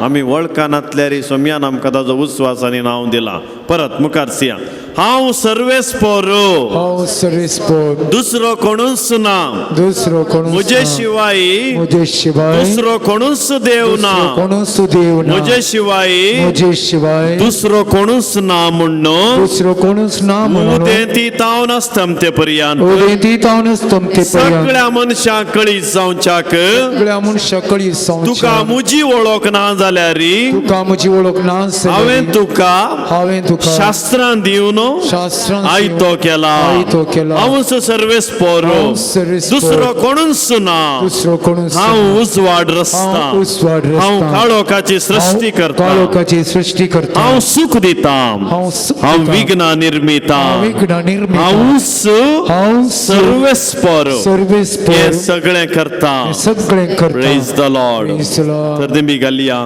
आमी वळखनातल्यारी सोमयान आमकां ताजो उस्वास आनी नांव दिलां. परत मुखार सिया, हांव सर्वेस्पर, हांव सर्वेस्पर, दुसरो कोणूच ना, दुसरो कोणूच म्हजे शिवाय म्हजे शिवाय दुसरो कोणूच देव ना, कोणूच देव ना, म्हजे शिवाय म्हजे शिवाय दुसरो कोणूच ना म्हण्ण दुसरो कोणूच ना म्हणून उदेंती तावन आसतमते पर्यंत उदेंती तावन आसतमते पर्यंत सगळ्या मनशांक कळीत जावच्याक सगळ्या मनशाक कळीत तुका जावच्याक म्हजी वळख ना जाल्यार तुका म्हजी वळख ना हांवें तुका हांवें तुका शास्त्रां दिवन शास्त्रांत आयतो केला. आयतो केला. हांवूच सर्वेस्पोर. हांव सर्वेस्पोर. दुसरो कोणूच ना. दुसरो कोणूच हांव उजवाड रस्ता. हांव उजवाड रस्ता. हांव काळोखाची सृश्टी करता. काळोखाची सृश्टी करता. हांव सुख दिता. हांव सुख हांव दिता. विघ्नां निर्मिता. हांव विघ्नां निर्मिता. हांवूच हांव सर्वेस्पोर. सर्वेस्पोर. हें सगळें करता. सगळें करता. Praise the Lord. Praise the Lord. तर दिंबी घालया.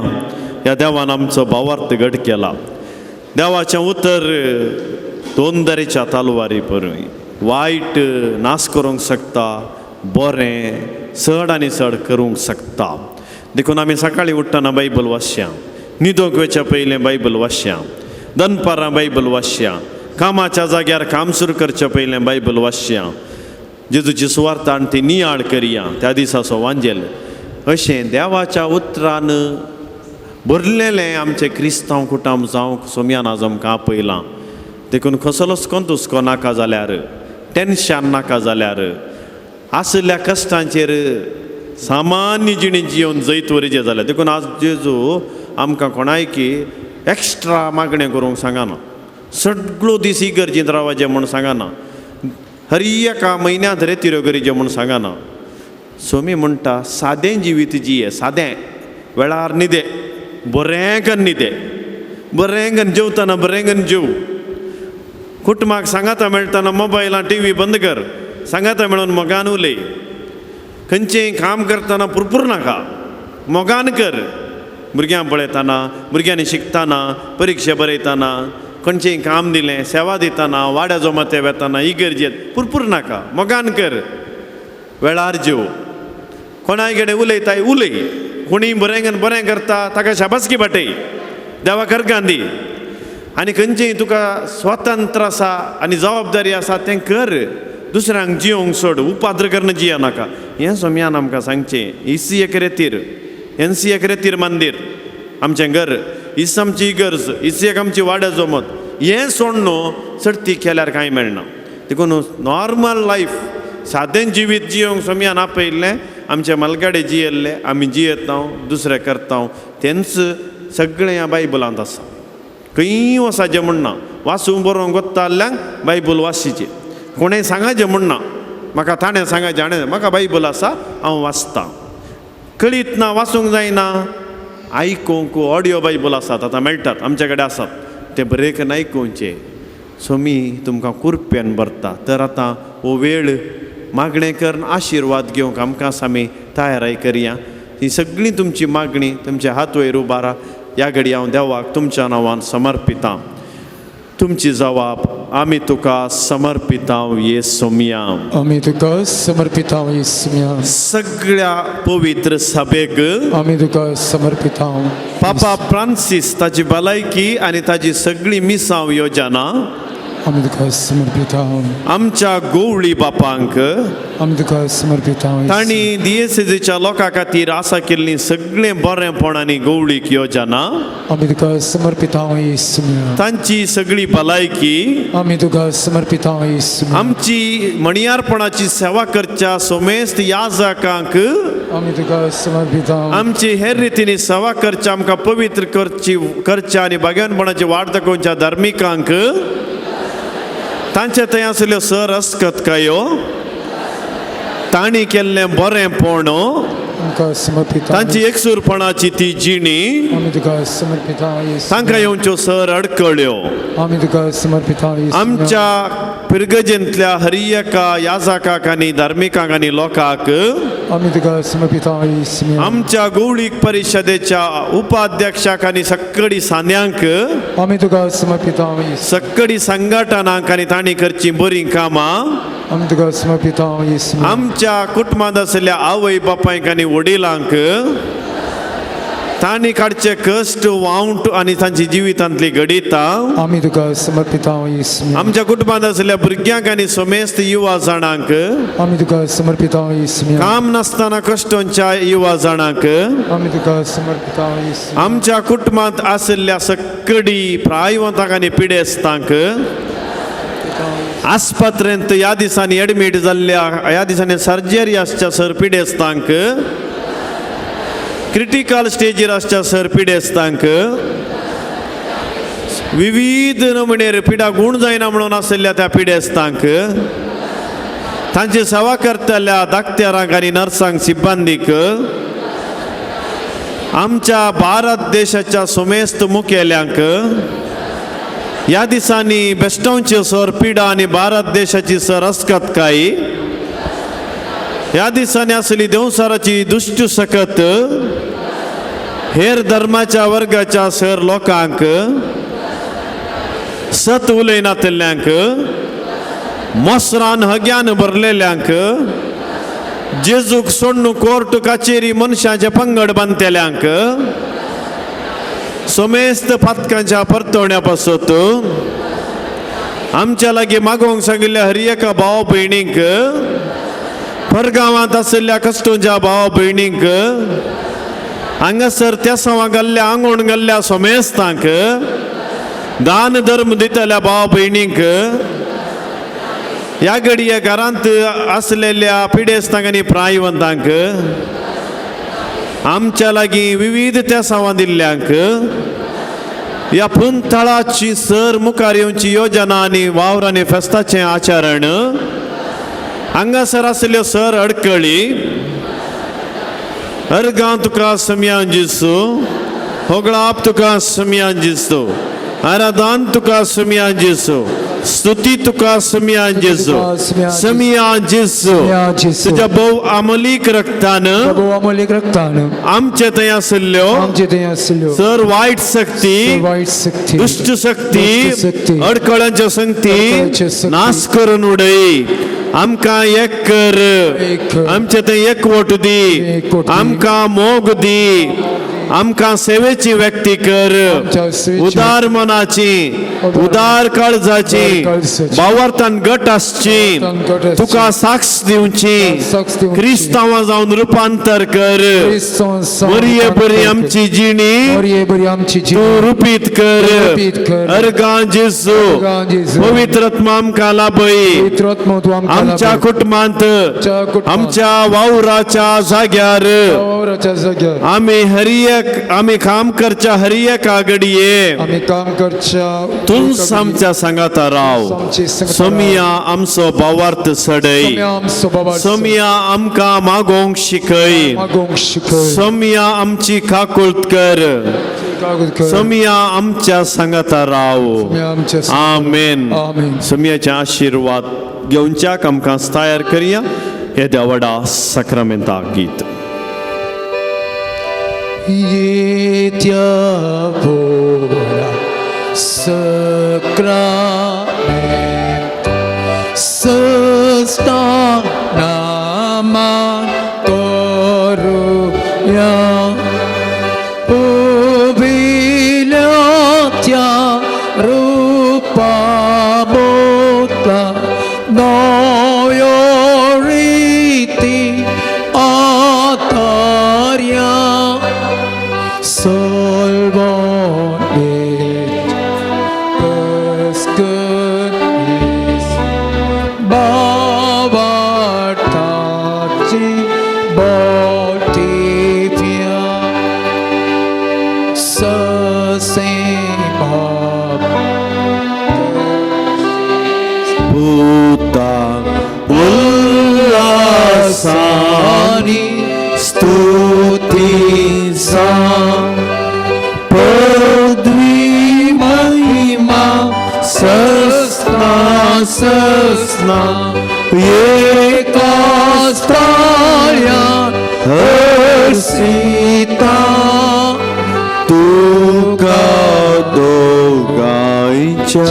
ह्या देवान आमचो भावार्थ घट केला. देवाचें उतर दोन तरेच्या तलवारी परवीं वायट नाश करूंक शकता, बरें चड आनी चड करूंक शकता. देखून आमी सकाळीं उठ्ठना बायबल वाचया, न्हिदोंक वचच्या पयलें बायबल वाचया, दनपारां बायबल वाचया, कामाच्या जाग्यार काम सुरू करच्या पयलें बायबल वाचया, जेजूची सुवार्थ आनी ती नियाळ करया त्या दिसाचो वांजेल. अशें देवाच्या उतरान भरलेलें आमचें क्रिस्तांव कुटुंब जावंक सोमयान आज आमकां आपयलां. देखून कसलोच कोंतुस्को नाका जाल्यार, टेन्शन नाका जाल्यार, आशिल्ल्या कश्टांचेर सामान्य जिणी जिवन जैत वरीचें जाल्यार. देखून आज जेजू आमकां कोणायकी एक्स्ट्रा मागणें करूंक सांगना, सगळो दीस इगर्जेंत रावचें म्हूण सांगना, हर एका म्हयन्यांत रेतिरो करीचें म्हूण सांगना. सोमी म्हणटा सादें जिवीत जिये, सादें वेळार न्हिदे, बरें कन्न न्हिदे, बरें कन्न जेवतना बरें कन्न जेव, कुटुंबाक सांगाता मेळटना मोबायलां टी व्ही बंद कर, सांगाता मेळून मोगान उलय, खंयचेंय काम करतना पुरपूर नाका, मोगान कर. भुरग्यांक पळयतना, भुरग्यांनी शिकतना, परिक्षा बरयतना, खंयचेंय काम दिलें, सेवा दितना, वाड्या जमाते वेतना, इगर्जेंत पुरपूर नाका, मोगान कर. वेळार जेव, कोणाय कडेन उलयताय उलय, कोणीय बरें बरें करता ताका शाबासकी बाटय, देवा करगां दी. आनी खंयचेंय तुका स्वतंत्र आसा आनी जबाबदारी आसा तें कर, दुसऱ्यांक जियोंक सोड, उपाद्र करून जिया नाका. हें सोमयान आमकां सांगचें. इसी एक रेतीर, एनसी एक रेतीर मंदीर आमचें घर, इस आमची इगर्ज, इस एक आमची वाड्या जमत. हें सोड न्हू चडती केल्यार कांय मेळना. देखून नॉर्मल लायफ, सादें जिवीत जियोंक सोमयान आपयल्लें. आमचे मलगाडे जियेल्ले, आमी जियेता, दुसरें करता, तेंच सगळें ह्या बायबलांत आसा. खंय वचाचें म्हण ना, वाचूंक बरोवंक वता जाल्ल्यांक बायबल वाचचें. कोणें सांगाचें म्हण ना, म्हाका ताणें सांगाचें, हाणें, म्हाका बायबल आसा हांव वाचतां. कळीत ना, वाचूंक जायना, आयकूंक ऑडियो बायबल आसात आतां मेळटात, आमचे कडेन आसात, ते बरें करून आयकुचें. सोमी तुमकां कुरप्यान भरता. तर आतां हो वेळ मागणें करून आशिर्वाद घेवंक आमकां आमी तयाराय करया. ही सगळीं तुमची मागणी तुमच्या हात वयर उबारा. ह्या घडी हांव देवाक तुमच्या नांवान समर्पितां. तुमची जवाब आमी तुका समर्पितां ये सोमया. आमी तुका समर्पितां येसुम्या. सगळ्या पवित्र सभेक आमी तुका समर्पितां. पापा फ्रांसीस ताची भलायकी आनी ताजी सगळी मिसांव योजना आमी तुका समर्पितां. आमच्या गोवळी बापांक आमी तुका समर्पितां. तांणी दियेसेजीच्या लोकां खातीर आसा केल्लीं सगळें बरेंपण आनी गोवळीक योजना आमी तुका समर्पितां येसुम्या. तांची सगळी भलायकी आमी तुका समर्पितां येसुम्या. आमची मणयारपणाची सेवा करच्या सोमेस्त याजकांक आमी तुका समर्पितां. आमची हेर रितीनी सेवा करच्या आमकां पवित्र करची करच्या आनी भाग्यानपणाची वाट दाखोवच्या धार्मिकांक तांचे थंय आशिल्ल्यो सर अस्कतकायो तांणी केल्लें बरेंपण आमकां समर्पितां. तांची एकसूरपणाची ती जिणी आमी तुका समर्पितां येसुम्या. तांकां येवच्यो सर अडकळ्यो आमी तुका समर्पितां येसुम्या. आमच्या पिरगजेंतल्या हर एका याजकाक आनी धार्मिकांक आनी लोकांक आमी तुका समर्पितां येसुम्या. आमच्या गौळीक परिशदेच्या उपाध्यक्षाक आनी सक्कडी सांद्यांक आमी तुका समर्पितां येसुम्या. सक्कडी संघटनांक आनी तांणी करचीं बरीं कामां आमी तुका समर्पितां येसुम्या. आमच्या कुटुंबांत आशिल्ल्या आवय बापायक आनी वडिलांक तांणी काडचे कश्ट वावंट आनी तांची जिवितांतली घडितां आमी तुका समर्पितां येसुम्या. आमच्या कुटुंबांत आशिल्ल्या भुरग्यांक आनी समेस्त युवा जाणांक आमी तुका समर्पितां येसुम्या. काम नासतना कश्टांच्या युवा जाणांक आमी तुका समर्पितां येसुम्या. आमच्या कुटुंबांत आशिल्ल्या सक्कडी प्रायवंतांक आनी पिडेस्तांक आस्पत्रेंत ह्या दिसांनी एडमीट जाल्ल्या ह्या दिसांनी सर्जरी आसच्या सर पिडेस्तांक क्रिटिकल स्टेजीर आसच्या सर पिडेस्तांक विविध नमुनेर पिडा गूण जायना म्हणून आशिल्ल्या त्या पिडेस्तांक, तांची सेवा करतल्या दाक्तेरांक आनी नर्सांक सिब्बंदीक, आमच्या भारत देशाच्या सुमेस्त मुखेल्यांक, ह्या दिसांनी बेस्टोंची सर पिडा आनी भारत देशाची सर अस्कतकाय, ह्या दिसांनी आसली देंवसाराची दुश्ट सकत हेर धर्माच्या वर्गाच्या सर लोकांक, सत उलयनातल्ल्यांक, मोसरान हग्यान भरलेल्यांक, जेजूक सोडून कोर्ट कचेरी मनशाचे पंगड बांदतल्यांक, समेस्त पातकांच्या परतवण्या पासत आमच्या लागीं मागोवंक सांगिल्ल्या हर एका भाव भयणींक, परगांवांत आशिल्ल्या कश्टोंच्या भाव भयणींक, हांगासर तेसांवां घाल्ल्या आंगोण घाल्ल्या सोमेस्तांक, दान धर्म दितल्या भाव भयणींक, ह्या घडये घरांत आसलेल्या पिडेस्तांक आनी प्रायवंतांक, आमच्या लागीं विविध तेसांवां दिल्ल्यांक, ह्या पुंथळाची सर मुखार येवची योजना आनी वावर आनी फेस्ताचें आचरण, हांगासर आसल्यो सर अडकळी, अर्गां तुका सम्यान जिसू, होगळाप तुका सम्यान जिसू, आराधान तुका सम्यान जिसू, स्तुती तुका सम्यान जेजू, सम्यान जेजू, तुझ्या भोव अमलीक रक्तान प्रभु अमोलीक रक्तान आमचे थंय आशिल्ल्यो आमचे थंय आसल्यो सर वायट शक्ती, वायट शक्ती, दुश्ट शक्ती, दुश्ट शक्ती, अडकळांच्यो संगती अडकळांच्यो संगती, नाश करून उडय. आमकां एक कर, एक कर. आमचे थंय एकवट दी, एकवट दी. आमकां मोग दी, आमकां सेवेची व्यक्ती कर, आमच्या सेवेची उदार मनाची, उदार काळजाची, उदार काळजाची, भावार्थान गट आसची, भावार्थान गट आसची, तुका साक्ष दिवची, साक्ष दिवची, क्रिस्तांवां जावन रुपांतर कर. क्रिस्तांव जावन बरी बरी रुपांतर कर. आमची जिणी बरी बरी आमची तूं जिणी रुपीत कर. रुपीत कर. अर्गां जेजू, अर्गां जेजू. पवित्र आत्मा आमकां लाभय. पवित्र आत्मो तूं आमकां आमच्या लाभय. कुटुंबांत, आमच्या कुटुंबांत, आमच्या वावराच्या जाग्यार, वावराच्या जाग्यार, आमी हर एक आमी काम करच्या हर एका घडये आमी काम करच्या तूंच आमच्या सांगाता राव. आमचे सांगाता राव. सोमिया आमचो भावार्थ सडय, सोम्या आमचो बाबा सोमिया आमकां मागोवंक शिकय, मागोवंक शिकय, सोमिया आमची काकुळत कर, कागद कर, सोमिया आमच्या सांगाता राव. सोम्या आमच्या सांगाता. आमेन. आमेन. सोमियाचे आशिर्वाद घेवच्याक आमकां तयार करया येद्या व्हडा साक्रामेंता गीत. येत्या बोला सक्रामेंत सस्ता नामान करूया, उबिल्या त्या रुपा बोतला नव्यो रीती आतार्या, Solvonit Peskenis Bavartaci Boltivia Sasema पुता उल्लासानी स्तुती सा पदवी महिमा सस्ना सस्ना एकास्ताया हर्षिता, तुका दोगांच्या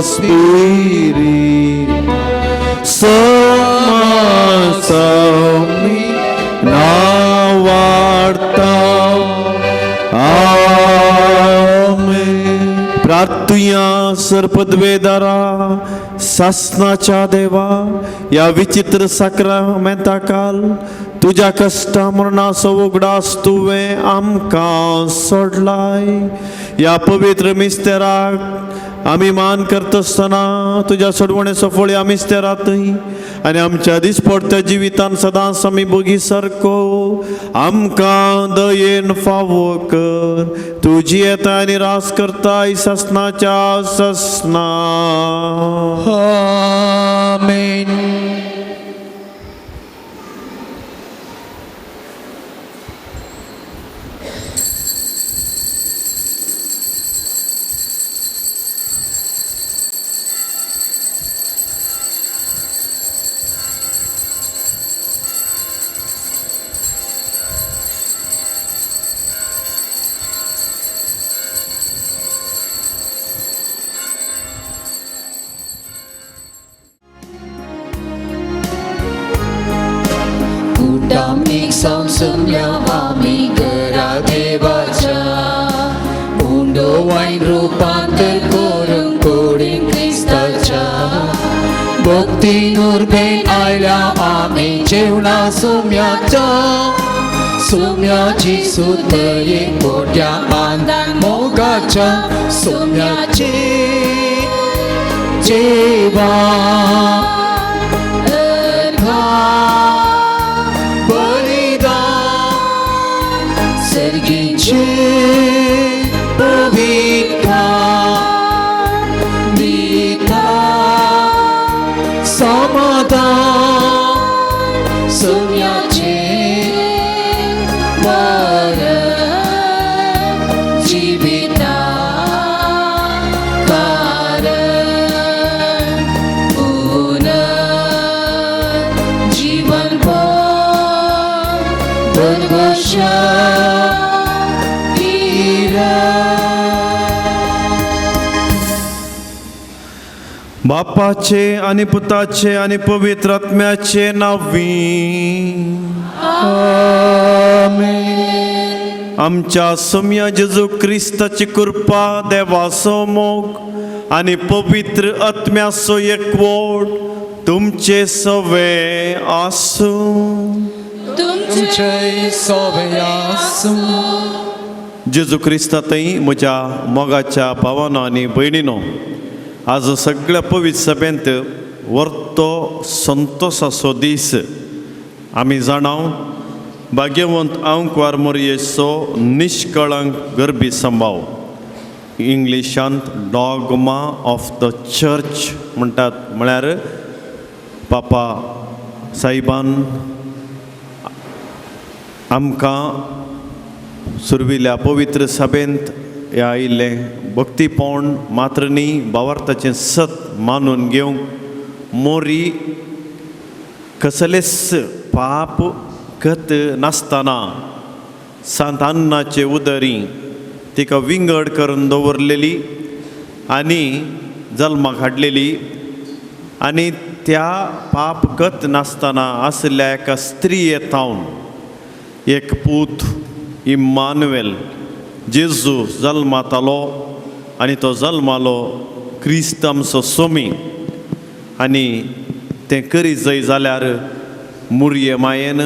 स्पिरीत समासमी नावार्ता. आमेन. प्रार्थुया. सर्पद्वेदारा सासनाच्या देवा, ह्या विचित्र साक्रामेंता काल तुज्या कश्टा मरणाचो उगडास तुवें आमकां सोडलाय. ह्या पवित्र मिस्तेराक आमी मान करतासतना तुज्या सोडवणेचो फळ ह्या मिस्तेरांतूय आनी आमच्या दिसपडत्या जिवितान सदांच आमी बोगी सारको आमकां दयेन फावो कर. तुजी येता आनी रास करताय ससनाच्या ससना. आमेन. सुमल्या आमी घरा देवाच्या उंडो वायन रुपांतर करूंक कुडीन क्रिस्ताच्या भक्ती उर्बेन आयल्या आमी जेवणा सुम्याच्या सुम्याची सुतये मोठ्या आंदान मोगाच्या सुम्याची जेवा सर्गीचे पवित्र दिता समाधान सुम्याचे मरण जिविता कारण पुनर्जीवन भरभश्या. बापाचे आनी पुताचे आनी पवित्र आत्म्याचे नांवी. आमेन. आमच्या सोम्या जेजू क्रिस्ताची कृपा, देवाचो मोग आनी पवित्र आत्म्याचो एकवट तुमचे सवे आसूं. तुमचे सोबे आसूं. जेजू क्रिस्तातय म्हज्या मोगाच्या भावानो आनी भयणीनो, आज सगळ्या पवित्र सभेंत वर्तो संतोसाचो दीस. आमी जाणाव भाग्यवंत आंकवार मोरयेचो निश्कळंक गर्भी संभाव, इंग्लिशांत डॉगमा ऑफ the church म्हणटात, म्हळ्यार पापा साईबान आमकां सुरविल्या पवित्र सभेंत हें आयिल्लें भक्तीपण मात्र न्ही, भावार्थाचें सत मानून घेवंक मोरी कसलेच पाप कत नासतना सांत अन्नाचे उदरी तिका विंगड करून दवरलेली आनी जल्माक हाडलेली आनी त्या पाप गत नासतना आशिल्ल्या एका स्त्रिये थावन एक पूत इम्मानुएल जेजू जल्मातालो आनी तो जल्मालो क्रिस्त आमचो सोमी. आनी तें करी जय जाल्यार मुरये मायेन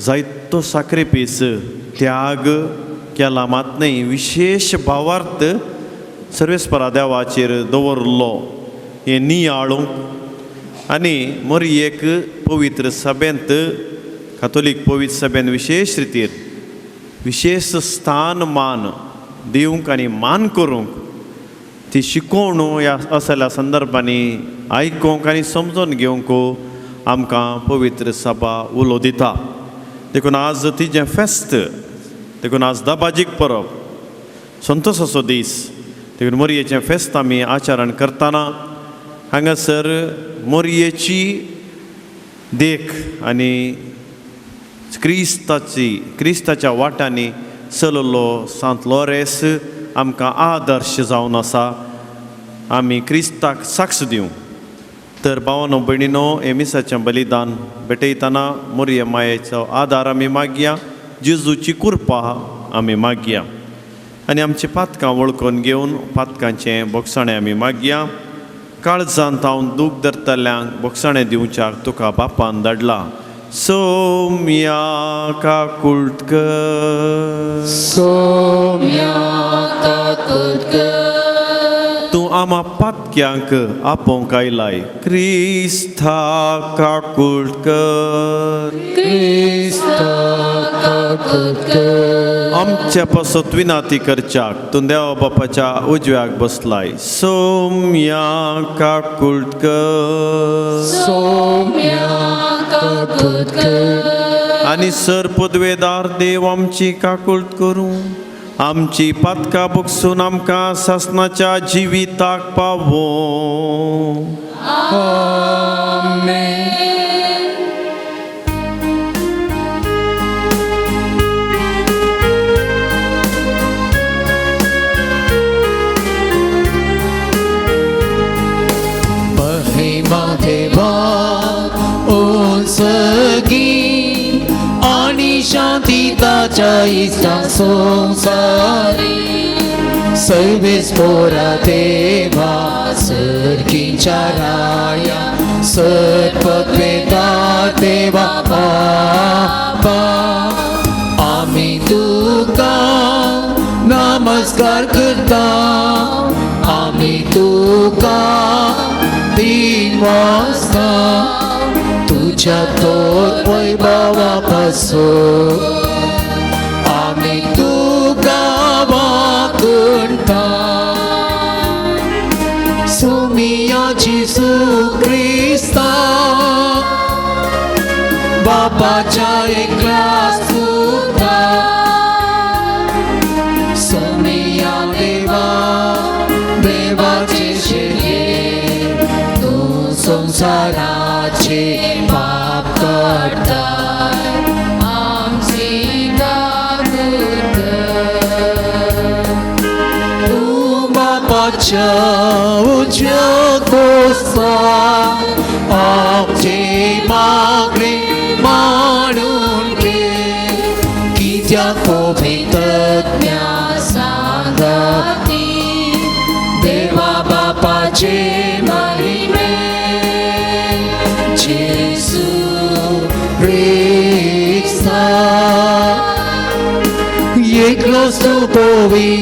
जायतो साक्रिफीस त्याग केला मात न्हय, विशेश भावार्थ सर्वेस्परा देवाचेर दवरलो हें नियाळूंक आनी मोरयेक पवित्र सभेंत, कातोलीक पवित्र सभेंत विशेश रितीर विशेश स्थान मान दिवंक आनी मान करूंक ती शिकोवण ह्या असल्या संदर्भांनी आयकूंक आनी समजून घेवंक आमकां पवित्र सभा उलो दिता. देखून आज तिजें फेस्त, देखून आज दबाजीक परब, संतोसाचो दीस, देखून मोरयेचें फेस्त आमी आचरण करतना हांगासर मोरयेची देख आनी क्रिस्ताची क्रिस्ताच्या वाटांनी चललो सांत लोरेस आमकां आदर्श जावन आसा. आमी क्रिस्ताक साक्ष दिवं. तर भावानो भयणीनो, हे मिसाचें बलिदान भेटयतना मोरये मायेचो आदार आमी मागया, जेजूची कृपा आमी मागया आनी आमची पातकां वळखून घेवन पातकांचें बोगसाणें आमी मागया. काळजांत हांव दूख धरतल्यांक बोगसाणें दिवच्याक तुका बापान धाडला. सोम्या काकुळट कर, सोम्या काकुळट कर, तूं आमा पातक्यांक आपोवंक आयलाय. क्रिस्ता काकूट कर. क्रिस्ता काकूट कर. आमच्या पासत विनाती करच्याक तूं देवा बापाच्या उजव्याक बसलाय. सोम्या काकूट कर. सोम्या काकूट कर. आनी सर पदवेदार देव आमची काकूट करूं, आमची पातकां बगसून आमकां सासणाच्या जिविताक पावों. आमेन. महिमा देवा उंचगी आणि शांती ताच्या इष्टा संसारी. सर्वेस पोरा देवा सर्गीच्या राया सर्पद्वेता देवा बापा, आमी तुका नमस्कार करता, आमी तुका दिन वाजता तुझ्या तोर वैभवा पासून आमी तुका वाकणता. सुमिया जेजू क्रिस्ता बापाच्या एकल्या सुता, सोमिया देवा देवाचे शेरे तूं संसाराचे पाप काडताय, आमची काकूट कर. तूं बापाच्या उजव्याक बसला, आमचे मागणे मांडून घे, कित्याक पवित्रज्ञा सांगाती देवा बापाचे महिमे जेजू क्रिस्ता. एकलोच तूं पवी,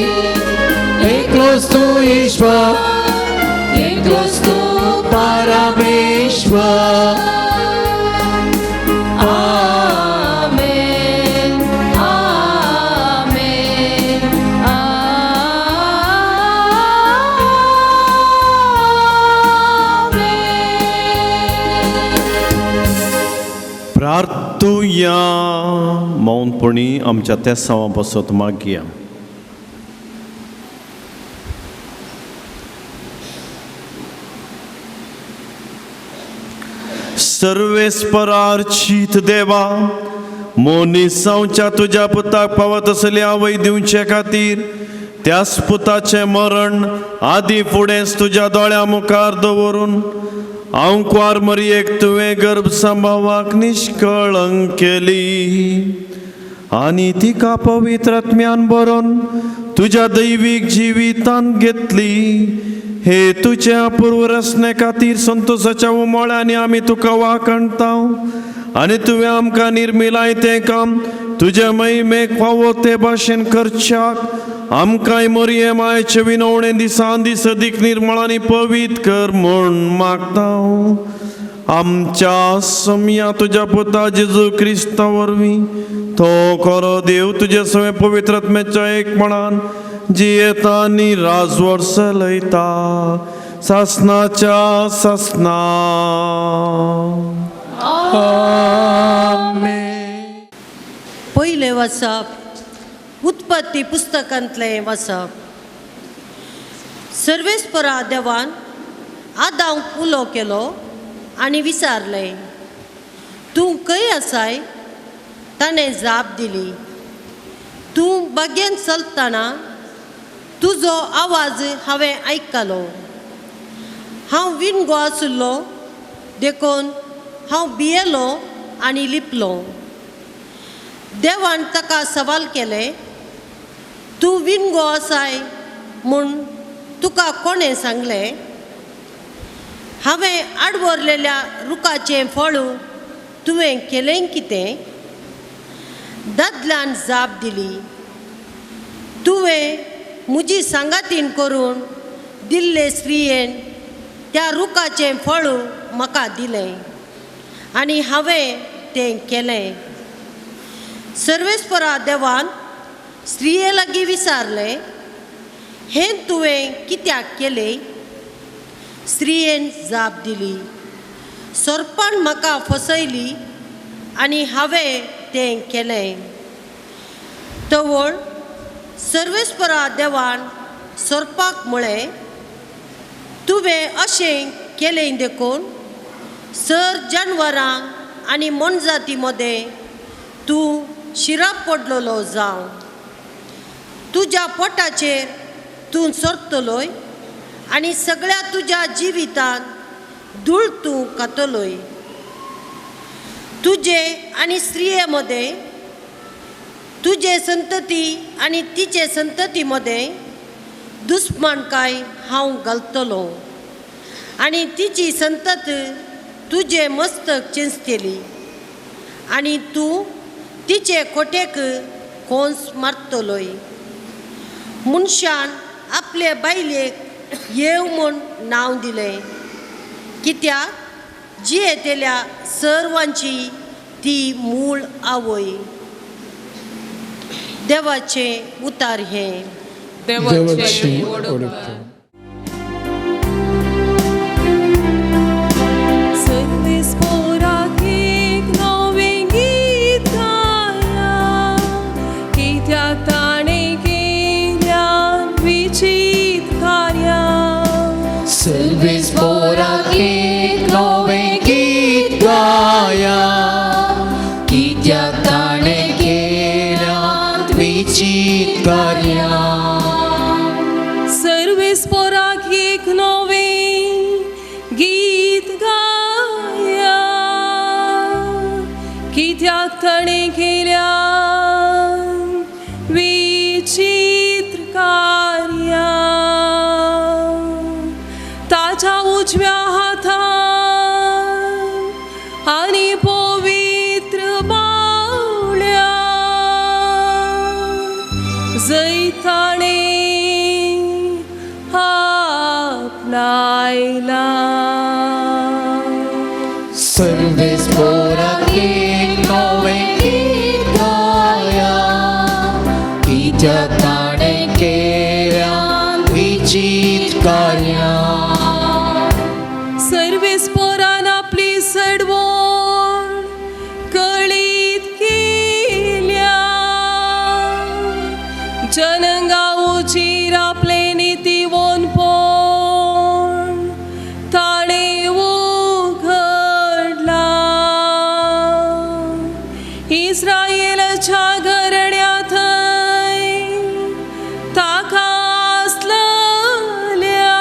एकलोच तूं ईश्वर, एकलोच तूं परमेश्वर. आमेन आमेन आमेन. प्रार्थुया. मौनपणी आमच्या तेसांवा पासत मागया. सर्वेस्परार्चित देवा, मनीस जावच्या तुज्या पुताक पावत असली आवय दिवचे खातीर त्याच पुताचें मरण आदी फुडेंच तुज्या दोळ्या मुखार दवरून आंकवार मरयेक तुवें गर्भ सांबावाक निष्कळंक केली आनी तिका पवित्र आत्म्यान बरोवन तुज्या दैवीक जिवितांत घेतली. हे तुज्या अपूर्व रचने खातीर संतोषाच्या उमळ्यांनी आमी तुका वाखणता आनी तुवें आमकां निर्मिलाय तें काम तुज्या महिमेक फावो ते भाशेन करच्याक आमकांय मरये मायचे विनवणे दिसान दीस अदीक निर्मळ आनी पवित्र कर म्हूण मागता. आमच्या सम्या तुज्या पुता जेजू क्रिस्ता वरवीं तो खरो देव तुजे सगळे पवित्र आत्म्याच्या एकपणान जियेता आनी राजवट चलयता सासनाच्या सासना. आमेन. पयलें वाचप उत्पत्ती पुस्तकांतलें वाचप. सर्वेस्परा देवान आदांक उलो केलो आनी विचारलें, तूं खंय आसाय? ताणें जाप दिली, तूं बागेंत चलतना तुजो आवाज हांवें आयकलो. हांव विणगो आशिल्लो देखून हांव भियेलो आनी लिपलो. देवान ताका सवाल केलें, तूं विणगो आसाय म्हूण तुका कोणें सांगलें? हांवें आडवरलेल्या रुखाचें फळ तुवें केलें कितें? दादल्यान जाप दिली, तुवें म्हजी सांगातीन करून दिल्ले स्त्रियेन त्या रुखाचें फळ म्हाका दिलें आनी हांवें तें केलें. सर्वेस्परा देवान स्त्रिये लागीं विचारलें, हें तुवें कित्याक केलें? स्त्रियेन जाप दिली, सोरपान म्हाका फसयली आनी हांवें तें केलें. तवळ सर्वेस्परा देवान सोरपाक म्हळें, तुवें अशें केलें देखून सर जानवरां आनी मोनजाती मदें तूं शिराप पडलेलो जावं. तुज्या पोटाचेर तूं सोरतलोय आनी सगळ्या तुज्या जिवितांत धूळ तूं खातलोय. तुजे आनी स्त्रिये मदें, तुजे संतती आनी तिचे संतती मदें दुस्मानकाय हांव घालतलो आनी तिची संतत तुजें मस्तक चेंचतली आनी तूं तिचे खोटेक कोंस मारतलोय. मनशान आपले बायलेक येव म्हूण नांव दिलें, कित्याक जियेतल्या सर्वांची ती मूळ आवय. देवाचें उतार हें. देवाचें वडपण. सर्वेस्पोराक एक नवें गीत गाया, कित्याक ताणें केल्या विचित्र कार्यां. सर्वेस्पोराक एक नवें गीत गाया, कित्याक ताणें केल्यात विचित्र कार्यां. सर्वेस्पोराक एक नवें गीत गाया, कित्याक ताणें केल्या विचित्र कार्यां. ताच्या उजव्या हातान आनी पवित्र बावल्या जैत ताणें आपणायला. सर्वेस्पोराक एक नवें गीत गाया, कित्याक ताणें केल्यात विचित्र कार्यां. सर्वेस्पोरान आपली सडवण कळीत केल्या, जनंगा उचीर आपले नितीवोनपण ताणें उघडला. इस्रायेलाच्या घरण्या थंय ताका आसलल्या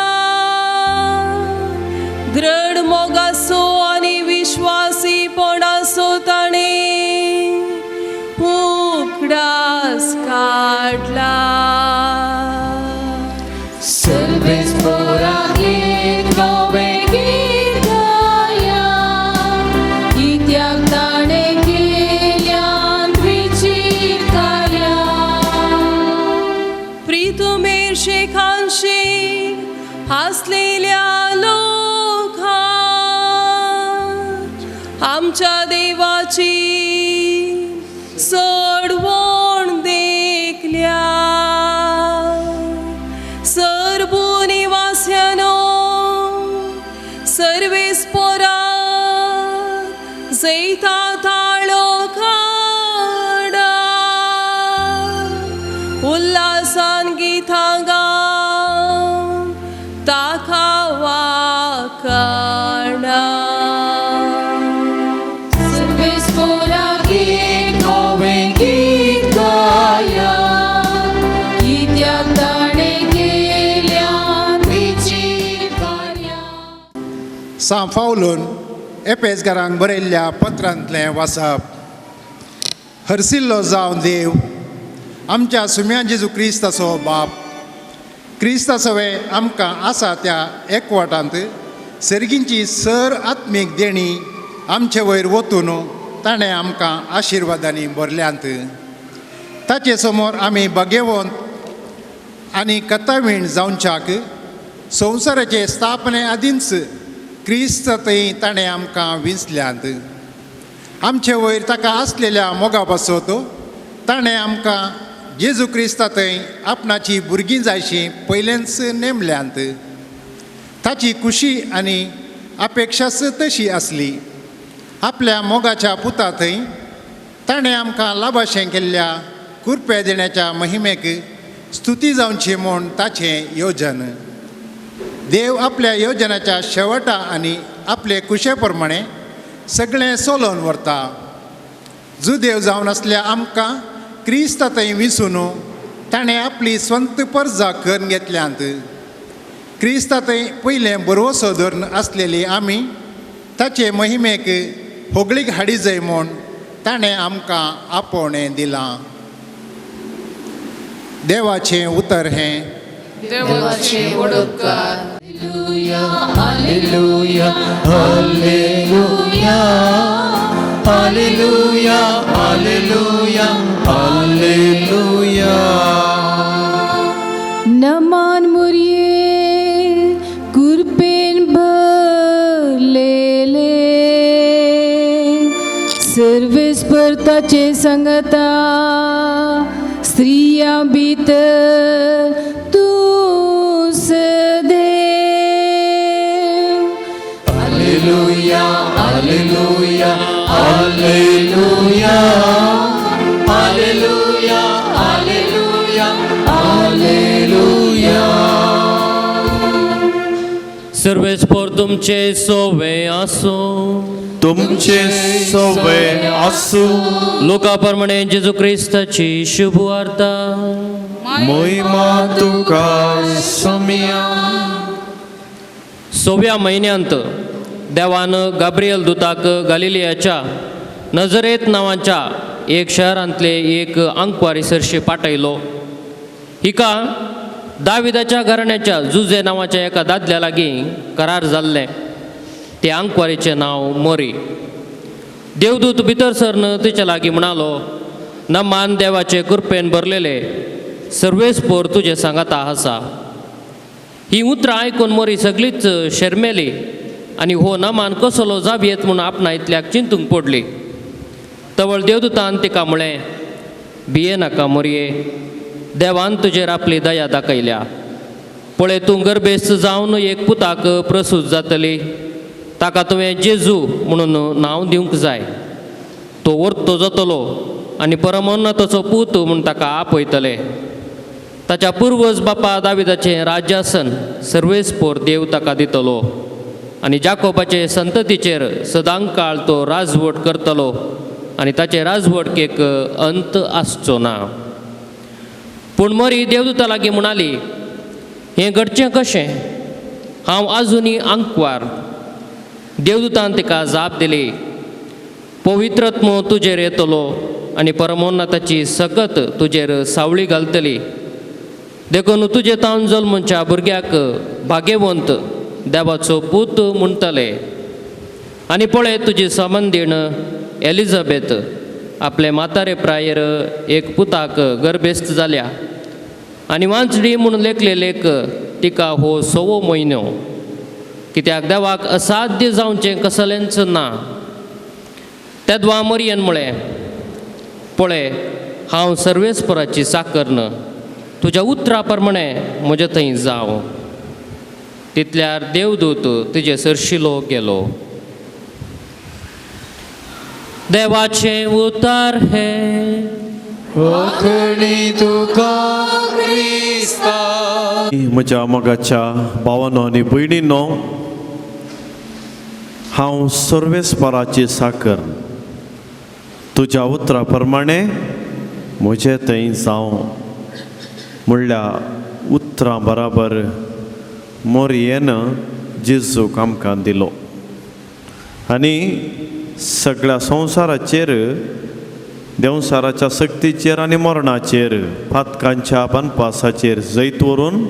दृढ मोगासो आनी विश्वासीपणासो ताणें उगडास काडला. सर्वेस्पोराक एक नवें गीत गाया, कित्याक ताणें केल्यात विचित्र कार्यां. प्रितुमेर शेखांशी आसलेल्या लोकां आमच्या देवाची सोडवण देखल्या. सर्व निवास्यानो सर्वेस्पोरा जैता ताळो काडा, उल्हासान गितां गावन ताका वाखाणा. सर्वेस्पोराक एक नवें गीत गाया, कित्याक ताणें केल्यात विचित्र कार्यां. सांव पावलून एपेसकारांक बरयल्ल्या पत्रांतलें वाचप. हरसिल्लो जावन देव आमच्या सुम्या जेजू क्रिस्ताचो बाप, क्रिस्ता सवें आमकां आसा त्या एकवटांत सर्गींची सर आत्मीक देणी आमचे वयर वतून ताणें आमकां आशिर्वादांनी भरल्यांत. ताचे समोर आमी बगेवंत आनी कथावीण जावच्याक संवसाराचे स्थापने आदींच क्रिस्त थंय ताणें आमकां विंचल्यांत. आमचे वयर ताका आसलेल्या मोगा पासत ताणें आमकां जेजू क्रिस्ता थंय आपणाची भुरगीं जायशी पयलेंच नेमल्यांत. ताची खुशी आनी अपेक्षाच तशी आसली. आपल्या मोगाच्या पुता थंय ताणें आमकां लाभाशें केल्ल्या कुरपे देण्याच्या महिमेक स्तुती जावची म्हूण ताचें योजन. देव आपल्या योजनाच्या शेवटा आनी आपले कुशे प्रमाणे सगळें सोलोवन व्हरता. जुदेव जावन आसल्या आमकां क्रिस्ता थंय विसून ताणें आपली स्वंत परजा करून घेतल्यांत. क्रिस्ता थंय पयलें बरवसो धरून आसलेली आमी ताचे महिमेक होगळीक हाडी जाय म्हूण ताणें आमकां आपोवणें दिलां. देवाचें उतर हें. देवाचे वडोपकार. Hallelujah, hallelujah, hallelujah, hallelujah, hallelujah. नमान मुरये कुरपेन भरलेले सर्वेस परताचे संगता स्त्रियां भितर तूं सदैव. Hallelujah, hallelujah, hallelujah, hallelujah, hallelujah, hallelujah. सर्वेस्पोर तुमचे सोवे आसूं. तुमचे सवे आसूं. लोका प्रमाणे जेजू क्रिस्ताची शुभ वार्ता. महिमा तुका समिया. सोव्या म्हयन्यांत देवान गाब्रियल दुताक गालिलियाच्या नजरेत नांवाच्या एक शहरांतले एक आंकवारी सरशी पाठयलो. हिका दाविदाच्या घराण्याच्या जुजे नांवाच्या एका दादल्या लागीं करार जाल्लें. ते आंकवारीचें नांव मोरी. देवदूत भितर सरन तिच्या लागीं म्हणालो, नमान देवाचे कृपेन भरलेले सर्वेस पोर तुजे सांगाता आसा. ही उतरां आयकून मोरी सगळीच शर्मेली आनी हो नमान कसलो जावयेत म्हूण आपणा इतल्याक चिंतूंक पडली. तवळ देवदूतान तिका म्हळें, भिये नाका मोरये, देवान तुजेर आपली दया दाखयल्या. पळय तूं गर्भेस्त जावन एक पुताक प्रसूत जातली. ताका तुवें जेजू म्हणून नांव दिवंक जाय. तो वर्तो जातलो आनी परमोन्नताचो पूत म्हूण ताका आपयतले. ताच्या पुर्वज बापा दाविदाचें राज्यासन सर्वेस्पोर देव ताका दितलो आनी जाकोबाचे संततीचेर सदांकाळ तो राजवट करतलो आनी ताचे राजवटकेक अंत आसचो ना. पूण मरी देवदूता लागीं म्हणाली, हें घडचें कशें? हांव आजुनी आंकवार. देवदूतान तिका जाप दिली, पवित्रत्म तुजेर येतलो आनी परमोन्नताची सकत तुजेर सावळी घालतली. देखून तुजे तावन जल्मच्या भुरग्याक भाग्यवंत देवाचो पूत म्हणटले. आनी पळय तुजी संबंदीण एलिझाबेथ आपले म्हातारे प्रायेर एक पुताक गर्भेस्त जाल्या आनी वांचडी म्हूण लेखले लेख तिका हो सवो म्हयनो. कित्याक देवाक असाध्य जावचें कसलेंच ना. तेदवा मरियन म्हळें, पळय हांव सर्वेस्पराची साकर, तुज्या उतरा प्रमाणे म्हजे थंय जावं. तितल्यार देवदूत तुजे सरशिलो गेलो. देवाचें उतार हें. वखणी तुका क्रिस्ता. म्हज्या मोगाच्या भावानो आनी भयणीनो, हांव सर्वेस्पराची साकर, तुज्या उतरा प्रमाणे म्हजे थंय जावं म्हणल्या उतरां बराबर मोरयेन जेजूक आमकां दिलो आनी सगळ्या संवसाराचेर, देंवसाराच्या सक्तीचेर आनी मरणाचेर, पातकांच्या बानपासाचेर जैत व्हरून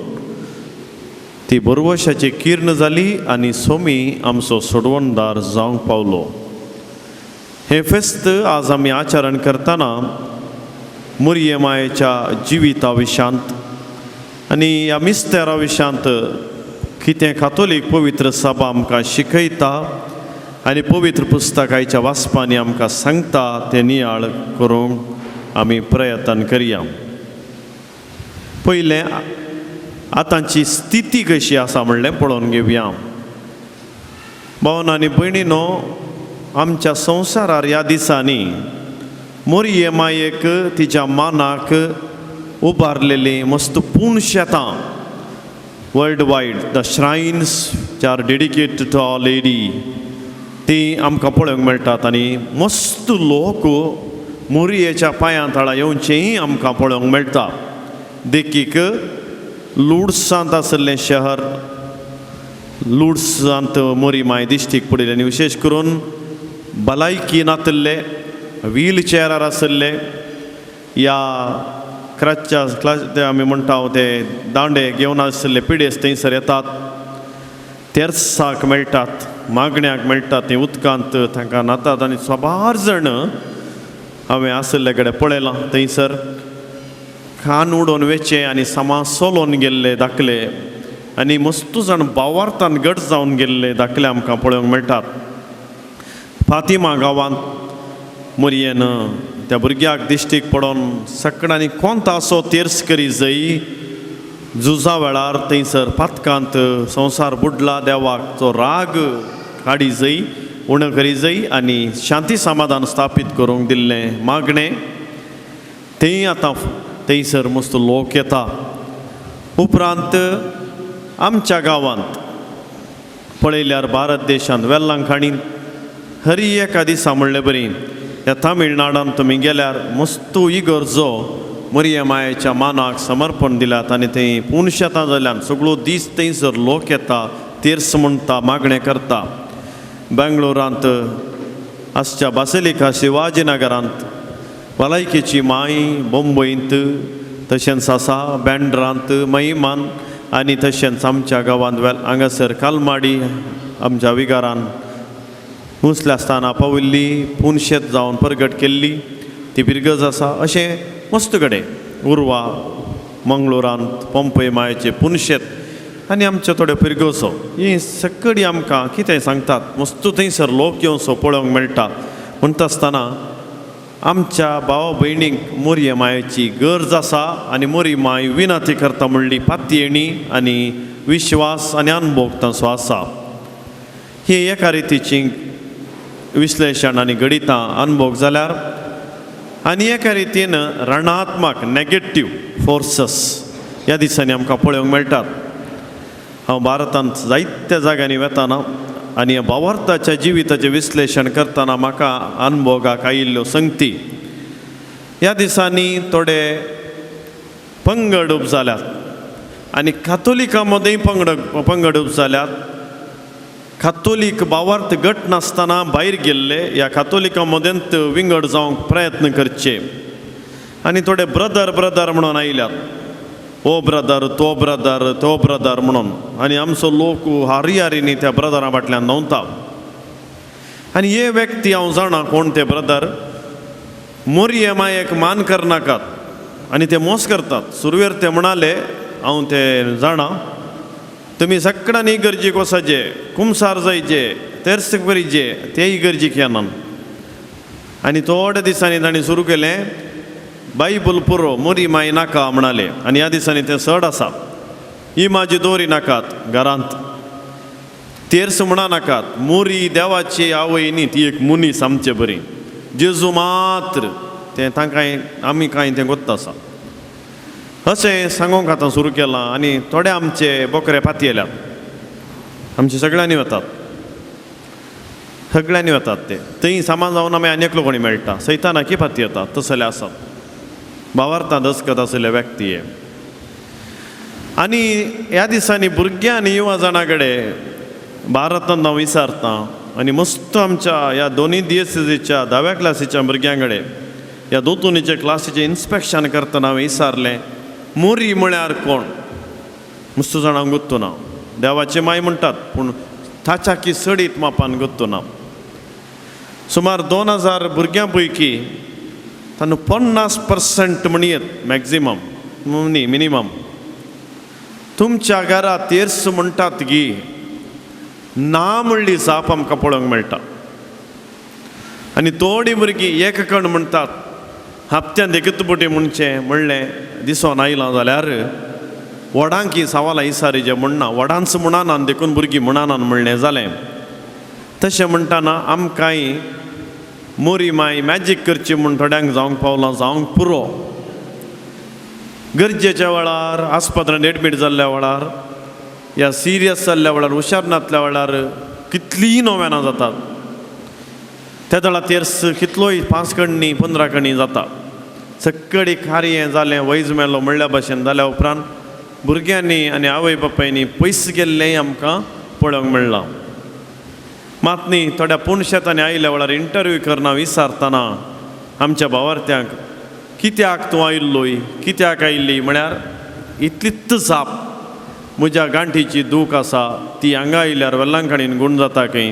ती बरवशाची किर्ण जाली आनी सोमी आमचो सोडवणदार जावंक पावलो. हें फेस्त आज आमी आचरण करतना मुरये मायेच्या जिविता विशांत आनी ह्या मिस्तेरा विशांत कितें कातोलीक पवित्र सभा आमकां शिकयता आनी पवित्र पुस्तकाच्या वाचपांनी आमकां सांगता तें नियाळ करूंक आमी प्रयत्न करया. पयलें आतांची स्थिती कशी आसा म्हणलें पळोवन घेवया. भावन आनी भयणीनो, आमच्या संवसारार ह्या दिसांनी मोरये मायेक तिच्या मानाक उबारलेलीं मस्त पूण शेतां world wide the shrines are dedicated to our lady ती आमकां पळोवंक मेळटात आनी मस्त लोक मोरयेच्या पांयां तळा येवचेंय आमकां पळोवंक मेळटा. देखीक लुड्सांत आशिल्लें शहर, लुड्सांत मोरी माय दिश्टीक पडिल्ली आनी विशेश करून भलायकी नातिल्ले, व्हील चेअरार आशिल्ले या क्रच्या क्लास ते आमी म्हणटा ते दांडे घेवन आशिल्ले पिडेस्त थंयसर येतात, तेर्साक मेळटात, मागण्याक मेळटात, ते उदकांत तांकां न्हातात आनी साबार जाण हांवें आशिल्ले कडेन पळयलां थंयसर खान उडोवन वेचें आनी सामा सोलोवन गेल्ले दाखले आनी मस्तू जाण बावार्थान गट जावन गेल्ले दाखले आमकां पळोवंक मेळटात. फातिमा गांवांत मोरयेन त्या भुरग्याक दिश्टीक पडोन सकडांनी कोंत आसो तेर्स करी जय झुजा वेळार थंयसर पातकांत संवसार बुडला, देवाक तो राग काडी जय उणो करी जय आनी शांती समाधान स्थापीत करूंक दिल्लें मागणें थंय आतां थंयसर मस्त लोक येता. उपरांत आमच्या गांवांत पळयल्यार भारत देशांत वेल्लांखाणीन हरी एका दिसा म्हणले बरी ह्या तामिळनाडांत तुमी गेल्यार मस्तू इगर्जो मोरये मायेच्या मानाक समर्पण दिल्यात आनी थंय पूण शेतां जाल्यान सगळो दीस थंयसर लोक येता, तेर्स म्हणटा, मागणें करता. बेंगलोरांत आसच्या बासेलिका शिवाजी नगरांत भलायकेची माय, बोंबयंत तशेंच आसा बँड्रांत महिमान आनी तशेंच आमच्या गांवांत वेल हांगासर कालमाडी आमच्या विगारान मुसल्या आसतना पाविल्ली पुनशेत जावन परगट केल्ली ती बिरगज आसा. अशें मस्त कडेन उर्वा मंगळुरांत पंपय मायेचे पुनशेत आनी आमच्यो थोड्यो पिरगसो ही सगळी आमकां कितें सांगतात मस्त थंयसर लोक येवसो पळोवंक मेळटा. म्हणटा आसतना आमच्या भाव भयणींक मोरये मायेची गरज आसा आनी मोरी माय विनंती करता म्हणली पातयेणी आनी विश्वास आनी अनुभव तांचो आसा. ही एका रितीची विश्लेशण आनी गणितां अनुभव जाल्यार आनी एका रितीन रणात्मक नेगेटीव फोर्सस ह्या दिसांनी आमकां पळोवंक मेळटात. हांव भारतांत जायत्या जाग्यांनी वेताना आनी भावार्थाच्या जिविताचें विश्लेशण करतना म्हाका अनुभोगाक आयिल्ल्यो संगती. ह्या दिसांनी थोडे पंगड उब जाल्यात आनी कातोलिकां मदींय पंगड उब जाल्यात. कातोलीक भावार्थ गट नासतना भायर गेल्ले ह्या कातोलिकां मदेंत विंगड जावंक प्रयत्न करचे आनी थोडे ब्रदर ब्रदर म्हणून आयल्यात, ओ ब्रदर तो ब्रदर तो ब्रदर म्हणून आनी आमचो लोक हारी हारीनी त्या ब्रदरां फाटल्यान धांवता. आनी हे व्यक्ती हांव जाणा कोण ते ब्रदर, मोरये मायेक मान करनाकात आनी ते मोस करतात. सुरवेर ते म्हणाले हांव ते जाणा तुमी सगळ्यांनी इगर्जीक वचचे, कुमसार जायचे, तेर्स करीचे, ते इगर्जीक येनात. आनी थोड्या दिसांनी तांणी सुरू केलें बायबल पुरो मोरी माय नाका म्हणाले आनी ह्या दिसांनी तें चड आसा. ही म्हाजी दोरी नाकात घरांत, तेर्स म्हणा नाकात, मोरी देवाची आवय न्ही, ती एक मनीस आमचे बरी, जेजू मात्र तें तांकां आमी कांय तें गोत्त आसा अशें सांगूंक आतां सुरू केलां. आनी थोडे आमचे बोकरे पातयेल्यात, आमचे सगळ्यांनी वतात, सगळ्यांनी वतात ते थंय सामान जावन आमी आनी एकलो कोणी मेळटा सैतानाकी पातयेतात तसले आसात भावार्थां दसकत आशिल्ले व्यक्ती हे. आनी ह्या दिसांनी भुरग्यां आनी युवा जाणां कडेन भारतांत हांव विचारतां आनी मस्त आमच्या ह्या दोनूय डीएससीच्या धाव्या क्लासीच्या भुरग्यां कडेन ह्या दोतोनीच्या क्लासीचें इन्स्पेक्शन करतना हांवें विचारलें मोरी म्हळ्यार कोण? मस्त जाणांक गोत्तू ना, देवाची माय म्हणटात पूण ताच्याकी चडीत मापान गोत्तू ना. सुमार 2000 भुरग्यां पैकी तांकां 50% म्हणयेत मॅक्झिमम न्ही मिनिमम. तुमच्या घरा तेर्स म्हणटात गी ना म्हणली जाप आमकां पळोवंक मेळटा. आनी थोडीं भुरगीं एक कण म्हणटात हप्त्यान एकूच बोटी म्हणचें म्हणलें दिसोन आयलां जाल्यार व्हडांक ही सवालां इसारीचें म्हणना, व्हडांच म्हणना देखून भुरगीं म्हणना म्हणलें जालें. तशें म्हणटना आमकांय मोरी माय मॅजीक करची म्हूण थोड्यांक जावंक पावलां, जावंक पुरो. गरजेच्या वेळार आस्पत्रेंत एडमीट जाल्ल्या वेळार या सिरियस जाल्ल्या वेळार हुशार नातल्या वेळार कितलींय नोव्यानां जातात. त्या वेळार तेर्स कितलोय 5 कण्णी 15 कण्णी जाता. सक्कडी कार्य जालें वैज मेलो म्हणल्या भाशेन जाल्या उपरांत भुरग्यांनी आनी आवय बापायनी पयस गेल्लेंय आमकां पळोवंक मेळ्ळां. मात न्ही थोड्या पुणशेतांनी आयिल्ल्या वेळार इंटरव्यू करना विचारतना आमच्या भावार्थ्यांक कित्याक तूं आयिल्लोय, कित्याक आयिल्ली म्हळ्यार इतलीच जाप, म्हज्या गांठीची दूख आसा ती हांगा आयल्यार वेल्लांकणीन गूण जाता खंय,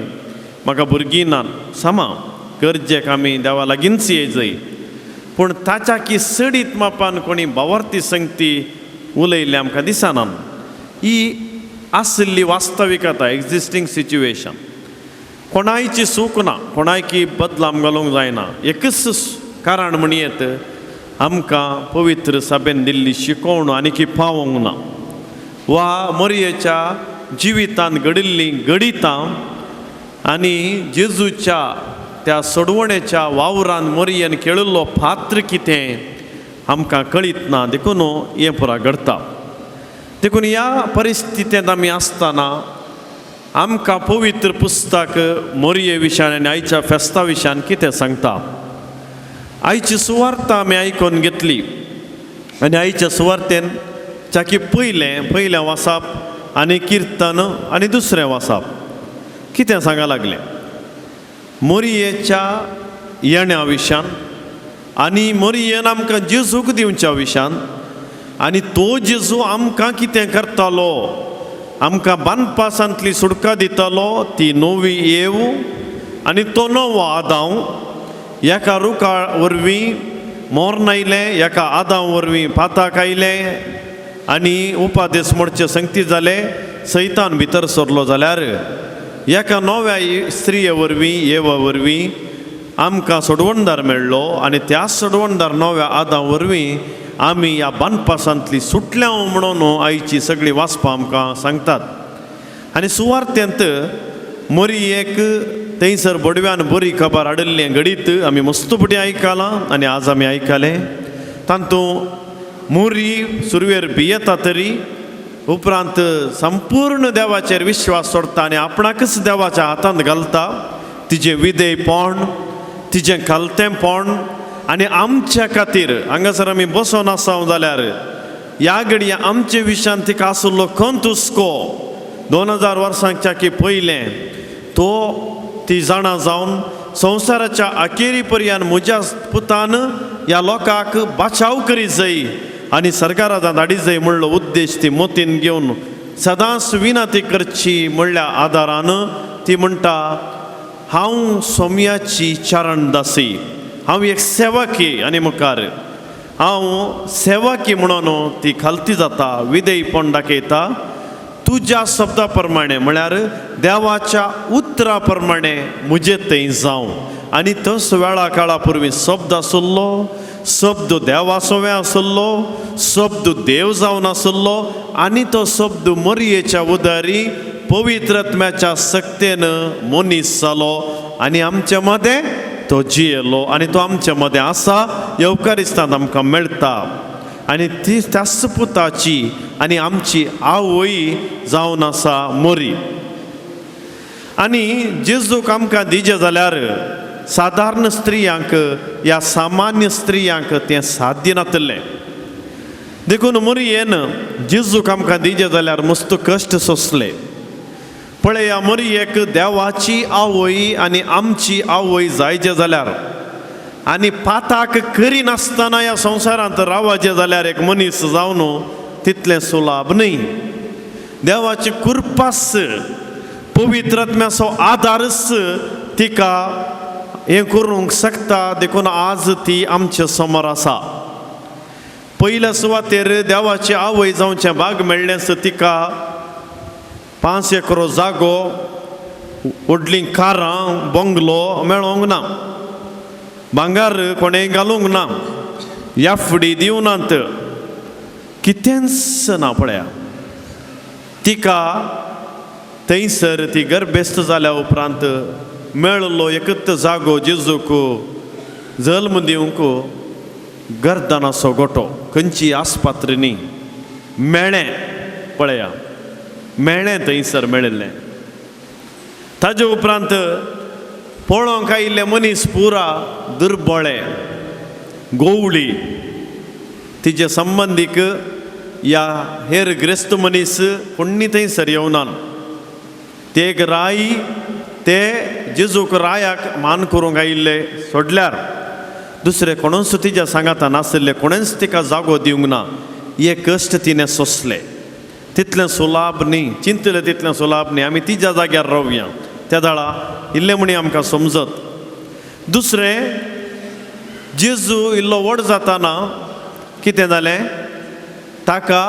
म्हाका भुरगीं ना. सामा गरजेक आमी देवा लागींच येयजय, पूण ताच्या की चडीत मापान कोणी भावार्थी संगती उलयल्ली आमकां दिसना. ही आशिल्ली वास्तविकता, एग्जिस्टींग सिच्युएशन. कोणायची चूक ना, कोणायकी बदलाम घालूंक जायना. एकच कारण म्हणयेत आमकां पवित्र सभेन दिल्ली शिकवण आनीकी पावोंक ना वा मोरयेच्या जिवितांत घडिल्लीं घडितां आनी जेजूच्या त्या सोडवणेच्या वावरान मोरयेन खेळिल्लो पात्र कितें आमकां कळीत ना, देखून हें पुरा घडटा. देखून ह्या परिस्थितींत आमी आसतना आमकां पवित्र पुस्तक मोरये विशयान आनी आयच्या फेस्ता विशयान कितें सांगता. आयची सुवार्ता आमी आयकून घेतली आनी आयच्या सुवार्तेन चाकी पयलें पयलें वासाप आनी किर्तन आनी दुसरें वासाप कितें सांगा लागलें मोरयेच्या येण्या विशयान आनी मोरयेन आमकां जेजूक दिवच्या विशयान आनी तो जेजू आमकां कितें करतालो, आमकां बांदपासांतली सुटका दितालो ती नवी येव आनी तो नवो आदांव एका रुखा वरवीं मोर्न आयलें, एका आदांव वरवीं पाताक आयलें आनी उपादेस मोडचे संगती जाले, सैतान भितर सरलो जाल्यार एका नव्या स्त्रिये वरवीं येवा वरवीं आमकां सोडवणदार मेळ्ळो आनी त्या सोडवणदार नव्या आदां वरवीं आमी ह्या बांदपासांतली सुटल्या म्हणून आयची सगळीं वाचपां आमकां सांगतात. आनी सुवार्थेंत मोरी एक थंयसर बडव्यान बरी खबर हाडिल्लें घडीत आमी मस्त फुडें आयकलां आनी आज आमी आयकलें. तातूंत मोरी सुरवेर भियेता तरी उपरांत संपूर्ण देवाचेर विश्वास सोडटा आनी आपणाकच देवाच्या हातांत घालता. तिजें विधेयपण, तिजें खालतेंपण आनी आमच्या खातीर हांगासर आमी बसोन आसा जाल्यार ह्या घडये आमचे विशयान तिका आशिल्लो खंत हुस्को 2000 वर्सांच्या की पयलें तो ती जाणा जावन संवसाराच्या अखेरी पर्यंत म्हज्या पुतान ह्या लोकांक बाचाव करी जाय आनी सरकारान धाडी जाय म्हणलो उद्देश ती मोतीन घेवन सदांच विनंती करची म्हणल्या आदारान ती म्हणटा, हांव सोम्याची चरणदासी, हांव एक सेवकी आनी मुखार हांव सेवकी म्हणून ती खालती जाता, विधेयपण दाखयता. तुज्या शब्दा प्रमाणे म्हळ्यार देवाच्या उतरा प्रमाणे म्हजे थंय जावं. आनी तस वेळा काळा पुर्वी शब्द आशिल्लो, शब्द देवा सोवे आशिल्लो, शब्द देव जावन आशिल्लो आनी तो शब्द मोरयेच्या उदारी पवित्रत्म्याच्या सक्तेन मनीस जालो आनी आमचे मदें तो जियेलो आनी तो आमचे मदें आसा, येवकारिस्तांत आमकां मेळटा. आनी ती त्याच पुताची आनी आमची आवय जावन आसा मोरी. आनी जेजूक आमकां दिजे जाल्यार सादारण स्त्रियांक या सामान्य स्त्रियांक तें साध्य नातलें. देखून मोरयेन जेजूक आमकां दिजे जाल्यार मस्त कश्ट सोंसले. पळया मोरयेक देवाची आवय आनी आमची आवय जायचे जाल्यार आनी पाताक करिनासतना ह्या संवसारांत रावचें जाल्यार एक मनीस जावन तितलें सुलाभ न्हय. देवाची कृपास पवित्रत्म्याचो आदारच तिका हें करूंक शकता. देखून आज ती आमचे समोर आसा. पयल्या सुवातेर देवाची आवय जावचें भाग मेळ्ळेंच तिका 5 एकरो जागो, व्हडलीं कारां, बंगलो मेळोंक ना, भांगार कोणें घालूंक ना, याफडी दिवनात, कितेंच ना. पळया तिका थंयसर ती गर्भेस्त जाल्या उपरांत मेळ्ळो एकच जागो जेजूक जल्म दिवंक गर्दनाचो गोटो, खंयची आस्पात्र न्ही, मेळ्ळें. पळया मेळ्ळें थंयसर मेळिल्लें. ताजे उपरांत पळोवंक आयिल्ले मनीस पुरा दुर्बळे, गोवळी, तिजे संबंदीक या हेर ग्रेस्त मनीस कोण्णी थंयसर येवनान. ते एक राय ते जेजूक रायाक मान करूंक आयिल्ले सोडल्यार दुसरे कोणूच तिज्या सांगाता नाशिल्ले, कोणेंच तिका जागो दिवंक ना. हे कश्ट तिणें सोंसले. तितलें सुलाभ न्ही, चिंतलें तितलें सुलाभ न्ही. आमी तिज्या जाग्यार रावया त्या दाळा इल्लें म्हणी आमकां समजत. दुसरें, जेजू इल्लो व्हड जाताना कितें जालें, ताका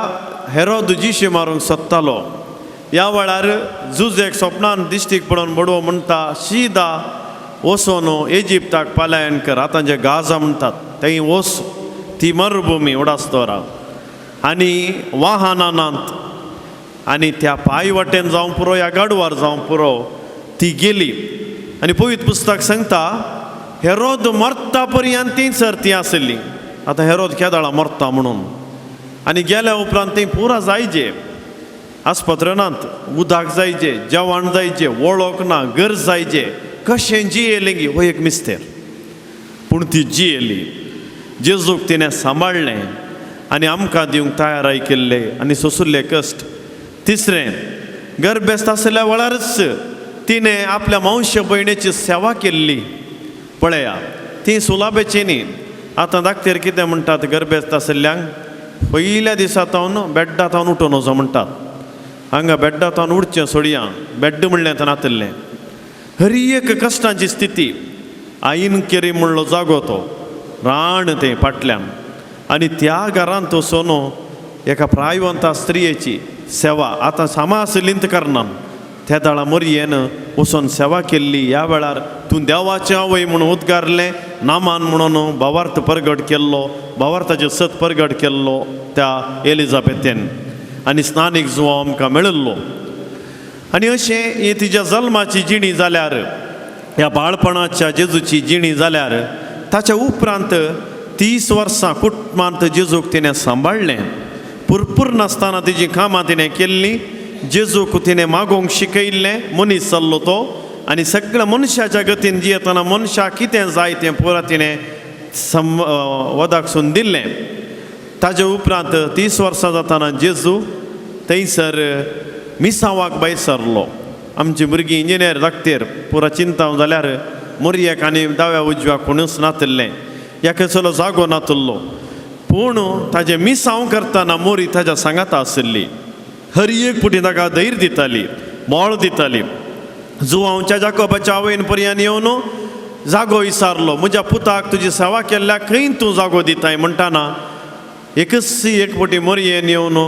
हेरोद जिशी मारूंक सोदतालो. ह्या वेळार जुजेक सपनान दिश्टीक पडोवन बडवो म्हणटा, शिदा वचोन इजिप्ताक पलायन कर, आतां जे गाजा म्हणटात थंय वच, ती मरुभुमी उडास दवरा आनी वाहनां नात आनी त्या पांय वाटेन जावं पुरो ह्या गाडवार जावं पुरो, ती गेली. आनी पवित्र पुस्तक सांगता हेरोद मरता पर्यंत ती सर ती आसली. आतां हेरोद केदाळा मरता म्हणून, आनी गेल्या उपरांत ती पुरा जायजे, आस्पत्र नात, उदक जायजे, जेवण जायजे, वळख ना, गरज जायजे, कशें जियेलें गी हो एक मिस्तेर. पूण ती जियेली, जेजूक तिणें सांबाळ्ळें आनी आमकां दिवंक तयाराय केल्ले आनी सोंशिल्ले कश्ट. तिसरें, गर्भेस्त आशिल्ल्या वेळारच तिणें आपल्या मावशे भयणीची सेवा केल्ली. पळया ती सुलाबेची न्ही. आतां धाकटेर कितें म्हणटात, गर्भेस्त आशिल्ल्यांक पयल्या दिसा तावन बेड्डा तावन उठून वचो म्हणटात. हांगा बेड्डा तावन उठचें सोडया, बेड्ड म्हणलें आतां नातिल्लें. हर एक कश्टांची स्थिती. आईन केरी म्हणलो जागो तो राण तें फाटल्यान, आनी त्या घरांत वचून एका प्रायवंता स्त्रियेची सेवा आतां सामा आशिल्ली करना, त्या दाळा मोरयेन वचून सेवा केल्ली. ह्या वेळार तूं देवाचें आवय म्हणून उद्गारलें, नामान म्हणून भावार्थ परगट केल्लो, भावार्थाचें सत परगट केल्लो त्या एलिजाबेथेन, आनी स्नानीक जुवांव आमकां मेळिल्लो. आनी अशें ही तिज्या जल्माची जिणी जाल्यार, ह्या बाळपणाच्या जेजूची जिणी जाल्यार, ताच्या उपरांत 30 वर्सां कुटुंबांत जेजूक तिणें सांबाळ्ळें. पुरपूर नासतना तिजीं कामां तिणें केल्लीं, जेजूक तिणें मागोवंक शिकयल्लें. मनीस जाल्लो तो आनी सगळ्या मनशाच्या गतीन जियेतना मनशाक कितें जाय तें पुरा तिणें वदाकसून दिल्लें. ताजे उपरांत 30 वर्सां जातना जेजू थंयसर मिसांवाक भायर सरलो. आमची भुरगीं इंजिनियर धाकटेर पुरा चिंता जाल्यार मोरयेक आनी दाव्या उजव्याक कोणूच नातिल्लें, ह्या कसलो जागो नातिल्लो. पूण ताजें मिसांव करतना मोरी ताज्या सांगाता आशिल्ली, हर एक पुटी ताका धैर्य दिताली, बळ दिताली. जुवांवच्या जाकोबाच्या आवयन पर्यान येवन जागो विचारलो, म्हज्या पुताक तुजी सेवा केल्ल्या खंय तूं जागो दिताय म्हणटाना, एकच एक पटी मोरयेन येवन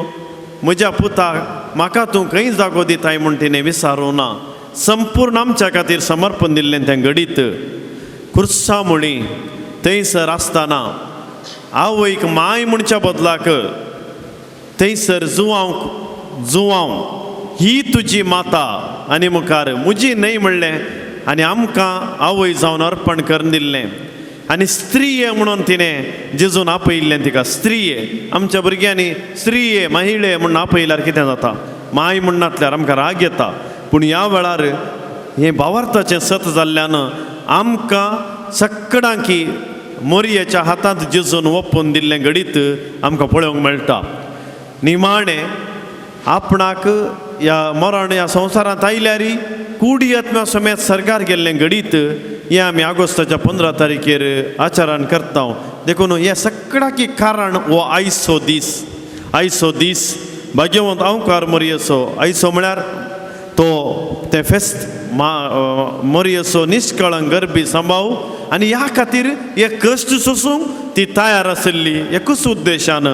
म्हज्या पुताक म्हाका तूं खंय जागो दिताय म्हूण तिणें विचारूं ना. संपूर्ण आमच्या खातीर समर्पण दिल्लें तें घडीत. खुर्सा म्हणी थंयसर आसतना आवयक माय म्हणच्या बदलाक थंयसर जुवांव जुवांव ही तुजी माता आनी मुखार म्हजी न्हय म्हणलें आनी आमकां आवय जावन अर्पण करून दिल्लें. आनी स्त्रीये म्हणून तिणें जेजून आपयिल्लें तिका स्त्रीये. आमच्या भुरग्यांनी स्त्रीये महिळे म्हणून आपयल्यार कितें जाता, माय म्हणनातल्यार आमकां राग येता. पूण ह्या वेळार हें भावार्थाचें सत जाल्ल्यान आमकां सगळ्यांकी मोरयेच्या हातांत जेजून ओपून दिल्लें घडीत आमकां पळोवंक मेळटा. निमाणें आपणाक ह्या मरण ह्या संवसारांत आयल्यार कुडी आत्म्या समेत सरकार गेल्लें घडीत हें आमी ऑगस्टाच्या 15 तारखेर आचरण करता. देखून हें सगळ्याकी कारण हो आयचो दीस, आयचो दीस भाग्यवंत अंवकार मोरयेचो. आयचो म्हळ्यार तो तें फेस्त मा मोरयेचो निश्कळंक गरबी सांबाव आनी ह्या खातीर एक कश्ट सोसूंक ती तयार आशिल्ली. एकूच उद्देशान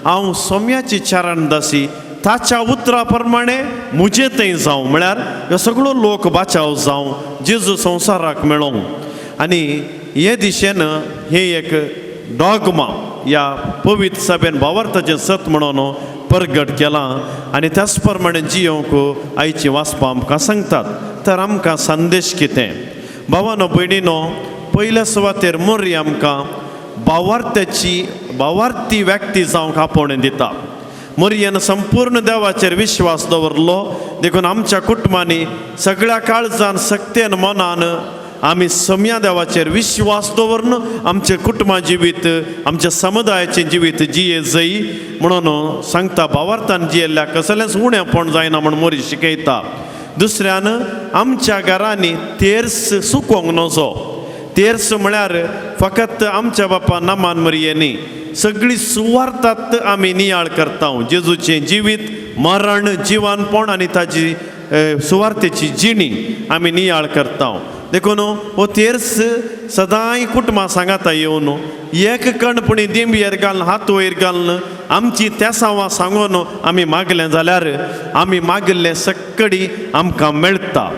हांव सोम्याची चरणदासी ताच्या उतरा प्रमाणे म्हजे थंय जावं, म्हळ्यार ह्यो सगळो लोक बाचाव जावं, जेजू संवसाराक मेळोवं. आनी हे दिशेन हे एक डॉगमा ह्या पवित्र सभेन भावार्थाचें सत म्हणून परगट केलां आनी त्याच प्रमाणे जियोंक आयची वाचपां आमकां सांगतात. तर आमकां संदेश कितें भावानो भयणीनो, पयल्या सुवातेर मोरी आमकां भावार्थ्याची भावार्थी व्यक्ती जावंक आपोवणें दिता. मोरयेन संपूर्ण देवाचेर विश्वास दवरलो देखून आमच्या कुटुंबांनी सगळ्या काळजान सक्तेन मनान आमी सम्या देवाचेर विश्वास दवरून आमचें कुटुंबा जिवीत आमच्या समुदायाचें जिवीत जिये जय म्हणून सांगता. भावार्थान जियेल्ल्या कसलेंच उणेपण जायना म्हूण मोरी शिकयता. दुसऱ्यान आमच्या घरांनी तेर्स सुकोवंक नजो. तेर्स म्हळ्यार फकत आमच्या बापा नामान मोरये न्ही, सगळी सुवार्थात आमी नियाळ करता. जेजूचें जिवीत मरण जिवानपण आनी ताजी सुवार्थेची जिणी आमी नियाळ करता. देखून हो तेर्स सदांय कुटुंबां सांगाता येवन एक कणपणी दिंबयेर घालून हात वयर घालून आमची तेसांवां सांगून आमी मागलें जाल्यार आमी मागिल्लें सक्कडी आमकां मेळटा.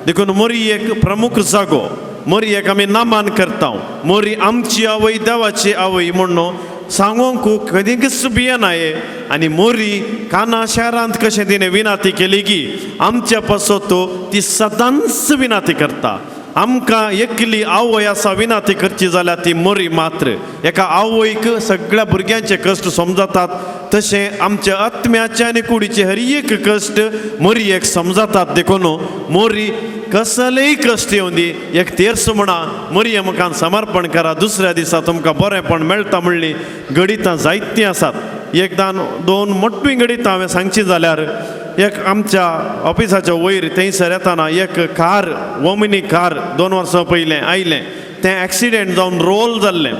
देखून मोरी एक प्रमुख जागो, मोरयेक आमी नामान करता. मोरी आमची आवय देवाची आवय म्हणून सांगूंक कदींच भियेनाये. आनी मोरी काना शारांत कशें तिणें विनाती केली की आमच्या पासत ती सदांच विनाती करता. आमकां एकली आवय आसा विनाती करची जाल्यार ती मोरी मात्र. एका आवयक सगळ्या भुरग्यांचे कश्ट समजतात तशें आमच्या आत्म्याचे आनी कुडीचे हर एक कश्ट मोरयेक समजतात. देखून मोरी कसलेय कश्ट येवन दी एक तेर्स म्हणा मोरये मुखान समर्पण करा, दुसऱ्या दिसा तुमकां बरेंपण मेळटा म्हणली गणितां जायतीं आसात. एकदां दोन मोटवीं गणितां हांवें सांगची जाल्यार एक आमच्या ऑफिसाच्या वयर थंयसर येताना एक कार ओमिनी कार 2 वर्सां पयलें आयलें, तें एक्सिडेंट जावन रोल जाल्लें.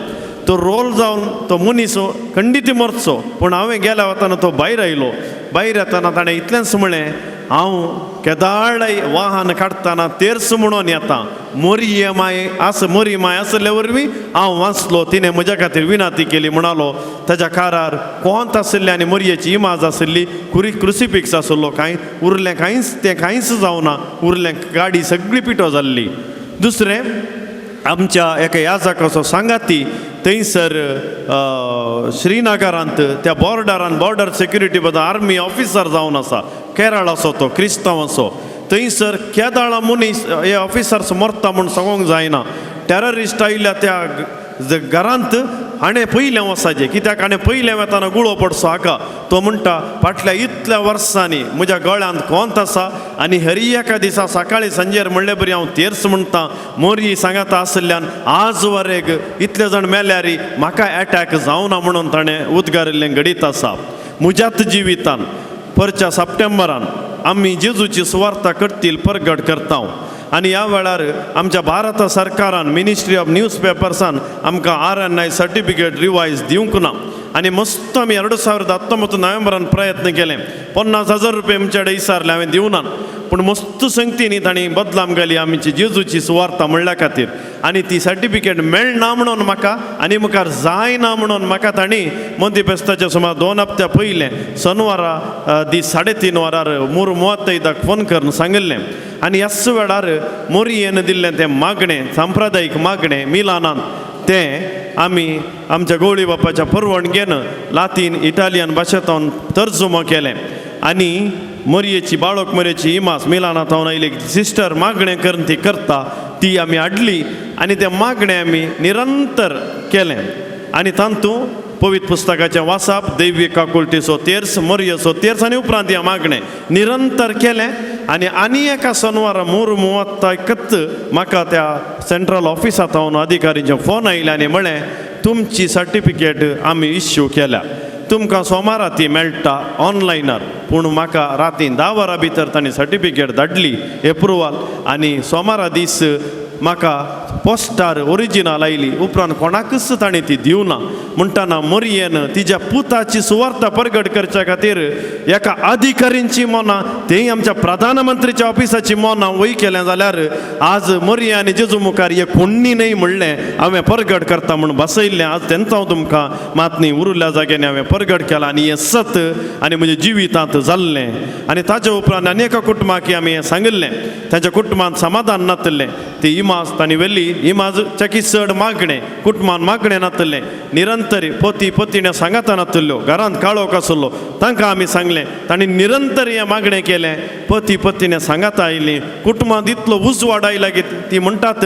तो रोल जावन तो मनीस खंडीत मरचो, पूण हांवें गेल्या वतना तो भायर आयलो. भायर येताना ताणें इतलेंच म्हणलें, हांव केदाळय वाहन काडटना तेर्स म्हणून येता, मोरये माय आस मोरी माय आसले वरवीं हांव वाचलो, तिणें म्हज्या खातीर विनाती केली म्हणालो. ताच्या कारार कोंत आशिल्लें आनी मोरयेची इमाज आशिल्ली, क्रुसिफिक्स आशिल्लो, कांय उरलें कांयच तें कांयच जावना, उरलें गाडी सगळी पिठो जाल्ली. दुसरें आमच्या एका याजकाचो सांगाती थंयसर श्रीनगरांत त्या बॉर्डरान बॉर्डर सेक्युरिटी बद्दल आर्मी ऑफिसर जावन आसा, केरळाचो तो क्रिस्तांवाचो. थंयसर केदाळा मनीस हे ऑफिसर्स मरता म्हूण सांगूंक जायना. टेररिस्ट आयिल्ल्या त्या घरांत हाणें पयलें वचाचें, कित्याक हाणें पयलें वेताना गुळो पडचो हाका. तो म्हणटा फाटल्या इतल्या वर्सांनी म्हज्या गळ्यांत कोंत आसा आनी हरी एका दिसा सकाळी सांजेर म्हणले बरी हांव तेर्स म्हणटा मोरी सांगाता आशिल्ल्यान आज वरेग इतले जाण मेल्यार म्हाका एटॅक जावना म्हणून ताणें उद्गारिल्लें घडीत आसा. म्हज्याच जिवितान परच्या सप्टेंबरान आमी जेजूची सुवार्ता करतील परगट करता. आनी ह्या वेळार आमच्या भारत सरकारान मिनिस्ट्री ऑफ न्यूज पेपर्सान आमकां RNI certificate revise दिवंक ना. आनी मस्त आमी 2019 नोव्हेंबरान प्रयत्न केले, 50,000 रुपये आमच्या कडेन विचारले, हांवें दिवना, पूण मस्त संगती न्ही तांणी बदलाम घाली आमची जेजूची सुवार्ता म्हणल्या खातीर. आनी ती सर्टिफिकेट मेळना म्हणून म्हाका आनी मुखार जायना म्हणून म्हाका तांणी मोंती फेस्ताच्या सुमार 2 हप्त्या पयलें सोनवारा दीस 3:30 वरार 3:35 फोन करून सांगिल्लें. आनी ह्याच वेळार मोरयेन दिल्लें तें मागणें सांप्रदायीक मागणें मिलानान तें आमी आमच्या गवळी बापाच्या परवणगेन लातीन इटालियन भाशेंतल्यान तर्जुमो केलें. आनी मोरयेची बाळक मोरयेची इमास मिलानांत आयली सिस्टर मागणें करून ती करता ती आमी हाडली आनी तें मागणें आमी निरंतर केलें. आनी तातूंत पवित्र पुस्तकाचें वाचप, दैवी काकुळटीचो तेर्स, मोरयेचो तेर्स आनी उपरांत हें मागणें निरंतर केलें. आनी आनी एका सोनवारा 3:30 म्हाका त्या सेंट्रल ऑफिसांत अधिकारींचे फोन आयले आनी म्हळें तुमची सर्टिफिकेट आमी इश्यू केल्या, तुमकां सोमारा ती मेळटा ऑनलायनार. पूण म्हाका राती 10 वरां भितर तांणी सर्टिफिकेट धाडली एप्रुवाल. आनी सोमारा दीस म्हाका पोस्टार ओरिजिनल आयली. उपरांत कोणाकच ताणें ती दिवना. म्हणटना मोरयेन तिज्या पुताची सुवार्ता परगट करच्या खातीर एका अधिकारींची मनां, तेय आमच्या प्रधानमंत्रीच्या ऑफिसाची मनां वय केलें जाल्यार आज मोरये आनी जेजू मुखार एक कोण्णी न्हय म्हणलें हांवें परगट करता म्हूण बसयल्लें. आज तेंच हांव तुमकां मातनी उरिल्ल्या जाग्यांनी हांवें परगट केलां आनी हें सत आनी म्हज्या जिवितांत जाल्लें. आनी ताच्या उपरांत आनी एका कुटुंबाक आमी हें सांगिल्लें, तांच्या कुटुंबांत समाधान नातलें. ती इमाज तांणी व्हेली, इमाज चकी चड मागणें कुटुंबान मागणें नातलें, निरंतर पती पतीणे सांगाता नातल्यो, घरांत काळोख आसलो. तांकां आमी सांगलें, तांणी निरंतर हें मागणें केलें, पती पतीणे सांगाता आयलीं, कुटुंबांत इतलो उजवाड आयला की ती म्हणटात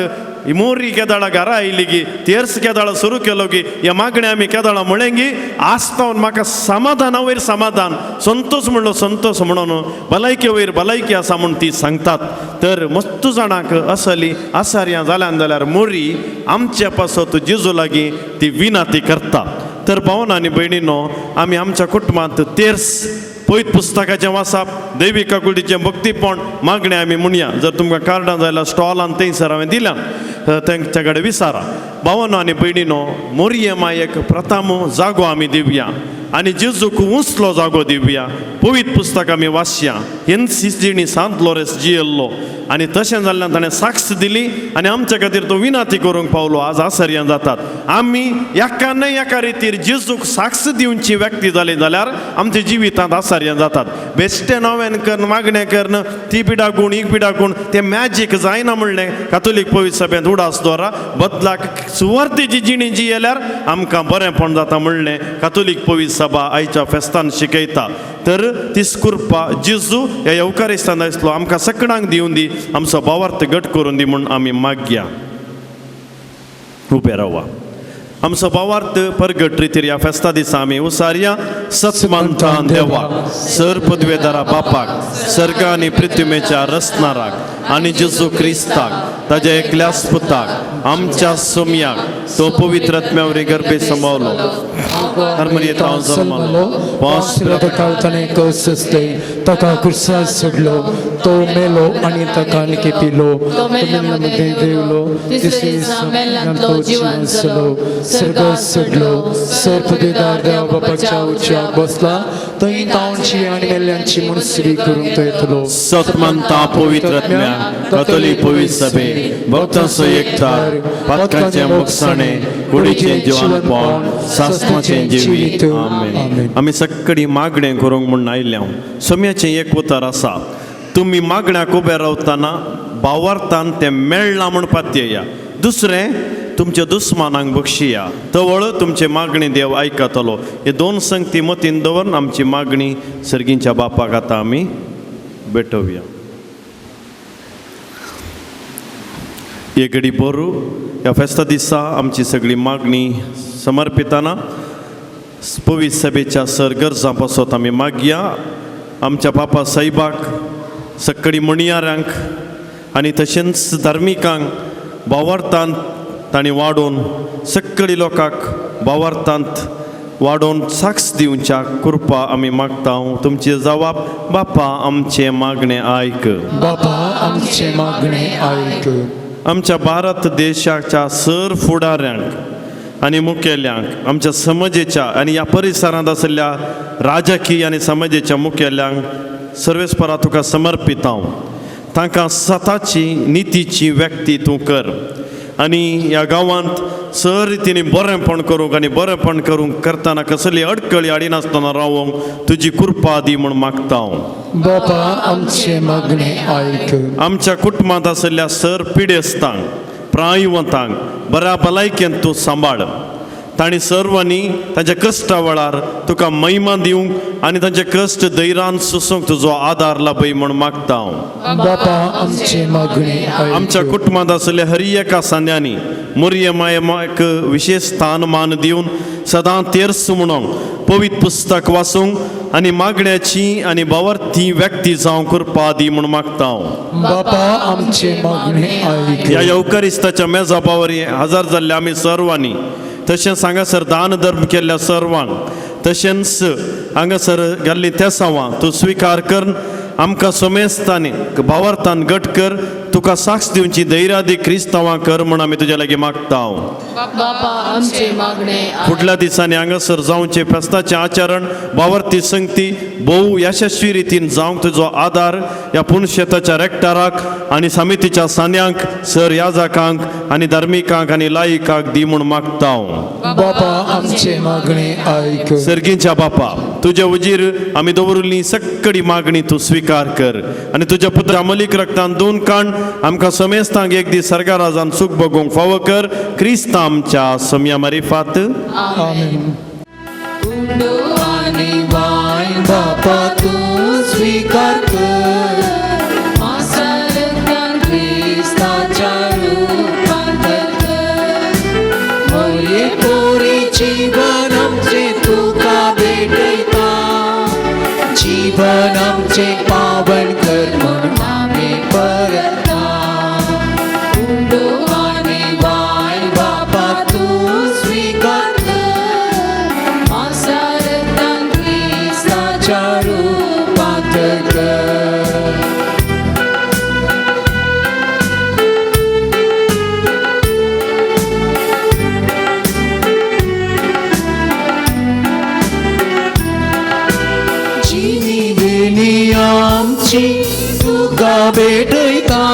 मोरी केदाळा घरा आयली की तेर्स केदाळा सुरू केलो की हे मागणें आमी केदाळा म्हळें की आसतावन म्हाका समाधाना वयर समाधान, संतोष म्हणलो संतोष म्हणून भलायके वयर भलायकी आसा म्हूण ती सांगतात. तर मस्त जाणांक असली आसार्यां जाल्यान जाल्यार मोरी आमचे पासत जेजू लागीं ती विनाती करता. तर भावन आनी भयणीनो, आमी आमच्या कुटुंबांत तेर्स पयत पुस्तकाचें वाचप, देवी काकुळटीचें भक्तीपण मागणें आमी म्हणया. जर तुमकां कार्डां जाय जाल्यार स्टॉलान थंयसर हांवें दिल्या, तेंच्या कडेन विचारा. भावनो आनी भयणीनो, मोरये मायेक प्रथम जागो आमी दिवया आनी जेजूक उंचलो जागो दिवया. पवित्र पुस्तक आमी वाचया. हेंच जिणी सांत लोरेस जियेल्लो आनी तशें जाल्ल्यान ताणें साक्ष दिली आनी आमच्या खातीर तो विनाती करूंक पावलो. आज आसर्यां जातात आमी एका न्हय एका रितीर जेजूक साक्ष दिवची व्यक्ती जाली जाल्यार आमच्या जिवितांत आसर्यां जातात. बेश्टें नव्यान करून मागणें करून ती पिडा गूण ही पिडा गूण तें मॅजीक जायना म्हणलें कातोलीक पवित्र सभेंत उडास दवरा. बदलाक सुवार्थेची जिणी जियेल्यार आमकां बरेंपण जाता म्हणलें कातोलीक पवित्र सभा आयच्या फेस्तान शिकयता. तर तीस कृपा जेजू ह्या येवकारिस्तान आसलो आमकां सकडांक दिवन दी, आमचो भावार्थ घट करून दी म्हूण आमी मागया. उबे रावा. आमचो भावार्थ परगट रितीर ह्या फेस्ता दिसा आमी उसारया. सत्मंतान देवाक, सर पदवेदारा बापाक, सर्ग आनी पृथ्वीच्या रचणाराक आनी जेजू क्रिस्ताक ताज्या एकल्याच पुताक आमच्या सोमयाक तो पवित्र आत्म्यावरी गर्भे सांबावलो, हार्मोनियेंत जल्मलो, पांच ताणें कसले ताका कुर्सार सोडलो, तो मेलो आनी ताका निकेपिलो, तो मेल्ल्यां देवलो, तिसरे दिसा मेल्ल्यांतलो जिवन जालो, सर्गार चडलो, सर पदवेदार देवा बापाच्या उच्चाक बसला, थंय तावची आनी मेल्ल्यांची मुनसुरी करूंक तो येतलो. सतमंता पवित्र आत्म्या, कथोलीक पवित्र सभे, भक्तांचो एकचार, पातकांचें मोगसाणें, कुडीचें जिवनपण, सासणाचें जिवीत. आमेन. आमी सगळी मागणें करूंक म्हूण आयल्या. सोम्याचें एक उतर आसा, तुमी मागण्याक उबे रावतना भावार्थान तें मेळ्ळां म्हूण पातयेया. दुसरें, तुमच्या दुस्मानांक बक्षिया, तवळ तुमचे मागणी देव आयकतलो. हे दोन संगती मतीन दवरून आमची मागणी सर्गींच्या बापाक आतां आमी भेटोवया. एक घडी बरू ह्या फेस्ता दिसा आमची सगळी मागणी समर्पिताना पवित्र सभेच्या सर गरजां पासत आमी मागया. आमच्या पापा साहेबाक, सगळी म्हणयाऱ्यांक आनी तशेंच धार्मिकांक भावार्थांत तांणी वाडोवन सगळी लोकांक भावार्थांत वाडोवन साक्ष दिवच्या कृपा आमी मागता. तुमची जवाब बापा आमचें मागणें आयक. बापा आमचें मागणें आयक. आमच्या भारत देशाच्या सर फुडाऱ्यांक आनी मुखेल्यांक, आमच्या समाजेच्या आनी ह्या परिसरांत आशिल्ल्या राजकीय आनी समाजेच्या मुखेल्यांक सर्वेस्परा तुका समर्पित हांव. तांकां सताची नितीची व्यक्ती तूं कर आनी ह्या गांवांत सर रितीनी बरेंपण करूंक आनी बरेंपण करूंक करतना कसली अडकळी हाडिनासतना रावोंक तुजी कृपा दी म्हूण मागता हांव. बापा आमचें मागणें आयक. आमच्या कुटुंबांत आशिल्ल्या सर पिडेस्तांक, प्रायवंतांक बऱ्या भलायकेंत तूं सांबाळ. तांणी सर्वांनी तांच्या कश्टा वेळार तुका महिमा दिवंक आनी तांचे कश्ट धैर्यान सोसूंक तुजो आदार लाभय म्हूण मागता हांव. बापा आमचें मागणें आयक. आमच्या कुटुंबांत आशिल्ल्या हर एका सांद्यांनी मोरये मायेक विशेश स्थान मान दिवन सदां तेर्स म्हणूंक, पवित्र पुस्तक वाचूंक आनी मागण्याची आनी भावार्थी व्यक्ती जावंक कृपा दी म्हूण मागता हांव. बापा आमचें मागणें आयक. ह्या येवकारिस्ताच्या मेजा पावरी हजर जाल्ल्या आमी सर्वांनी, तशेंच हांगासर दान धर्म केल्ल्या सर्वांक, तशेंच हांगासर घाल्लीं तेसांवां तूं स्विकार कर. आमकां समेस्तांनी भावार्थान घट कर. तुका साक्ष दिवची धैर्यादी क्रिस्तांवां कर म्हूण आमी तुज्या लागीं मागता. बापा आमचे मागणे. फुडल्या दिसांनी हांगासर जावचें फेस्ताचें आचरण भावार्थी संगती भोव यशस्वी रितीन जावंक तुजो आदार ह्या पुणशेताच्या रेक्टराक आनी समितीच्या सान्यांक सर याजकांक आनी धार्मिकांक आनी लायिकांक दी म्हूण मागता. बापा आमचे मागणे आयक. सर्गींच्या बापा, तुज्या उजीर आमी दवरिल्ली सक्कडी मागणी तूं स्विकार कर आनी तुज्या पुत्रा मलीक रक्तान दोन काण आमकां समेस्तांक एक दीस सर्गाराजान सूख भोगूंक फावो कर. क्रिस्त आमच्या सम्या मारिफात. आमेन. उंडो आनी वायन बापा तूं स्विकार कर, मासारक्तान क्रिस्ताच्या रूपांतर कर. मोरये पोरी जीवन आमचें तुका भेटयता, जीवन आमचें पावन कर म्हूण आमी परता. उंडो आनी वायन बापा तूं स्विकार कर, मासारक्तान क्रिस्ताच्या रूपांतर कर. जिनी दिनी आमची तुका भेटयता,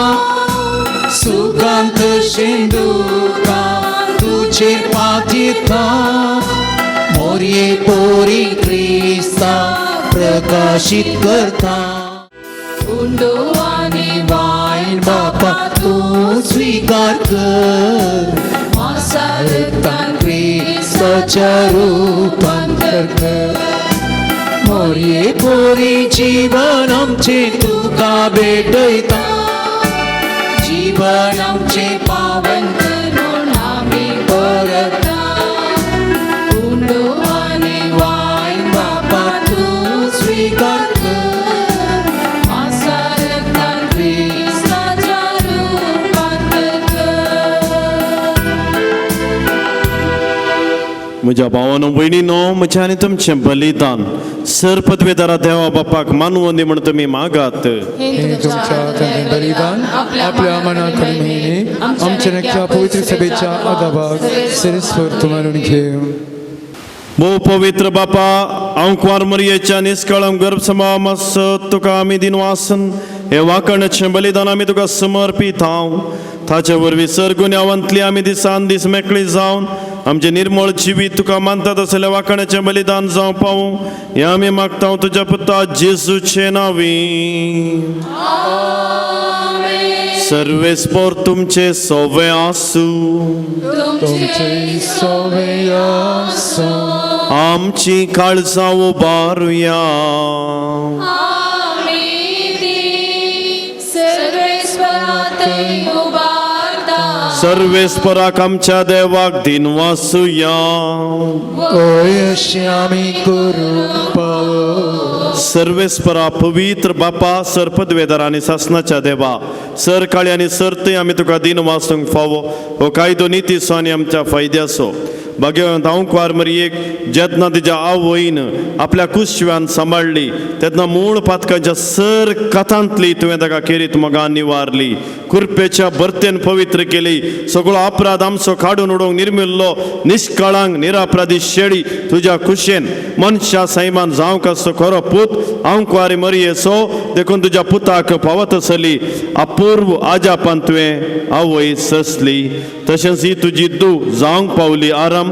सुगांत शेंदुका तुजेर पातयता, मोरये पोरी क्रिस्ता प्रकाशीत करता. उंडो आनी वायन बापा तूं स्विकार कर, मासारक्तान क्रिस्ताच्या रूपांतर कर. मोरये पोरी जीवन आमचें तुका भेटयता, जीवन आमचें पावन कर म्हूण आमी परता. उंडो आनी वायन बापा तूं स्विकार कर, मासारक्तान क्रिस्ताच्या रूपांतर कर. म्हज्या भावानो भयणीनो, म्हजें आनी तुमचें बलिदान सर पदवेदारा देवा बापाक मानवंदी म्हूण तुमी मागात. हे तुमच्या हातांतलें बलिदान आपल्या मनाकडे महिने आमच्या नक्या पवित्र सभेच्या आदाबाक सरस्वर मानून घेऊ. भोव पवित्र बापा, हांव कुंवार मरयेच्या निस्कळम गर्भसमामसत तुका आमी दिनवासन हे वाकणाचें बलिदान आमी तुका समर्पीत हांव. ताचे वरवीं सर गुन्यांवांतली आमी दिसान दीस मेकळी जावन आमचें निर्मळ जिवीत तुका मानतात असल्या वाकणाचें बलिदान जावं पावूं हें आमी मागता तुज्या पुता जेजूचे नांवी. सर्वेस्पोर तुमचे सोवे आसूं. तुमचे सोवे आसूं. आमची काळजां उबारुया. आमी ती सर्वेस्परातय उबारता. सर्वेस्पराक आमच्या देवाक दिनवासुया. अयशे आमी करूंक पावो. सर्वेस्परा पवित्र बापा, सर पदवेदार आनी सासनाच्या देवा, सर काळी आनी सरतय आमी तुका दिनवासूंक फावो. हो कायदो नितीचो आनी आमच्या फायद्याचो. भाग्यवंत हांव कुंवार मरयेक जेन्ना तिच्या आवयन आपल्या कुशव्यान सांबाळ्ळी तेन्ना मूळ पातकांच्या सर कथांतली तुवें ताका खेरीत मोगान निवारली, कृपेच्या भरतेन पवित्र केली, सगळो अपराध आमचो काडून उडोवंक निर्मिल्लो निष्काळांक निरापराधी शेळी तुज्या कुशेन मनशा सैमान जावंक आसचो खरो पूत हांव कुंवारी मरयेचो देखून तुज्या पुताक पावत आसली अपूर्व आजापान तुवें आवय ससली. तशेंच ही तुजी दू जावंक पावली आराम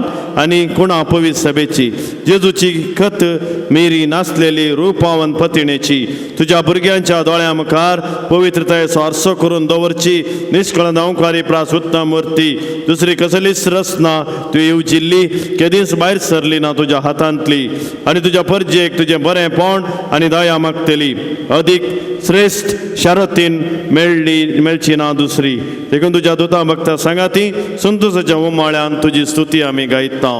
आनी कोणा पवित्र सभेची जेजूची खत मेरी नासलेली रुपावन पतिणेची तुज्या भुरग्यांच्या दोळ्या मुखार पवित्रतायेचो आरसो करून दवरची निष्कळंद अंकारी प्रास उत्तम मूर्ती दुसरी कसलीच रचना तुवें येवजिल्ली केदींच भायर सरली ना तुज्या हातांतली आनी तुज्या परजेक तुजें बरें पोण आनी दया मागतली अदीक श्रेश्ठ शरतीन मेळ्ळी मेळची ना दुसरी. देखून तुज्या दुता भक्ता सांगाती संतोषाच्या उमाळ्यान तुजी स्तुती आमी गायता.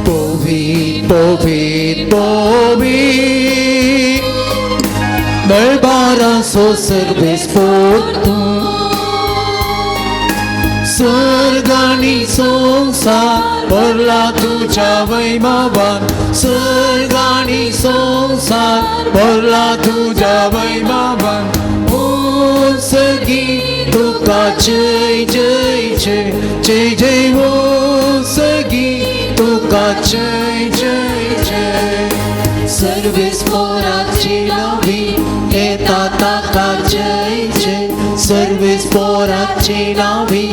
पवित्र पवित्र पवित्र दरबाराचो सर्वेस्पोर तूं, सर्ग आनी सोबीत संवसार भरला तुज्या वैभवान, सर्ग आनी संवसार भरला तुज्या वैभवान. ओ सगी तुका जय जय जय जय जय, ओ सगी तुका जय जय जय. सर्वेस्पोराची नावी येता ताका जय जय, सर्वेस्पोराची नावी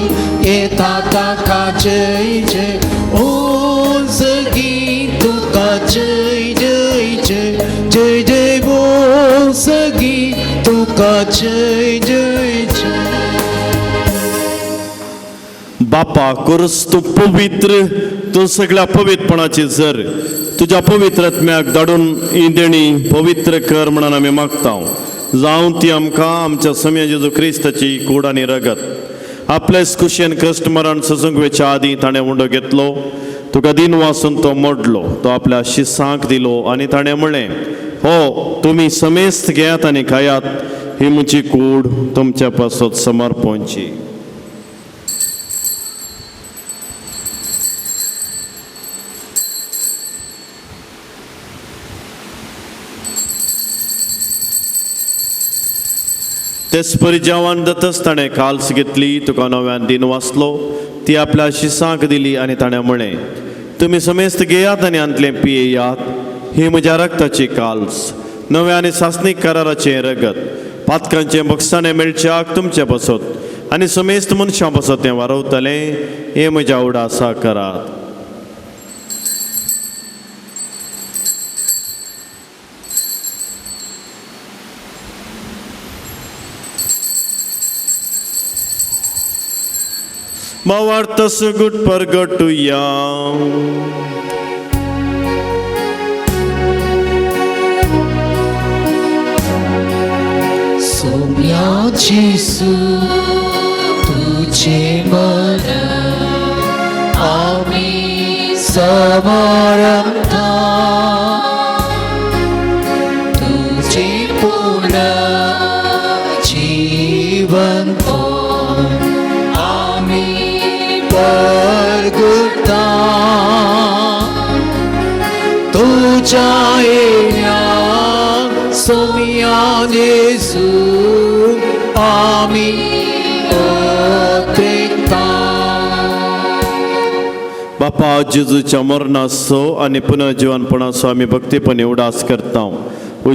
येता ताका जय जय. ओ सगी तुका जय जय जय जय जय, ओ सगी तुका जय जय जय. बापा कोरस तूं पवित्र, तूं सगळ्या पवित्रपणाची जर तुज्या पवित्र आत्म्याक धाडून ही देणी पवित्र कर म्हणून आमी मागता. जावं ती आमकां आमच्या सम्या जेजू क्रिस्ताची कूड आनी रगत. आपल्याच कुशेन कश्ट मरण सजूंक वेच्या आदीं ताणें उंडो घेतलो, तुका दिन वासून तो मोडलो, तो आपल्या शिसांक दिलो आनी ताणें म्हणलें, हो तुमी समेस्त घेयात आनी खायात, ही म्हजी कूड तुमच्या पासत समर्पणची. तेच परी जेवण जातच ताणें काल्स घेतली, तुका नव्यान दिन वाचलो, ती आपल्या शिसांक दिली आनी ताणें म्हणलें, तुमी समेस्त घेयात आनी आंतलें पियेयात, ही म्हज्या रक्ताची काल्स, नव्या आनी सासणीक कराराचें रगत, पातकांचें बक्षाणें मेळच्याक तुमचें बसत आनी समेस्त मनशां बसत तें वारवतलें, हें म्हज्या उडासा करात. भावार्थ सुगूट परगटुया. सोम्या जेसू तुझे मरण आमी समारंभता, तुझे पूर्ण जीवन आमी परगुता, तुझ्या येण्या सोम्या जेसू आमी ओतेता. बापा जेजूच्या मरणाचो आनी पुनर्जिवनपणाचो आमी भक्तीपणी उडास करता.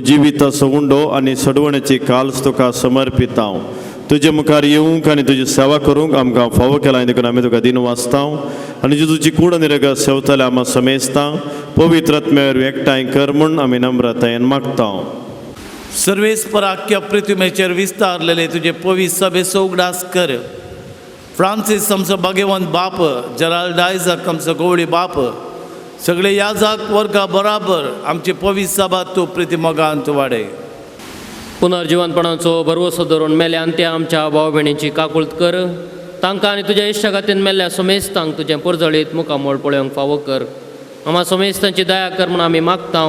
जिविताचो उंडो आनी सडवण्याची काल्स तुका समर्पिता. तुजे मुखार येवंक आनी तुजी सेवा करूंक आमकां फावो केला देखून आमी तुका दिन वाचता आनी जेजूची कूड आनी रगत सेवतले आमा समेजता. पवित्र आत्म्या वरवीं एकठांय कर म्हूण आमी नम्रतायेन मागता. सर्वेस्पराख्या पृथ्वीचेर विस्तारलेले तुजे पवित्र सभेचो उगडास कर. फ्रांसीस आमचो भाग्यवंत बाप, जेराल्ड आयझाक आमचो गवळी बाप, सगळे याजाक वर्गा बराबर आमची पवित्र सभा तूं प्रिती मोगान तूं वाडय. पुनर्जिवनपणाचो भरवसो धरून मेल्या आनी त्या आमच्या भाव भयणींची काकूळत कर. तांकां आनी तुज्या इश्टागतीन मेल्ल्या समेस्तांक तुजें परजळीत मुखामोळ पळोवंक फावो कर. आमा समेस्तांची दया कर म्हूण आमी मागता.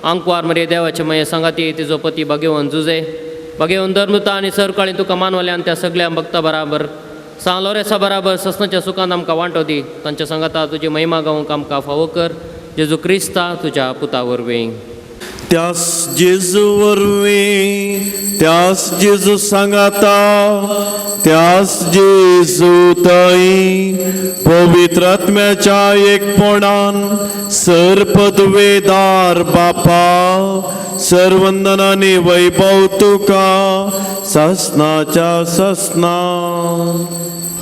आंकवार मरे देवाचे मये सांगाती तिजो पती भाग्यवंत जुजे, भाग्यवंत धर्मता आनी सरकाळी तुका मानवले आनी त्या सगळ्या भक्ता बराबर सांग लोरेसा बराबर ससनाच्या सुखान आमकां वांटो दी. तांच्या सांगाता तुजी महिमा गावंक आमकां फावो कर. जेजू क्रिस्ता तुज्या पुता वरवीं. त्यास जेजू वरवीं, त्यास जेजू सांगाता, त्यास जेजू ताई पवित्र आत्म्याच्या एकपणान सर पदवेदार बापा सर्वंदनानी वैभव तुका ससनाच्या ससना.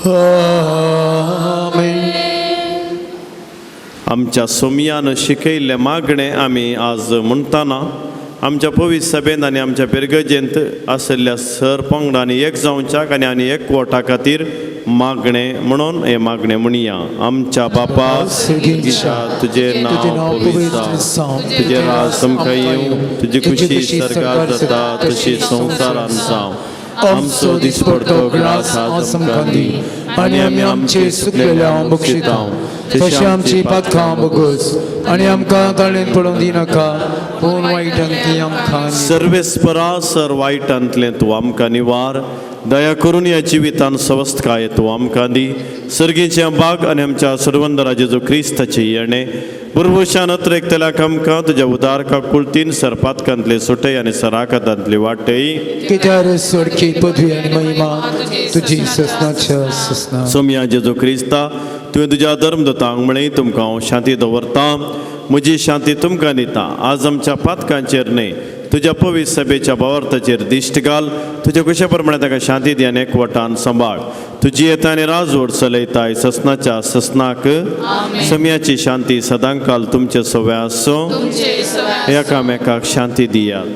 आमेन. आमच्या सोमयान शिकयल्लें मागणें आमी आज म्हणटाना आमच्या पवित्र सभेंत आनी आमच्या पिरगजेंत आशिल्ल्या सर पंगडांनी एक जावच्याक आनी आनी एकवटा खातीर मागणें म्हणून हें मागणें म्हणया. आमच्या बापा तुजें नांव पवित्र जावं, तुजें राज आमकां येवं, तुजी खुशी सर्गार जाता तशी संवसारांत जावं. आमचो दिसपडतो ग्रास आज आमकां दी आनी आमी आमचे सुकलेल्या बक्षिता तशें आमची पातकां बगस आनी आमकां ताळेन पडोवंक दिनाका, पूण वायटांतली आमकां सर्वेस्परा सर वायटांतलें तूं आमकां निवार, दया करून ह्या जिवितान सवस्तकाय तूं आमकां दी. सर्गीचे बाग आनी आमच्या सर्वंदरा जेजू क्रिस्ताचे येणे बुरभुशान अत्रेकतल्याक आमकां तुज्या उदारका कुळतीन सरपातकांतले सुटय आनी सराकतांतली वाटय. कित्यार सोडकी पदवी आनी महिमा तुजी ससनाच्या ससना. सोमया जेजू क्रिस्ता, तुवें तुज्या धर्मदूतांक म्हळें तुमकां हांव शांती दवरता, म्हजी शांती तुमकां दिता. आज आमच्या पातकांचेर न्हय तुज्या पवित्र सभेच्या भावार्थाचेर दिश्ट घाल. तुज्या कुशा प्रमाणे ताका शांती दी आनी एकवटान सांबाळ. तुजी येता आनी राजवट चलयताय ससनाच्या ससनाक. समयाची शांती सदांकाल तुमचे सव्या आसूं. एकामेकाक शांती दियात.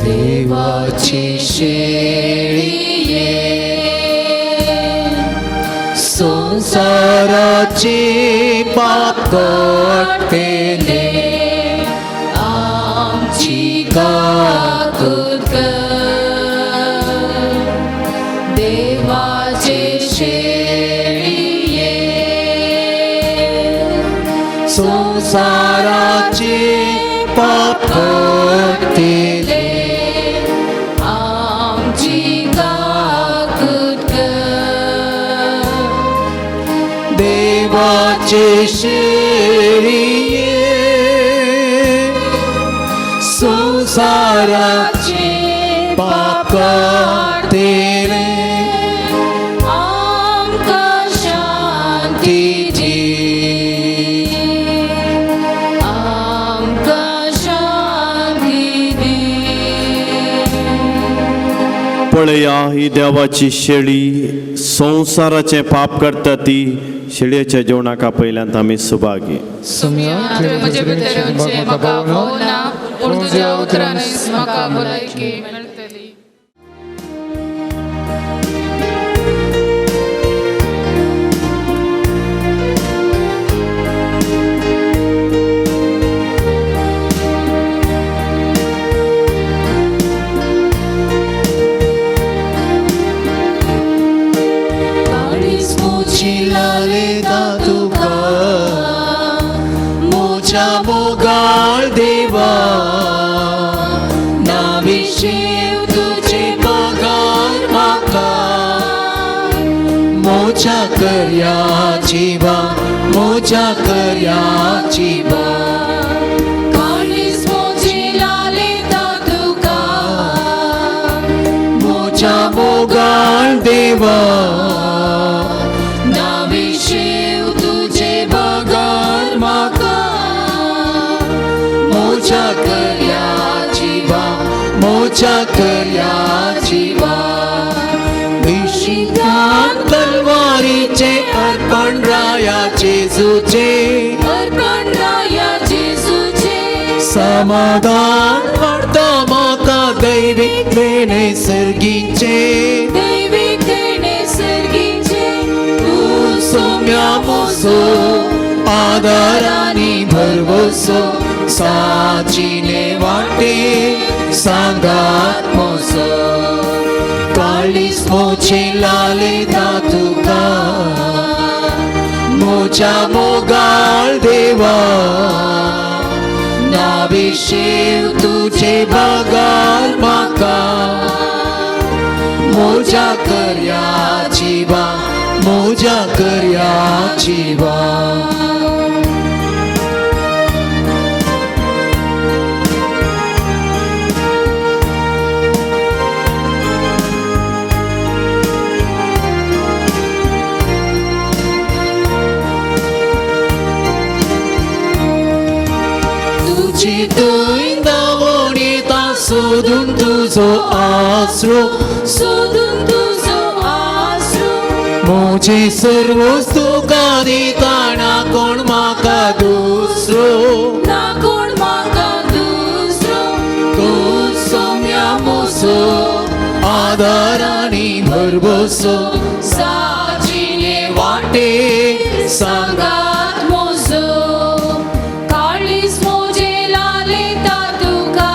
देवाची शेळये संसाराची पाप काडटेले आमची काकूत कर. देवाचे शेळये संसाराची पाप काडटेले आमची काकूत कर. देवाचे शेळये संसाराचे पाप काडटेले आमकां शांती दी, आमकां शांती दी. पळया ही देवाची शेळी संवसाराचें पाप करता ती शेळयेच्या जेवणाक आपयल्यांत आमी सुभागी. सोम्या, तुवें म्हजे भितर येवचें म्हाका फावना, पूण तुज्या उतरानच म्हाका भलायकी मेळटली. काळीज लालेता तुका मोजा मोगाळ देवा, नाविशीव तुझे पगार म्हाका मोजा करया जीवा, मोजा करया जीवा. काळीज मोजी लालेता तुका मोजा मोगाळ देवा, नाविशीव तुझे बगार म्हाका मोजा करया जीवा, मोजा करया जीवा. विशितान तलवारीचे अर्पण राया जेजूचे, अर्पण राया जेजूचे. समाधान पडता म्हाका दैवीक देणे सर्गीचे, दैवीक देणे सर्गीचे. तूं सोम्या मोसो आदारानी भरवसो, साचिने वाटे सांगात मोसो. काळीज मोचे लालेता तुका मोजा मोगाळ देवा, नाविशीव तुझे बगार म्हाका मोजा करया जीवा, मोजा करया जीवा. तुजी थंय दावोणीता सोदून तुजो आसरो, सोदून तुजो आसरो. म्हजे सर्वच तुका दिता ना कोण म्हाका दुसरो, ना कोण म्हाका दुसरो. तूं सोम्या मोसो आदारानी भरवसो, साचिने वाटे सांगात मोजो. काळीज मोजे लालेता तुका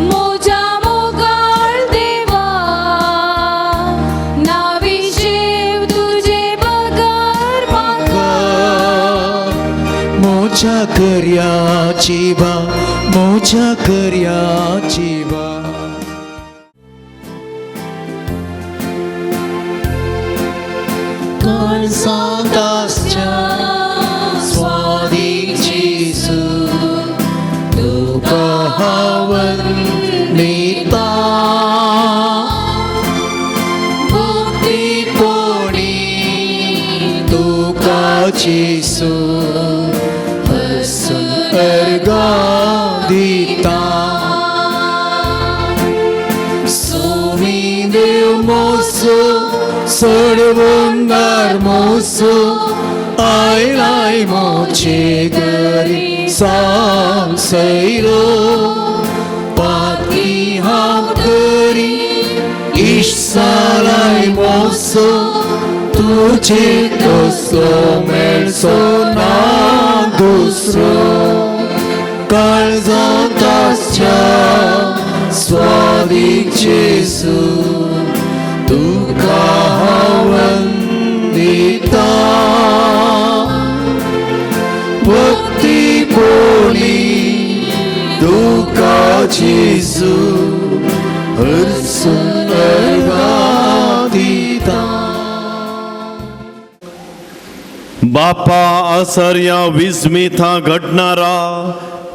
मोजा मोगाळ देवा, ना मोच्या कर्याची बा, मोच्या कर्याची बा. काळजांत आसच्या स्वादीक जेजू, तुका हांव वंदिता. भक्तीपणी तुका जेजू, हसून अर्गां दिता. सुमी देव मोसो, सोडवंगार मोसो, आयलाय मोचे घरी सांग सैरो. पातकी हांव करी इश्सालाय मोसो, तुजे कसलो मेळचो ना दुसरो. काळजांत आसच्या स्वादीक जेजू, तुका हांव वंदिता. भक्तीपणी तुका जेजू, हरसून अर्गां दिता. बापा आसर्या विस्मिता घडणारा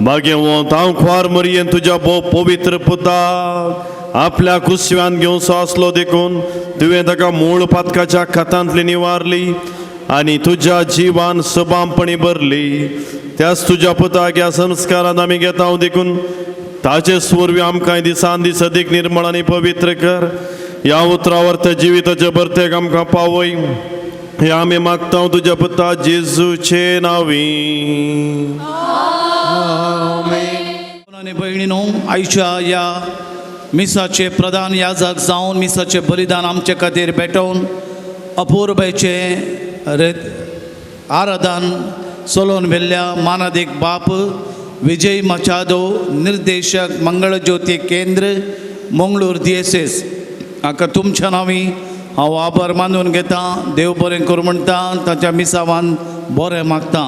भाग्यवंत हांव ख्वार मरयेन तुज्या भोव पवित्र पुताक आपल्या कुसव्यान घेवचो आसलो देखून तुवें ताका मूळ पातकाच्या खातांतली निवारली आनी तुज्या जिवान सबामपणी भरली. त्याच तुज्या पुताक ह्या संस्कारान आमी घेता देखून ताचे वरवीं आमकां दिसान दीस अदीक निर्मळ आनी पवित्र कर. ह्या उतरावर त्या जिविताच्या भरतेक आमकां पावय हे आमी मागता तुज्या पुता जेजूचे नांवी. आनी भयणीनो, आयच्या ह्या मिसाचे प्रधान याजक जावन मिसाचे बलिदान आमचे खातीर भेटोवन अपुरबायचे आराधन चलोवन व्हेल्ल्या मानादीक बाप विजय मचादो, निर्देशक मंगळज्योती केंद्र, मंगळूर DSS, हाका तुमच्या नांवी हांव आभार मानून घेता. देव बरें करूं म्हणटा, ताच्या मिसावान बरें मागता.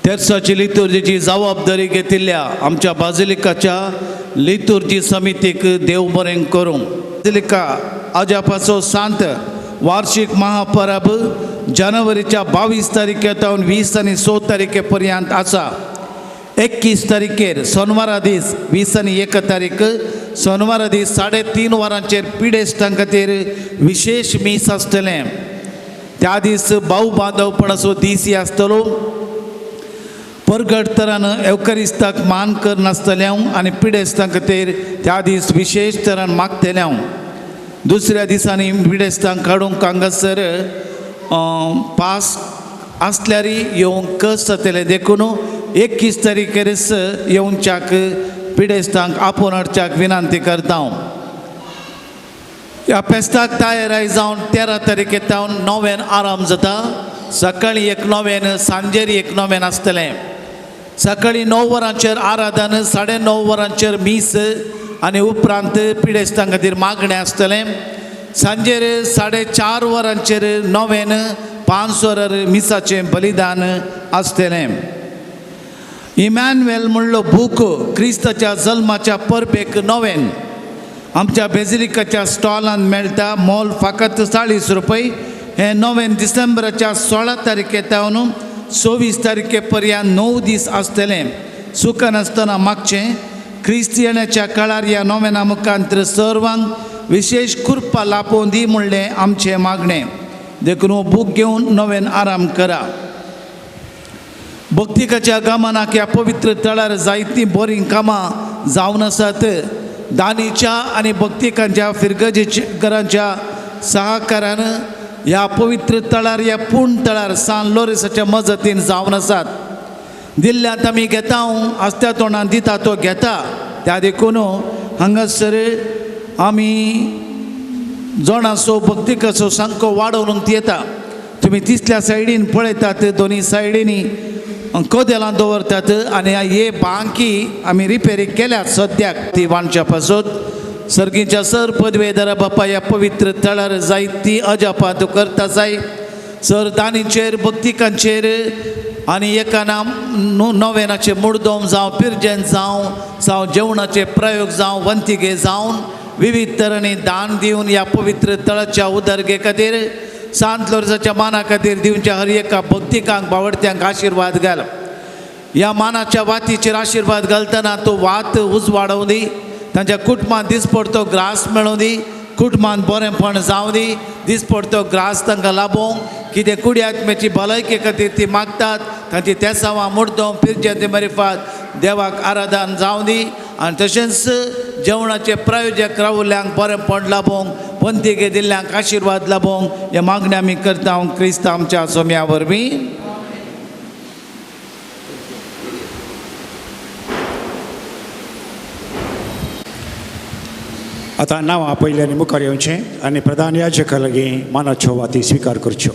तेर्साची लितुर्जीची जबाबदारी घेतिल्ल्या आमच्या बाजिलिकाच्या लितुर्जी समितीक देव बरें करूं. बाजिलिका अजापाचो सांत वार्षिक महापरब जानेवारीच्या 22 तारखे सावन 20 आनी 6 तारखे पर्यंत आसा. 21 तारखेर सोनवारा दीस 20 आनी 1 तारीख सोनवारा दीस 3:30 वरांचेर पिडेस्तां खातीर विशेश मीस आसतलें. त्या दीस भाव बांदवपणाचो दीस आसतलो. परगट तरान एवकरिस्ताक मान करनासतलें हांव आनी पिडेस्तां खातीर त्या दीस विशेश तरान मागतलें हांव. दुसऱ्या दिसांनी पिडेस्तांक काडूंक हांगासर पास आसल्यार येवंक कस जातलें देखून 21 तारखेरच येवच्याक पिडेस्तांक आपोवन हाडच्याक विनंती करता हांव. ह्या फेस्ताक तयार जावन 13 तारखे सावन नोवेन आराम जाता. सकाळीं 1 नोवेन, सांजेर 1 नोवेन आसतलें. सकाळीं 9 वरांचेर आराधन, 9:30 वरांचेर मीस आनी उपरांत पिडेस्तां खातीर मागणें आसतलें. सांजेर 4:30 वरांचेर नोवेन, 5 वरार मिसाचें बलिदान आसतलें. इमॅन्युएल म्हणलो बूक क्रिस्ताच्या जल्माच्या परबेक नोवेन आमच्या बेजिलिकाच्या स्टॉलान मेळटा. मोल फकत 40 रुपये. हें नोवेन डिसेंबराच्या 16 तारखे सावन 24 तारखे पर्यंत 9 दीस आसतलें. चुकनासतना मागचें. क्रिस्त येण्याच्या काळार ह्या नोवेना मुखांतर सर्वांक विशेश कृपा लापोवन दी म्हणलें आमचें मागणें. देखून हो बूक घेवन नोवेन आराम करा. भक्तिकाच्या गमनाक ह्या पवित्र तळार जायतीं बरीं कामां जावन आसात. दानीच्या आनी भक्तिकांच्या फिरगजीकरांच्या सहकारान ह्या पवित्र तळार, ह्या पूर्ण तळार सान लोरेसाच्या मजतीन जावन आसात. दिल्ल्यांत आमी घेता, आसत्या तोंडान दिता तो घेता. त्या देखून हांगासर आमी जोणाचो भक्तिकाचो सामको वाडोवन येता. तुमी तिसल्या सायडीन पळयतात, दोनी सायडींनी कदेलां दवरतात आनी हे बांकी आमी रिपेरी केल्यात सद्याक ती वांटच्या पासत. सर्गीच्या सर पदवेदारा बापा ह्या पवित्र तळार जायती अजापां तूं करता जाय. सर दानीचेर भक्तिकांचेर आनी एका नाम नोवेनाचे मुडदोम जावं पिरजेन जावं जावं जेवणाचे प्रयोग जावं वंतिगे जावन विविध तरांनी दान दिवन ह्या पवित्र तळाच्या उदरगे खातीर सांत लोरसाच्या माना खातीर दिवच्या हर एका भक्तिकांक बावडत्यांक आशिर्वाद घाल. ह्या मानाच्या वातीचेर आशिर्वाद घालतना तो वात उजवाडोवं दी, तांच्या कुटुंबांत दिसपडतो ग्रास मेळोवं दी, कुटुंबांत बरेंपण जावं दी, दिसपडतो ग्रास तांकां लाभोवंक कितें कुडी आत्म्याची भलायके खातीर ती मागतात तांची तेसांवां मुर्दोम पिरजें मरिफात देवाक आराधन जावं दी. आनी तशेंच जेवणाचे प्रायोजक रावल्ल्यांक बरेंपण लाभोवंक पंथीगे दिल्ल्यांक आशिर्वाद लाभोवंक ह्या मागण्या आमी करता क्रिस्त आमच्या सोम्या वरवीं. आतां नांवां पयल्यान मुखार येवचें आनी प्रधान याजका लागीं मानाच्यो वाती स्विकार करच्यो.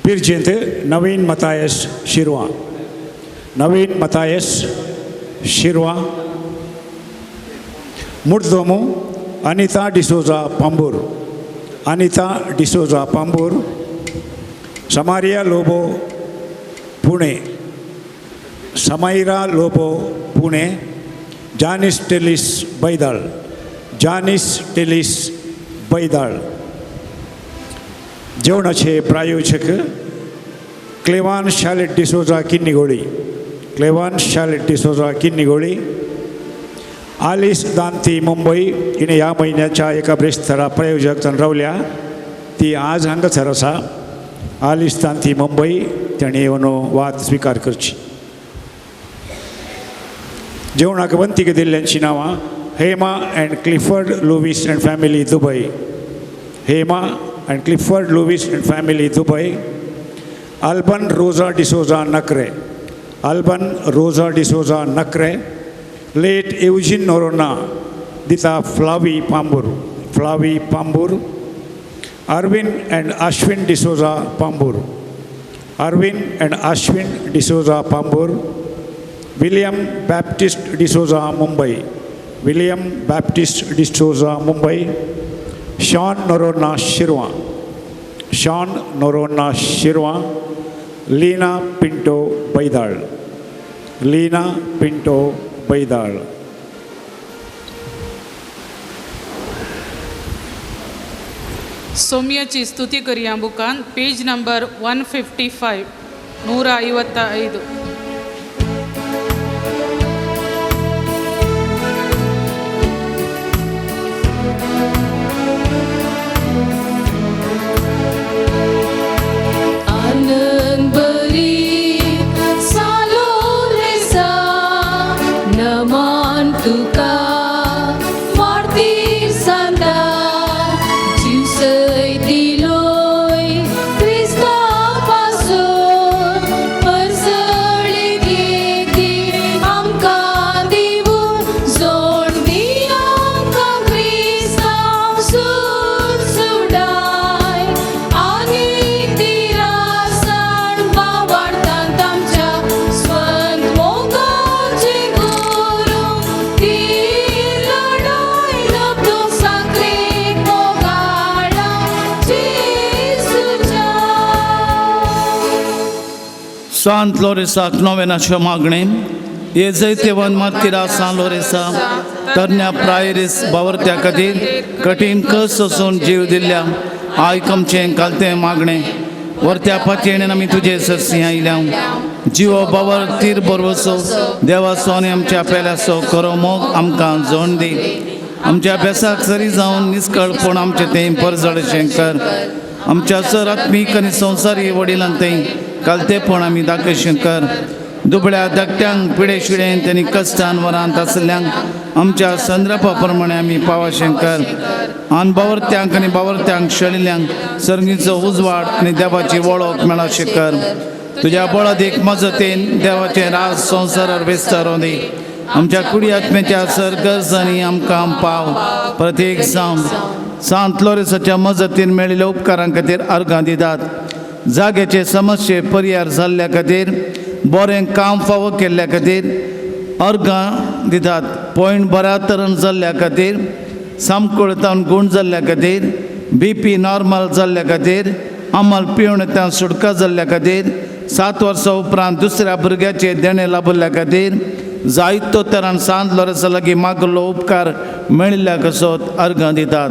पिरजेंत नवीन मतायस शिरवा, नवीन मतायस शिरवा, मुर्दोमू अनिता डिसोजा पांबूर, अनिता डिसोजा पांबूर, समारिया लोबो पुणे, समायरा लोबो पुणे, जानिस टेलिस बैदाळ, जानिस टेलिस बैदाळ. जेवणाचे प्रायोजक क्लेवान शालेट डिसोजा किन्नीगोळी, क्लेवान शालेट डिसोजा किन्नीगोळी, आलिस दांती मुंबई हिणें ह्या म्हयन्याच्या एका ब्रेस्तारा प्रायोजक जावन रावल्या, ती आज हांगासर आसा. आलिस दांती मुंबई ताणें येवन वाद स्विकार करची. जेवणाक वंतीक दिल्ल्यांची नांवां Hema and Clifford Lewis and family Dubai, Hema and Clifford Lewis and family Dubai, Alban Rosa D'Souza Nakre, Alban Rosa D'Souza Nakre, late Eugene Noronha दिता Flavi Pambur, Flavi Pambur, Arvin and Ashwin D'Souza Pambur, Arvin and Ashwin D'Souza Pambur, William Baptist D'Souza Mumbai, William Baptist D'Souza Mumbai, Sean Noronha Shirva, Sean Noronha Shirva, Leena Pinto Baidal, Leena Pinto Baidal. ಸೌಮ್ಯची ಸ್ತುತಿ ಕರಿಯ ಬುಕಾನ್ page number 155 155. आनंद बरी सालो रेसा नमान तुका मार्तीर सांता जीव सय दिलोय क्रिस्ता पासून परसळी घेती आमकां दिवून जोड दी आमकां क्रिस्तांव सुडसुडाय आनी तिरासण बावाडटात आमच्या स्वंत मोगाचे गुरू ती लढाय लब्धो साकरेक मोगाळा जेजूच्या. सांत लोरेसाक नोवेनाच्यो मागणें हे जैतेवन मार्तिरा सांत लोरेसा तरण्या प्रायरीस बावरत्या खातीर कठीण कस सोसून जीव दिल्ल्या आयक आमचें घालतें मागणें वरत्या पातयेन आमी तुजे सरसी आयल्या. जिवो बावर तीर बरवसो देवाचो आनी आमच्या पेल्याचो खरो मोग आमकां जोण दी. आमच्या अभ्यासाक सरी जावन निस्कळपण आमचें तें परजळशें कर. आमच्या सर आत्मीक आनी संवसारी वडिलांक तें कालतेपण आमी दाखयशें कर. दुबळ्या धाकट्यांक पिडे शिडेन तेणी कश्टान वरांत आसल्ल्यांक आमच्या संद्रपा प्रमाणे आमी पावाशें कर. आनी बावरत्यांक आनी बावरत्यांक शेळिल्ल्यांक सर्गीचो उजवाड आनी देवाची वळख मेळाशें कर. तुज्या बळादीक मजतीन देवाचें राज संवसारार विस्तारों दी. आमच्या कुडी आत्म्याच्या सर गरजांनी आमकां पाव प्रत्येक जावं सांत लोरेसाच्या मजतीन मेळिल्ल्या उपकारां खातीर अर्गां दितात. जाग्याचे समस्ये परिहार जाल्ल्या खातीर बरें काम फावो केल्ल्या खातीर अर्गां दितात. पॉयंट बऱ्या तरेन जाल्ल्या खातीर सामकोळतावन गूण जाल्ल्या खातीर बी पी नॉर्मल जाल्ल्या खातीर अमल पिवण त्या सुटका जाल्ल्या खातीर 7 वर्सां उपरांत दुसऱ्या भुरग्याचें देणें लाभिल्ल्या खातीर जायतो तरान सांत लोरेंसा लागीं मागलो उपकार मेळिल्ल्या कसोत अर्गां दितात.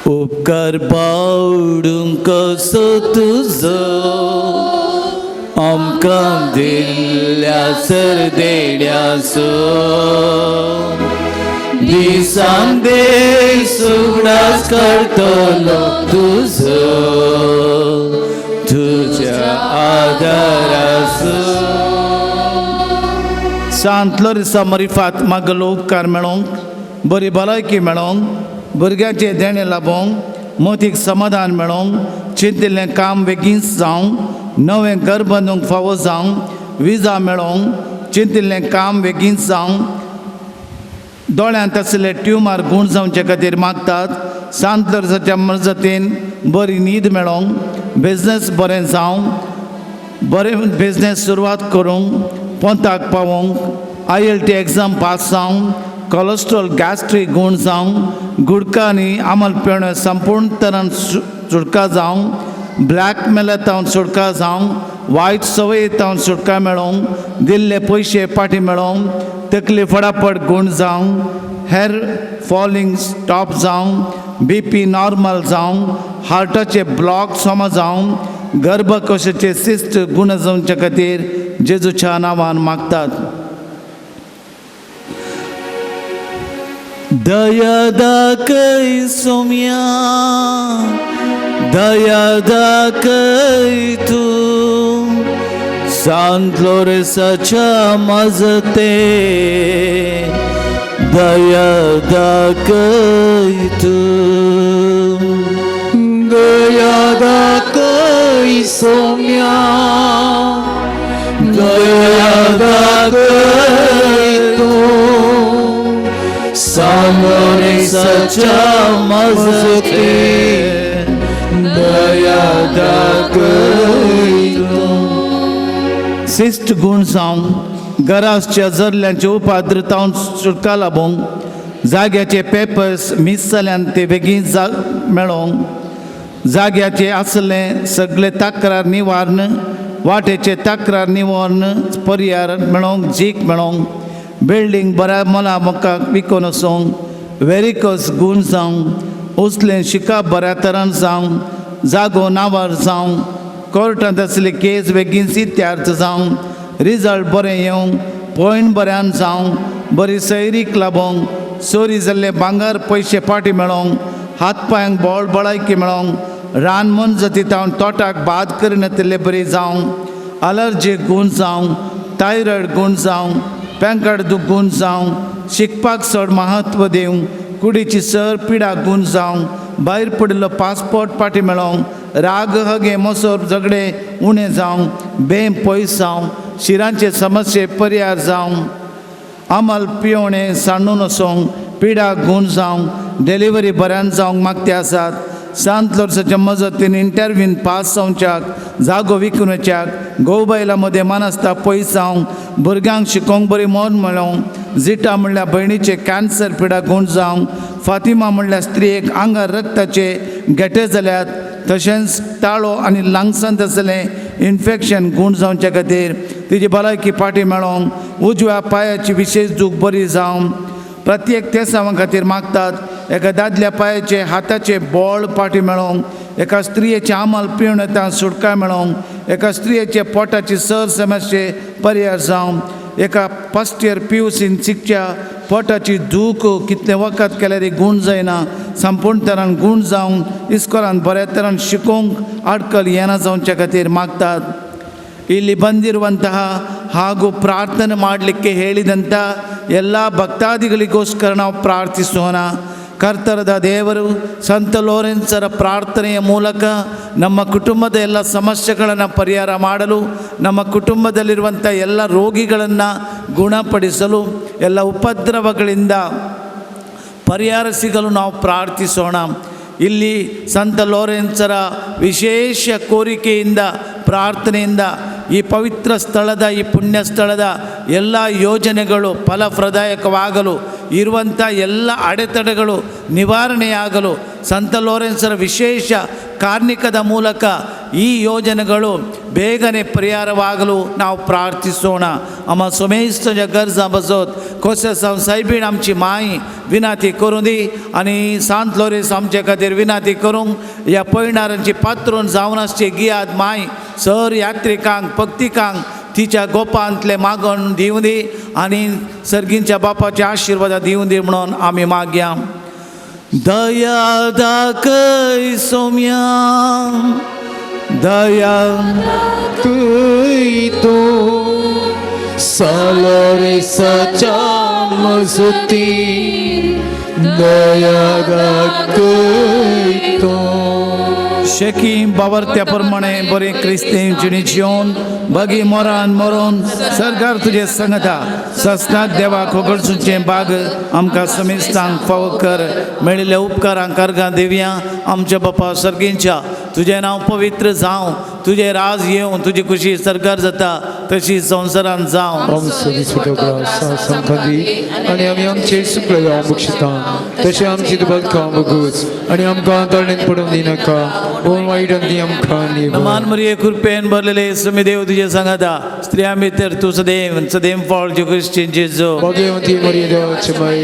उपकार बावडूंक कसो तुजो आमकां दिल्ल्या सरदेण्याचो दिसान दीस उगडास करतलो तुजो तुज्या आदाराचो. सांत लोरेंसा मरिफात मागलो उपकार मेळोंक, बरी भलायकी मेळोंक, भुरग्यांचें देणें लाबोवंक, मतीक समाधान मेळोवंक, चिंतिल्लें काम बेगीनच जावंक, नवें घर बांदूंक फावो जावंक, विजा मेळोवंक, चिंतिल्लें काम बेगीनच जावंक, दोळ्यांत आशिल्ले ट्युमर गूण जावचे खातीर मागतात. सांत लोरेंसाच्या मजतीन बरी न्हीद मेळोवंक, बिजनेस बरें जावंक, बरें बिजनेस सुरवात करूंक, पोंताक पावोवंक, ILT exam pass जावंक, कोलेस्ट्रॉल गॅस्ट्रीक गूण जावंक, गुडका आनी आमल पेणो संपूर्ण तरान सुटका जावंक, ब्लॅक मेलातावन सुटका जावंक, वायट संवयी तावन सुटका मेळोवंक, दिल्ले पयशे पाटी मेळोवंक, तकली फटाफट गूण जावंक, हेर फॉलिंग स्टॉप जावंक, BP normal जावंक, हार्टाचे ब्लॉक समा जावंक, गर्भकोशाचे सिस्ट गूण जावचे खातीर जेजूच्या नांवान मागतात. दया दाखय सोम्या, दया दाखय तूं, सांत लोरेंसाच्या मजते दया दाखय तूं. दया दाखय सोम्या, दया दाखय तूं, सांत लोरेंसाच्या मजते दया दाखय तूं. सिस्ट गूण जावंक, घराच्या जरल्यांचे उपाद्रतावन सुटका लाबोवंक, जाग्याचे पेपर्स मीस जाल्यान ते बेगीन मेळोवंक, जाग्याचे आसले सगळे तक्रार निवारण, वाटेचे तक्रार निवारण पर्याय मेळोवंक, जीक मेळोवंक, बिल्डींग बऱ्या मोला म्हाका विकून वचोंक, वेरिकस गूण जावंक, उसलें शिकप बऱ्या तरान जावंक, जागो नांवार जावंक, कोर्टांत आसले केस बेगीन सित्यार्थ जावंक, रिजल्ट बरें येवंक, पॉयंट बऱ्यान जावंक, बरी सैरीक लाबोवंक, चोरी जाल्ले भांगर पयशे फाटी मेळोवंक, हात पांयांक बोळ बळायकी मेळोवंक, रान मनजाती तावन तोटाक बाद करिनातिल्ले बरी जावंक, अलर्जी गूण जावंक, थायरॉयड गूण जावंक, पेंकड दूख गूण जावंक, शिकपाक चड म्हत्व दिवंक, कुडीची सर पिडा गूण जावंक, भायर पडिल्लो पासपोर्ट फाटी मेळोवंक, राग हगे मोसोर झगडे उणें जावंक, बेम पयस जावंक, शिरांचे समस्ये पर्याय जावंक, अमल पिवणें सांडून वचोंक, पिडा गूण जावंक, डिलिव्हरी बऱ्यान जावंक मागते आसात. सांत लोरेंसाच्या मजतीन इंटरव्यून पास जावच्याक, जागो विकून वच्याक, घोव बायलां मदें मानसता पयस जावंक, भुरग्यांक शिकोवंक बरी मन मेळोवंक, जिटा म्हणल्यार भयणीचे कॅन्सर पिडा गूण जावंक, फातिमा म्हणल्यार स्त्रियेक आंगार रक्ताचे गेटे जाल्यात, तशेंच ताळो आनी लंग्सांत आसलें इन्फेक्शन गूण जावचे खातीर तिजी भलायकी फाटी मेळोवंक, उजव्या पांयाची विशेश दूख बरी जावंक, प्रत्येक तेसांवा खातीर मागतात. एका दादल्या पांयाचे हाताचे बोळ फाटी मेळोवंक, एका स्त्रियेचे आमल पिवन येता सुटका मेळोवंक, एका स्त्रियेचे पोटाची सर समस्ये पर्याय जावंक, एका फर्स्ट इयर PUCन शिकच्या पोटाची दूख कितलें वखद केल्यार गूण जायना, संपूर्ण तरान गूण जावंक, इस्कोलान बऱ्या तरान शिकोवंक आडकल येना जावच्या खातीर मागतात. ಇಲ್ಲಿ ಬಂದಿರುವಂತಹ ಹಾಗೂ ಪ್ರಾರ್ಥನೆ ಮಾಡಲಿಕ್ಕೆ ಹೇಳಿದಂಥ ಎಲ್ಲ ಭಕ್ತಾದಿಗಳಿಗೋಸ್ಕರ ನಾವು ಪ್ರಾರ್ಥಿಸೋಣ. ಕರ್ತರದ ದೇವರು ಸಂತ ಲೋರೆನ್ಸರ ಪ್ರಾರ್ಥನೆಯ ಮೂಲಕ ನಮ್ಮ ಕುಟುಂಬದ ಎಲ್ಲ ಸಮಸ್ಯೆಗಳನ್ನು ಪರಿಹಾರ ಮಾಡಲು, ನಮ್ಮ ಕುಟುಂಬದಲ್ಲಿರುವಂಥ ಎಲ್ಲ ರೋಗಿಗಳನ್ನು ಗುಣಪಡಿಸಲು, ಎಲ್ಲ ಉಪದ್ರವಗಳಿಂದ ಪರಿಹಾರ ಸಿಗಲು ನಾವು ಪ್ರಾರ್ಥಿಸೋಣ. ಇಲ್ಲಿ ಸಂತ ಲೋರೆನ್ಸರ ವಿಶೇಷ ಕೋರಿಕೆಯಿಂದ ಪ್ರಾರ್ಥನೆಯಿಂದ ಈ ಪವಿತ್ರ ಸ್ಥಳದ, ಈ ಪುಣ್ಯ ಸ್ಥಳದ ಎಲ್ಲ ಯೋಜನೆಗಳು ಫಲಪ್ರದಾಯಕವಾಗಲು, ಇರುವಂಥ ಎಲ್ಲ ಅಡೆತಡೆಗಳು ನಿವಾರಣೆಯಾಗಲು ಸಂತ ಲೋರೆನ್ಸರ ವಿಶೇಷ ಕಾರ್ಣಿಕದ ಮೂಲಕ ಈ ಯೋಜನೆಗಳು ಬೇಗನೆ ಪರಿಹಾರವಾಗಲು ನಾವು ಪ್ರಾರ್ಥಿಸೋಣ. आमा सोमेस्तच्या गरजां बसत कोसेसांव सायबीण आमची माय विनाती करूं दी आनी सांत लोरेंस आमचे खातीर विनाती करूंक ह्या पयणारांची पात्रून जावन आसची गियाद माय सर यात्रिकांक भक्तिकांक तिच्या गोपांतले मागण दिवं दी आनी सर्गींच्या बापाच्या आशिर्वादा दिवं दी म्हणून आमी मागया. दया दाखय सोम्या दया तूं सालोरेसाच्या मजती दया दाखय तूं. शेकी बावरत्या प्रमाणे बरें क्रिस्तींव जिणी जिवन बगी मोरान मरोन सरकार तुजे संगता ससनात देवाक होगडसूचें बाग आमकां समेस्तांक फावो कर. मेळिल्ल्या उपकारांक कर्गां दिवया. आमच्या बापा सर्गींच्या तुजें नांव पवित्र जावं, तुजें राज येवं, तुजी खुशी सरकार जाता तशी संवसारांत जावं. आमचो दिसपटो ग्रास आमकां दी आनी आमी आमचे सुकले बक्षिता तशें आमची दुबाव बगूच आनी आमकां तळणेंत पडून दिनाका पूण वायटान ती आमकां निवळ. मान मरिये कृपेन भरलेले सुमी देव तुजे सांगाता स्त्रियां भितर तूं सदैव सदैव फळ जो क्रिश्चन जेजू. भाग्यवंती मरिये देवाचे माई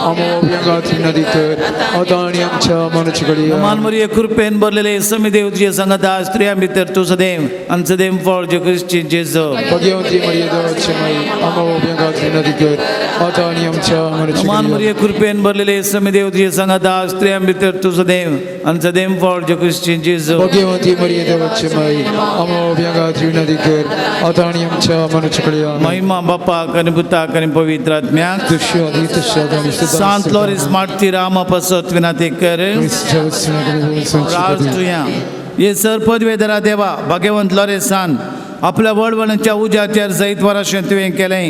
आमो अभ्यंगात विनंती कर आतां आनी आमच्या मनाचे घडये. मान मरिये कृपेन भरलेले सुमी देव तुजे सांगाता स्त्रियां भितर तूं सदैव आनी सदैव फळ जो क्रिश्चन जेजू. भाग्यवंती मरिये देवाचे माई आमो अभ्यंगात विनंती कर आतां आनी आमच्या मनाचे मान घडये. मरिये कृपेन भरलेले सुमी देव तुजे सांगाता स्त्रियां भितर तूं सदैव आनी सदैव फळ जो क्रिश्चन जेजू. भाग्यवंती मरिये देवाचे माई आमो अभ्यंगात विनंती कर आतां आनी आमच्या मनाचे घडये. महिमा बापाक आनी पुताक आनी पवित्र आत्म्याक. सांत लोरीस मार्तीर आमा पासत विनंती कर. राज तुया हे सर पदवेधरा देवा भाग्यवंत लोरेसान आपल्या वडवणाच्या उज्याचेर जैत वराशें तुवें केलें.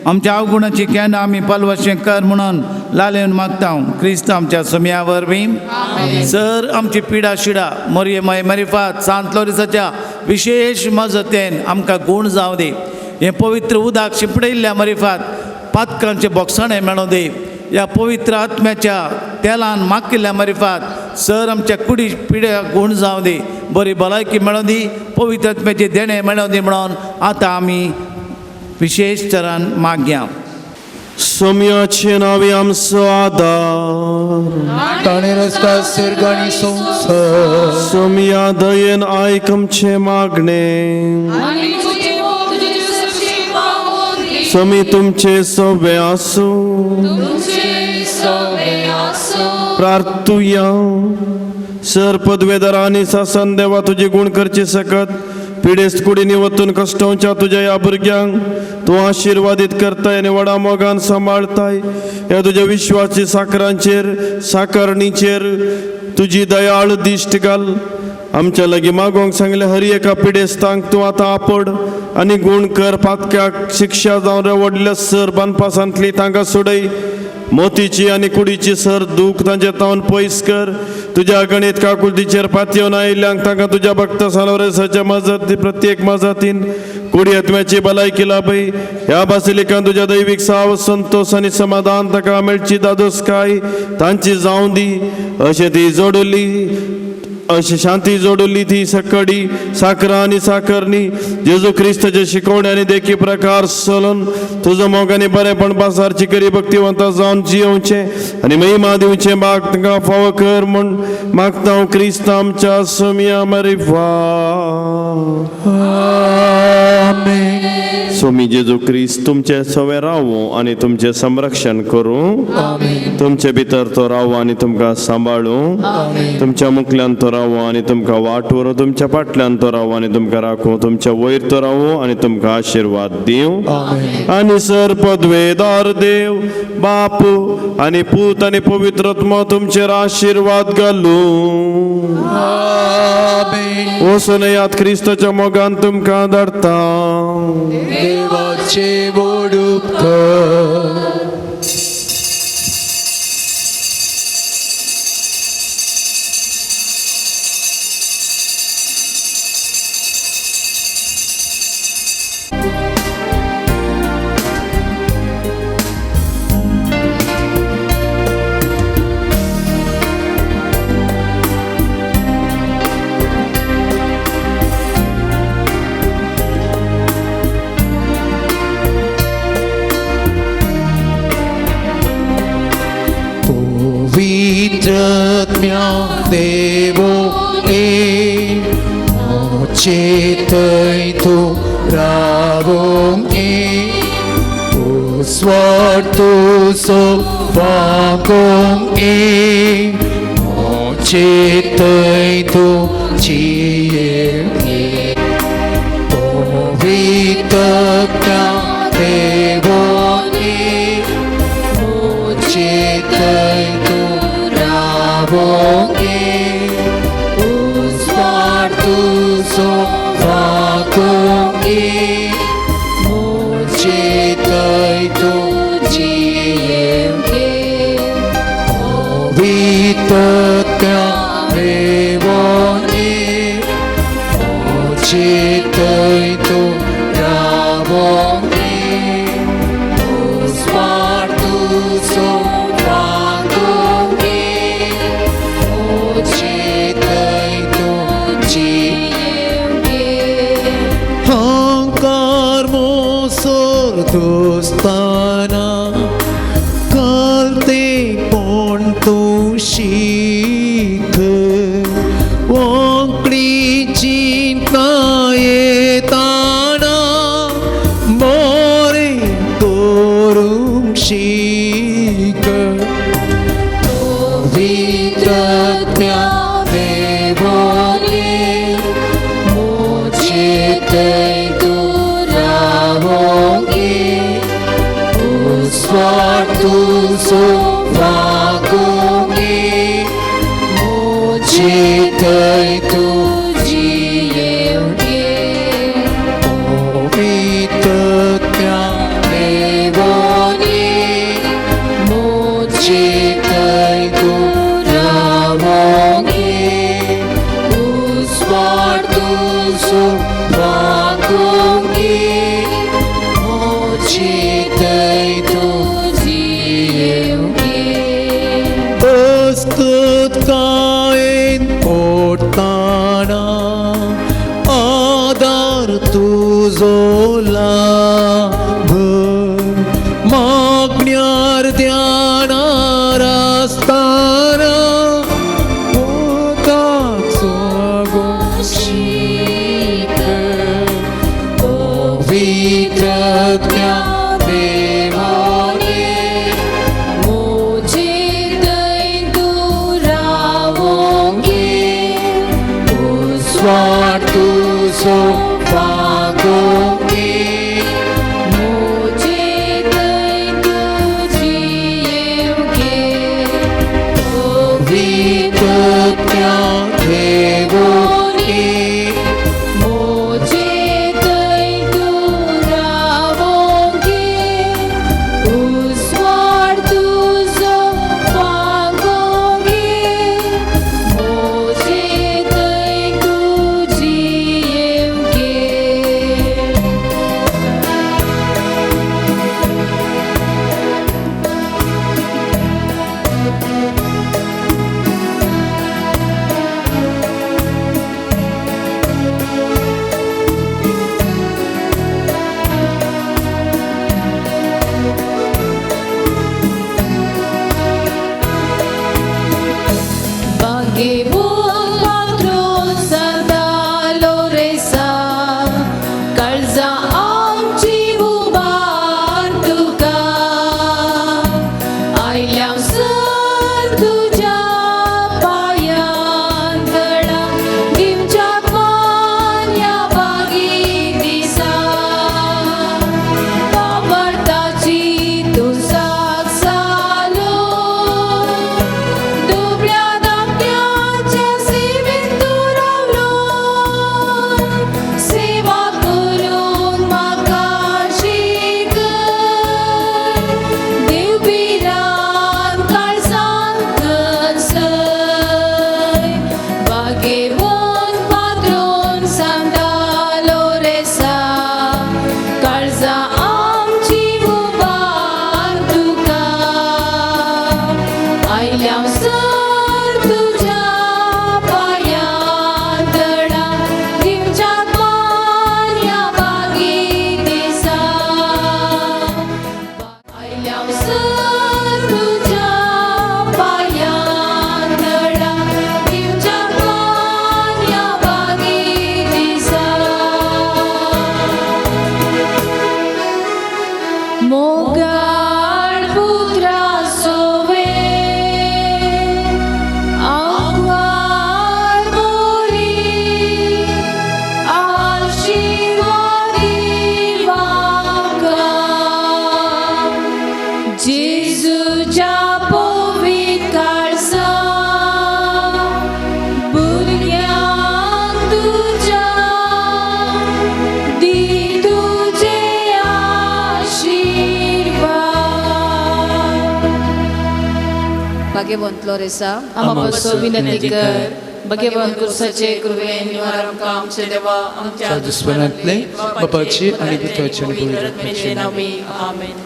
आमच्या अवगुणाची केन्ना आमी पालवशें कर म्हणून लालेवन मागता क्रिस्त आमच्या सुमया वरवीं. सर आमची पिडा शिडा मोरये माय मरिफात सांत लोरिसाच्या विशेश मजतेन आमकां गूण जावं दी. हें पवित्र उदक शिंपडिल्ल्या मरिफात पातकांचे बोगसाणें मेळों दी. ह्या पवित्र आत्म्याच्या तेलान माकिल्ल्या मरिफात सर आमच्या कुडी पिड्या गूण जावं दी. बरी भलायकी मेळों दी, पवित्र आत्म्याचें देणें मेळों दी म्हणून आतां आमी विशेश तरान मागया. सोम्याचे नावे आमचो आदार ताणें रस्ता सर्ग आनी संवसार. सोम्या दयेन आयक आमचें मागणें. आनी तुजे मोग तुजे सरशी पावोवन दी. सोमी तुमचें सगळें आसूं. तुमचे सगळें आसूं. प्रार्थुया. सर पदवेदार आनी सासन देवा तुजी गूण करची सकत पिडेस्त कुडींनी वतून कश्टवच्या तुज्या ह्या भुरग्यांक तूं आशिर्वादीत करताय आनी व्हडा मोगान सांबाळताय. ह्या तुज्या विश्वाची साकरांचेर साकरणीचेर तुजी दयाळ दिश्ट घाल. आमच्या लागीं मागोंक सांगलें हर एका पिडेस्तांक तूं आतां आपड आनी गूण कर. पातक्याक शिक्षा जावन व्हडल्या सर बांदपासांतली तांकां सोडय. मोतीची आनी कुडीची सर दूख तांचे तावन पयस कर. तुज्या गणीत काकुळतीचेर पातयेवन आयिल्ल्यांक तांकां तुज्या भक्त सालोरेसाच्या मजत प्रत्येक मजतीन कुडी आत्म्याची भलायकी लाभय. ह्या बासिलिकान तुज्या दैवीक साव संतोश आनी समाधान ताका मेळची दादोसकाय तांची जावं दी. अशें ती जोडली अशी शांती जोडली ती सकडी साकरा आनी साकरणी जेजू क्रिस्ताचे शिकवणे आनी देखी प्रकार चलून तुजो मोग आनी बरेपण पासारची करी भक्तिवंता जावन जियोवचें आनी महिमा दिवचें बाग तांकां फावो कर म्हूण मागता हांव क्रिस्त आमच्या सोम्या मरिफा. सोमी जेजू क्रिस्त तुमचे सवे रावूं आनी तुमचें संरक्षण करूं. तुमचे भितर तो रावूं आनी तुमकां सांबाळूं. तुमच्या मुखल्यान तो रावूं आनी तुमकां वाट व्हरूं. तुमच्या फाटल्यान तो रावूं आनी तुमकां राखूं. तुमच्या वयर तो रावूं आनी तुमकां आशिर्वाद दिवं. आनी सर पदवेदार देव बाप आनी पूत आनी पवित्र आत्मो तुमचेर आशिर्वाद घालूं. वचून येयात क्रिस्ताच्या मोगान तुमकां धाडटा. देवाचे बोड उपकार. पवित्रत्म्या देवोनी मोचे थंय तूं रावोंकी उस्वाड तुजो वागोंकी मोचे थंय तूं जियेवंकी पवित्रत्म्या देवोनी मोचे थंय तूं रावोंकी उस्वाड तुजो वागोंकी मोचे थंय तूं जियेवंकी पवित्रत्म्या देवोनी मोचे थंय तूं रावोंकी उस्वाड तुजो वागोंकी मोचे थंय तूं जियेवंकी अहंकार मोसोर दोस्ताना करते पण तूं शीक वोंकडी चिंता येताना मोरे करूंक शीक पवित्रत्म्या देवोनी मोचे थंय तूं रावोंकी उस्वाड तुजो वागोंकी मोचे थंय तूं जियेवंकी पवित्रत्म्या देवोनी मोचे थंय तूं रावोंकी उस्वाड तुजो वागोंकी मोचे थंय तूं जियेवंकी प्रस्तुतकायेन पोडताना आदार तुजो लाभ मागण्यार ध्यानार आसताना उदक शीक पवित्रत्म्या देवोनी मोचे थंय तूं रावोंकी उस्वाड तुजो वागोंकी भाग्यवंत लोरेसा, आमा पासो विनंती कर. भगवान कुर्साचे कृपेन निवार आमकां आमचे देवा आमच्या दुस्मनांतले बापाची आनी पुताची आनी पवित्र आत्म्याची नांवान. आमेन.